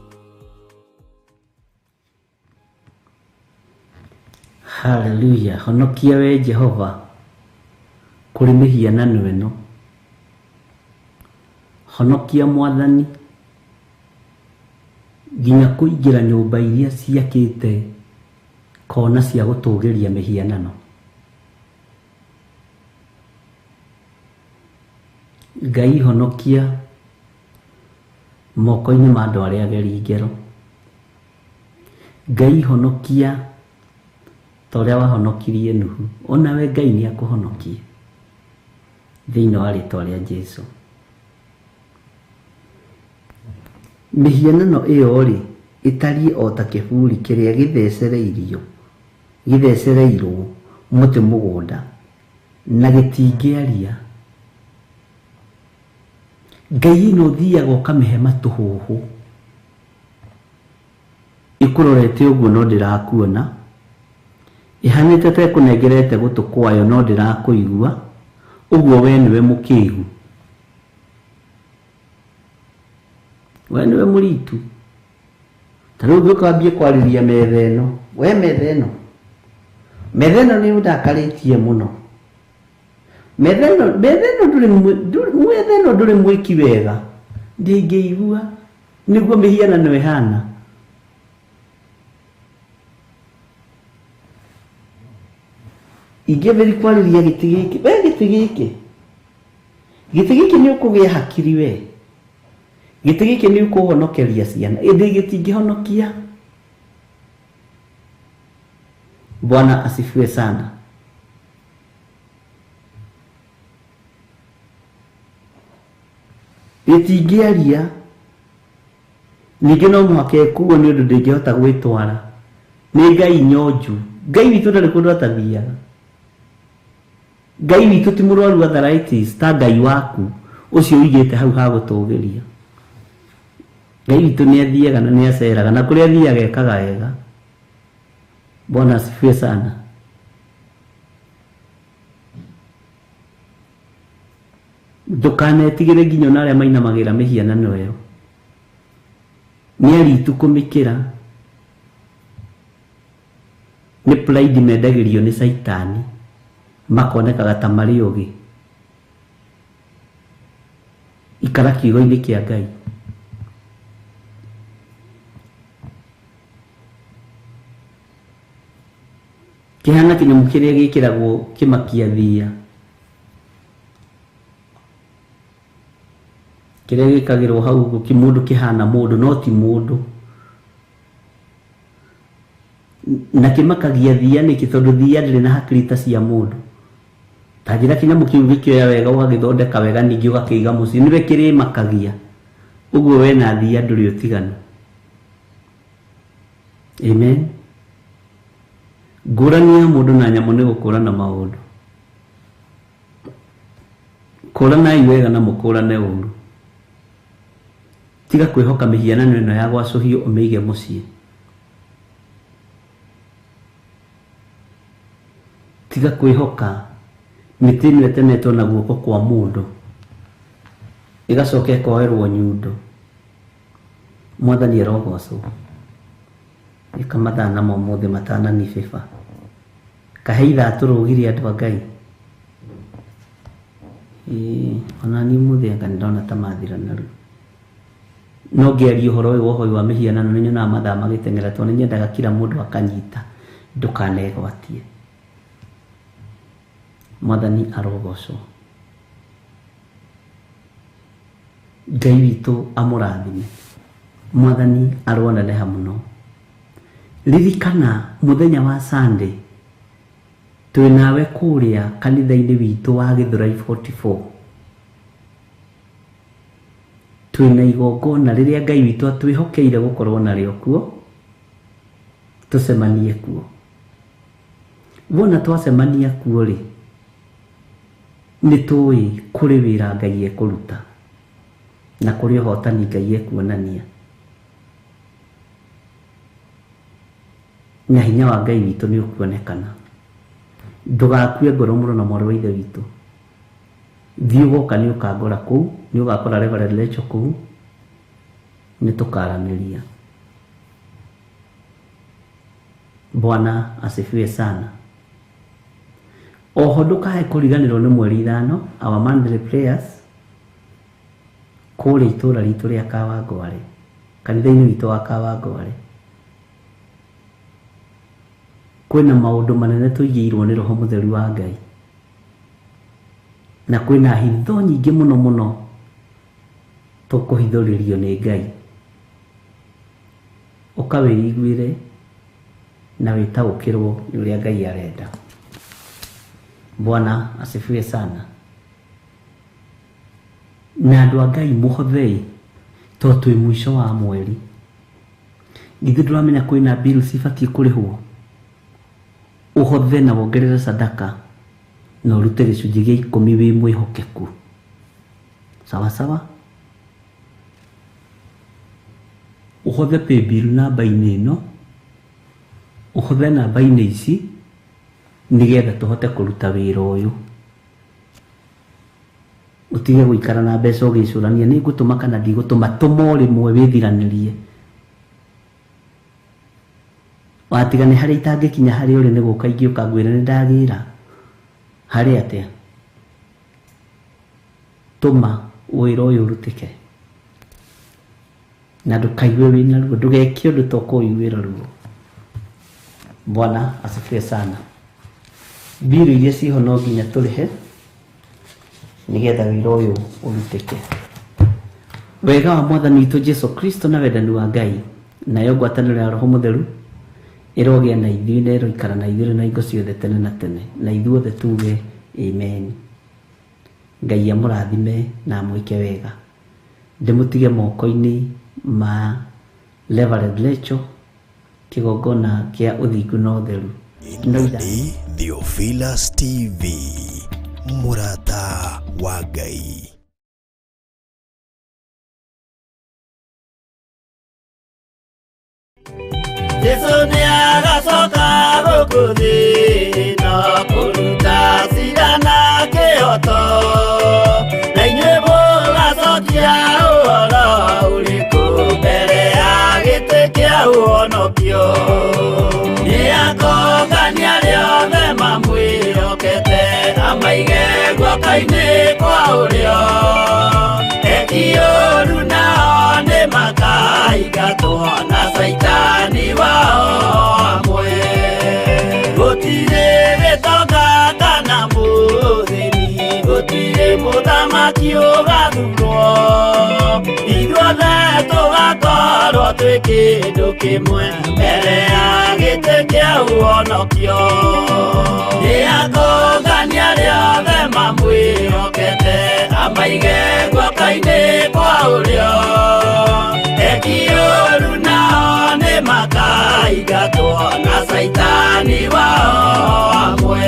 Haleluya. Honokia we Jehova kũrĩ mĩhianano ĩno. Honokia Mwathani nginya kũingĩra nyũmba iria ciakĩte kona cia gũtũgĩria mĩhianano. Ngai honokia moko-inĩ ma andũ arĩa ageri ngero. Ngai honokia ta ũrĩa wahonokirie Nuhu, onawe Ngai nĩ akũhonokie thĩinĩ wa rĩtwa rĩa Jesu. Mĩhianano ĩyo rĩ ĩtariĩ o ta kĩburi kĩrĩa gĩthecereirwo mũtĩ mũgũnda na gĩtingĩaria. Ngai ĩno ũthiaga ũkamĩhe matũhũhũ, ĩkũrorete ũguo no ndĩrakuona, ĩhanĩte ta ĩkũnengerete gũtũ kwayo no ndĩrakũigua, ũguo we nĩwe mũkĩgu, we nĩwe mũritu. Ta rĩu ũngĩũka wambie kwarĩria metha ĩno, we metha ĩno, metha ĩno nĩ ũndakarĩtie mũno. Metha ĩno ndũrĩ mwĩki wega, ndĩngĩigua nĩguo mĩhianano ĩhana. Ingĩambĩrĩria kwarĩria gĩtĩ gĩkĩ, we gĩtĩ gĩkĩ, gĩtĩ gĩkĩ nĩ ũkũgĩa hakiri we, gĩtĩ gĩkĩ nĩ ũkũhonokeria ciana, ĩndĩ gĩtingĩhonokia. Bwana asifiwe sana. Gĩtingĩaria, ningĩ no mũhaka ĩkuo nĩ ũndũ ndĩngĩhota gwĩtwara. Nĩ Ngai nyonju. Ngai witũ ndarĩ kũndũ atathiaga. Ngai witũ ti mũrwaru arthritis ta Ngai waku ũcio ũigĩte hau ha gũtũgĩria. Ngai witũ nĩ athiaga na nĩ aceraga, na kũrĩa athiaga ekaga wega. Bwana asifiwe sana. Ndũkanetigĩre nginya ona arĩa mainamagĩra mĩhianano ĩyo. Nĩ aritu kũmĩkĩra. Nĩ pride mendagĩrio nĩ caitani, makonekaga ta marĩ ũgĩ. Ikara kiugo-inĩ kĩa Ngai. Kĩhana kĩnyamũ kĩrĩa gĩkĩragwo kĩmakia thiia, kĩrĩa gĩkagĩrwo hau ũguo kĩmũndũ kĩhana mũndũ no ti mũndũ. Na kĩmakagia thiia nĩkĩ? Tondũ thiia ndĩrĩ na hakiri ta cia mũndũ. Ta njĩra kĩnyamũ kĩu gĩkĩoya wega ũgagĩthondeka wega ningĩ ũgakĩiga mũciĩ, nĩwe kĩrĩmakagia. Ũguo we na thiia ndũrĩ ũtiganu. Amen. Ngũrani ya mũndũ na nyamũ nĩ gũkũrana maũndũ. Kũranai wega na mũkũrane ũru. Tiga kwĩhoka mĩhianano ĩno ya gwacũhio ũmĩige mũciĩ. Tiga kwĩhoka mĩtĩ ĩno ĩtemetwo na guoko kwa mũndũ ĩgacoka ĩkoerwo nyundo. Mwathani arogocwo. Ĩka mathaa namo ũmũthĩ matananibĩba. Kahe ithaa tũrũgire andũ a Ngai. Ĩĩ, ona niĩ ũmũthĩ anga nĩndona ta mathira narua. No ngĩaria ũhoro ũyũ wa ũhoi wa mĩhianano nĩ nyonaga mathaa magĩteng'era tondũ nĩ nyendaga kila mũndũ akanyita ndũkanegwatie. Mwathani arogocwo. Ngai witũ amũrathime. Mwathani aroneneha mũno. Ririkana mũthenya wa Sunday twĩ nawe kũrĩa kanitha-inĩ witũ wa Gĩthũrai 44. Twĩna igongona rĩrĩa Ngai witũ atwĩhokeire gũkorwo narĩo kuo, tũcemanie kuo. Wona twacemania kuo rĩ, nĩ tũĩ kũrĩ wĩra Ngai ekũruta na kũrĩ ũhotani Ngai ekuonania. Na hinya wa Ngai witũ nĩ ũkuonekana. Ndũgakue ngoro mũno na mwarĩ wa ithe witũ. Thiĩ ũgoka nĩ ũkangora kũu, nĩ ũgakora Reverend Lecho kũu, nĩ tũkaranĩria. Bwana asifiwe sana. Oho ndũkae kũriganĩrwo nĩ mweri 5, our monthly prayers, kũrĩa itũũra ritũ rĩa Kawangware, kanitha-inĩ witũ wa Kawangware. Kwĩna maũndũ manene tũigĩirwo nĩ Roho Mũtheru wa Ngai. Na kwĩna hitho nyingĩ mũno mũno tũkũhithũrĩrio nĩ Ngai. Ũka wĩiguĩre na wĩtaũkĩrwo nĩ ũrĩa Ngai arenda. Bwana asifiwe sana. Na andũ a Ngai mũhothei tondũ twĩ mũico wa mweri. Githĩ ndũramenya kwĩna bills ibatiĩ kũrĩhwo? Ũhothe na wongerere sadaka na ũrute gĩcunjĩ gĩa 10 wĩ mwĩhokeku. Sawa sawa? Ũhothe paybill namba-inĩ ĩno, ũhothe namba-inĩ ici nĩgetha tũhote kũruta wĩra ũyũ. Ũtige gũikara na mbeca ũgĩcũrania nĩ ngũtũma kana ndigũtũma, tũma o rĩmwe wĩthiranĩrie. Watiga nĩ harĩa itangĩkinya harĩa ũrĩ nĩ gũka ingĩũka ngwĩre nĩ ndagĩra. Harĩ atĩa? Tũma wĩra ũyũ ũrutĩke. Na ndũkaigue wĩna ruo, ndũgeke ũndũ ta ũkũiguĩra ruo. Bwana asifiwe sana. Mbiru iria ciho no nginya tũrĩhe nĩgetha wĩra ũyũ ũrutĩke. Wega wa Mwathani witũ Jesu Kristo na wendani wa Ngai nayo ngwatanĩro ya Roho Mũtheru ĩrogĩa na ithuĩ na ĩroikara na ithuĩ na hingo ciothe tene na tene, na ithuothe tuge amen. Ngai amũrathime na amwĩke wega. Ndĩmũtige moko-inĩ ma Reverend Lecho, kĩgongona kĩa ũthingu na ũtheru. No Ĩno nĩ Theophilus TV, mũrata wa Ngai. Jesu nĩ agacoka gũkũ thĩ ĩno kũruta cira na kĩhooto, na inyuĩ mũgacokia ũhoro ũrĩkũ mbere ya Amaige guoko-inĩ kwa ũrĩo. Eki ũru nao nĩmakaingatwo na caitani wao hamwe. Gũtirĩ gĩtonga kana mũthĩni, gũtirĩ mũthamaki ũgathurwo. Ithuothe tũgakorwo twĩ kĩndũ kĩmwe mbere ya gĩtĩ kĩa ũhonokio. Nĩakũngania arĩa othe mamwĩhokete, amaige guoko-inĩ kwa ũrĩo. Eki ũru nao nĩmakaingatwo na caitani wao hamwe.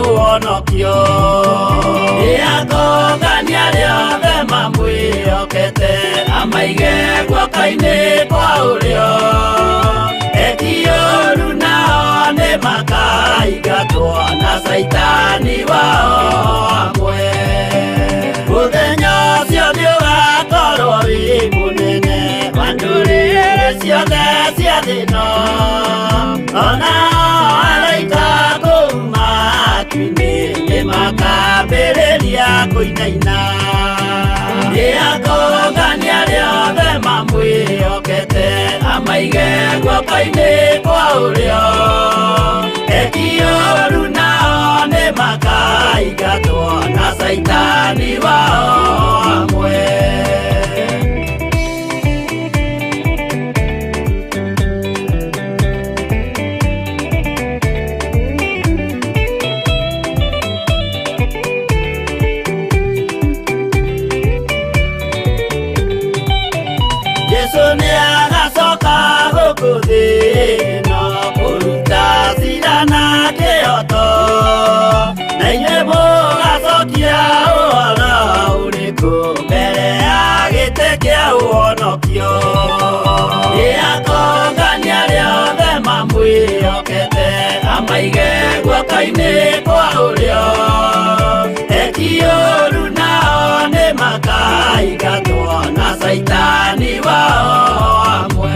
Ũhonokio. Nĩakũngania arĩa othe mamwĩhokete, amaige guoko-inĩ kwa ũrĩo. Eki ũru nao nĩmakaingatwo na caitani wao hamwe. Mũthenya ũcio nĩũgakorwo wĩ mũnene wa ndũrĩrĩ ciothe cia thĩ ĩno. Ona araika kũu matu-inĩ nĩmakambĩrĩria kũinaina. Nĩakũngania arĩa othe mamwĩhokete, amaige guoko-inĩ kwa ũrĩo. Eki ũru nao nĩmakaingatwo na caitani wao hamwe. Jesu nĩagacoka gũkũ thĩ ĩno kũruta cira na kĩhooto. Na inyuĩ mũgacokia ũhoro ũrĩkũ mbere ya gĩtĩ kĩa ũhonokio? Nĩakũngania arĩa othe mamwĩhokete, amaige guoko-inĩ kwa ũrĩo. Eki ũru nao nĩmakaingatwo na caitani wao hamwe.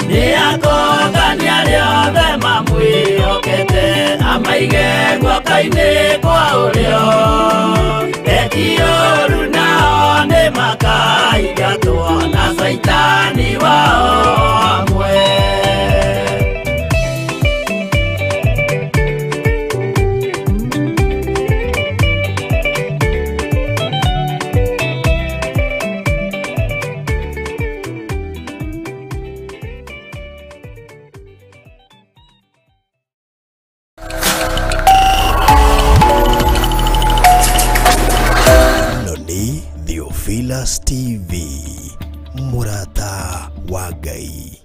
Nĩakũngania arĩa othe mamwĩhokete, amaige guoko-inĩ kwa ũrĩo. Eki ũru nao nĩmakaingatwo na caitani wao hamwe. Theophilus TV, mũrata wa Ngai.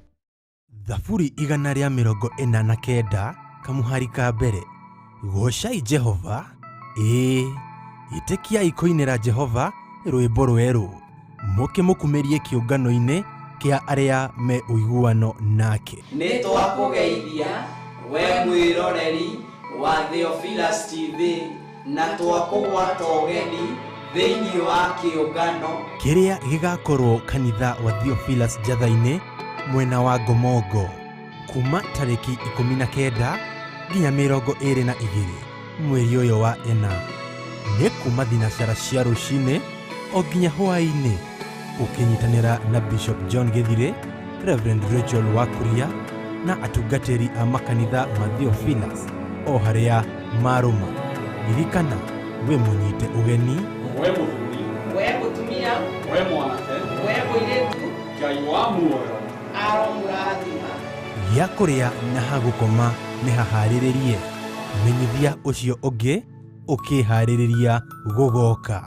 Thaburi 149 kamuhari ka mbere. Goocai Jehova, ĩĩ, ĩtĩkiai kũinĩra Jehova rwĩmbo rwerũ, mũkĩmũkumĩrie kĩũngano-inĩ kĩa arĩa me ũiguano nake. Nĩ twakũgeithia we mwĩroreri wa Theophilus TV na twakũgwata ũgeni thĩinĩ wa kĩũngano kĩrĩa gĩgakorwo kanitha wa Theophilus Njatha-inĩ mwena wa Ngomongo kuma tarĩki 19 nginya 22 mweri ũyũ wa ĩna. Nĩ kuma thinacara cia rũcinĩ o nginya hwaĩ-inĩ, ũkĩnyitanĩra na Bishop John Gĩthirĩ, Reverend Rachel Wakuria na atungatĩri a makanitha ma Theophilus o harĩa marũma. Ririkana wĩ mũnyite ũgeni, we mũthuri, we mũtumia, we mwanake, we mũirĩtu, Ngai wa muoyo aromũrathima. Gĩa kũrĩa na ha gũkoma nĩ haharĩrĩrie. Menyithia ũcio ũngĩ ũkĩharĩrĩria gũgoka.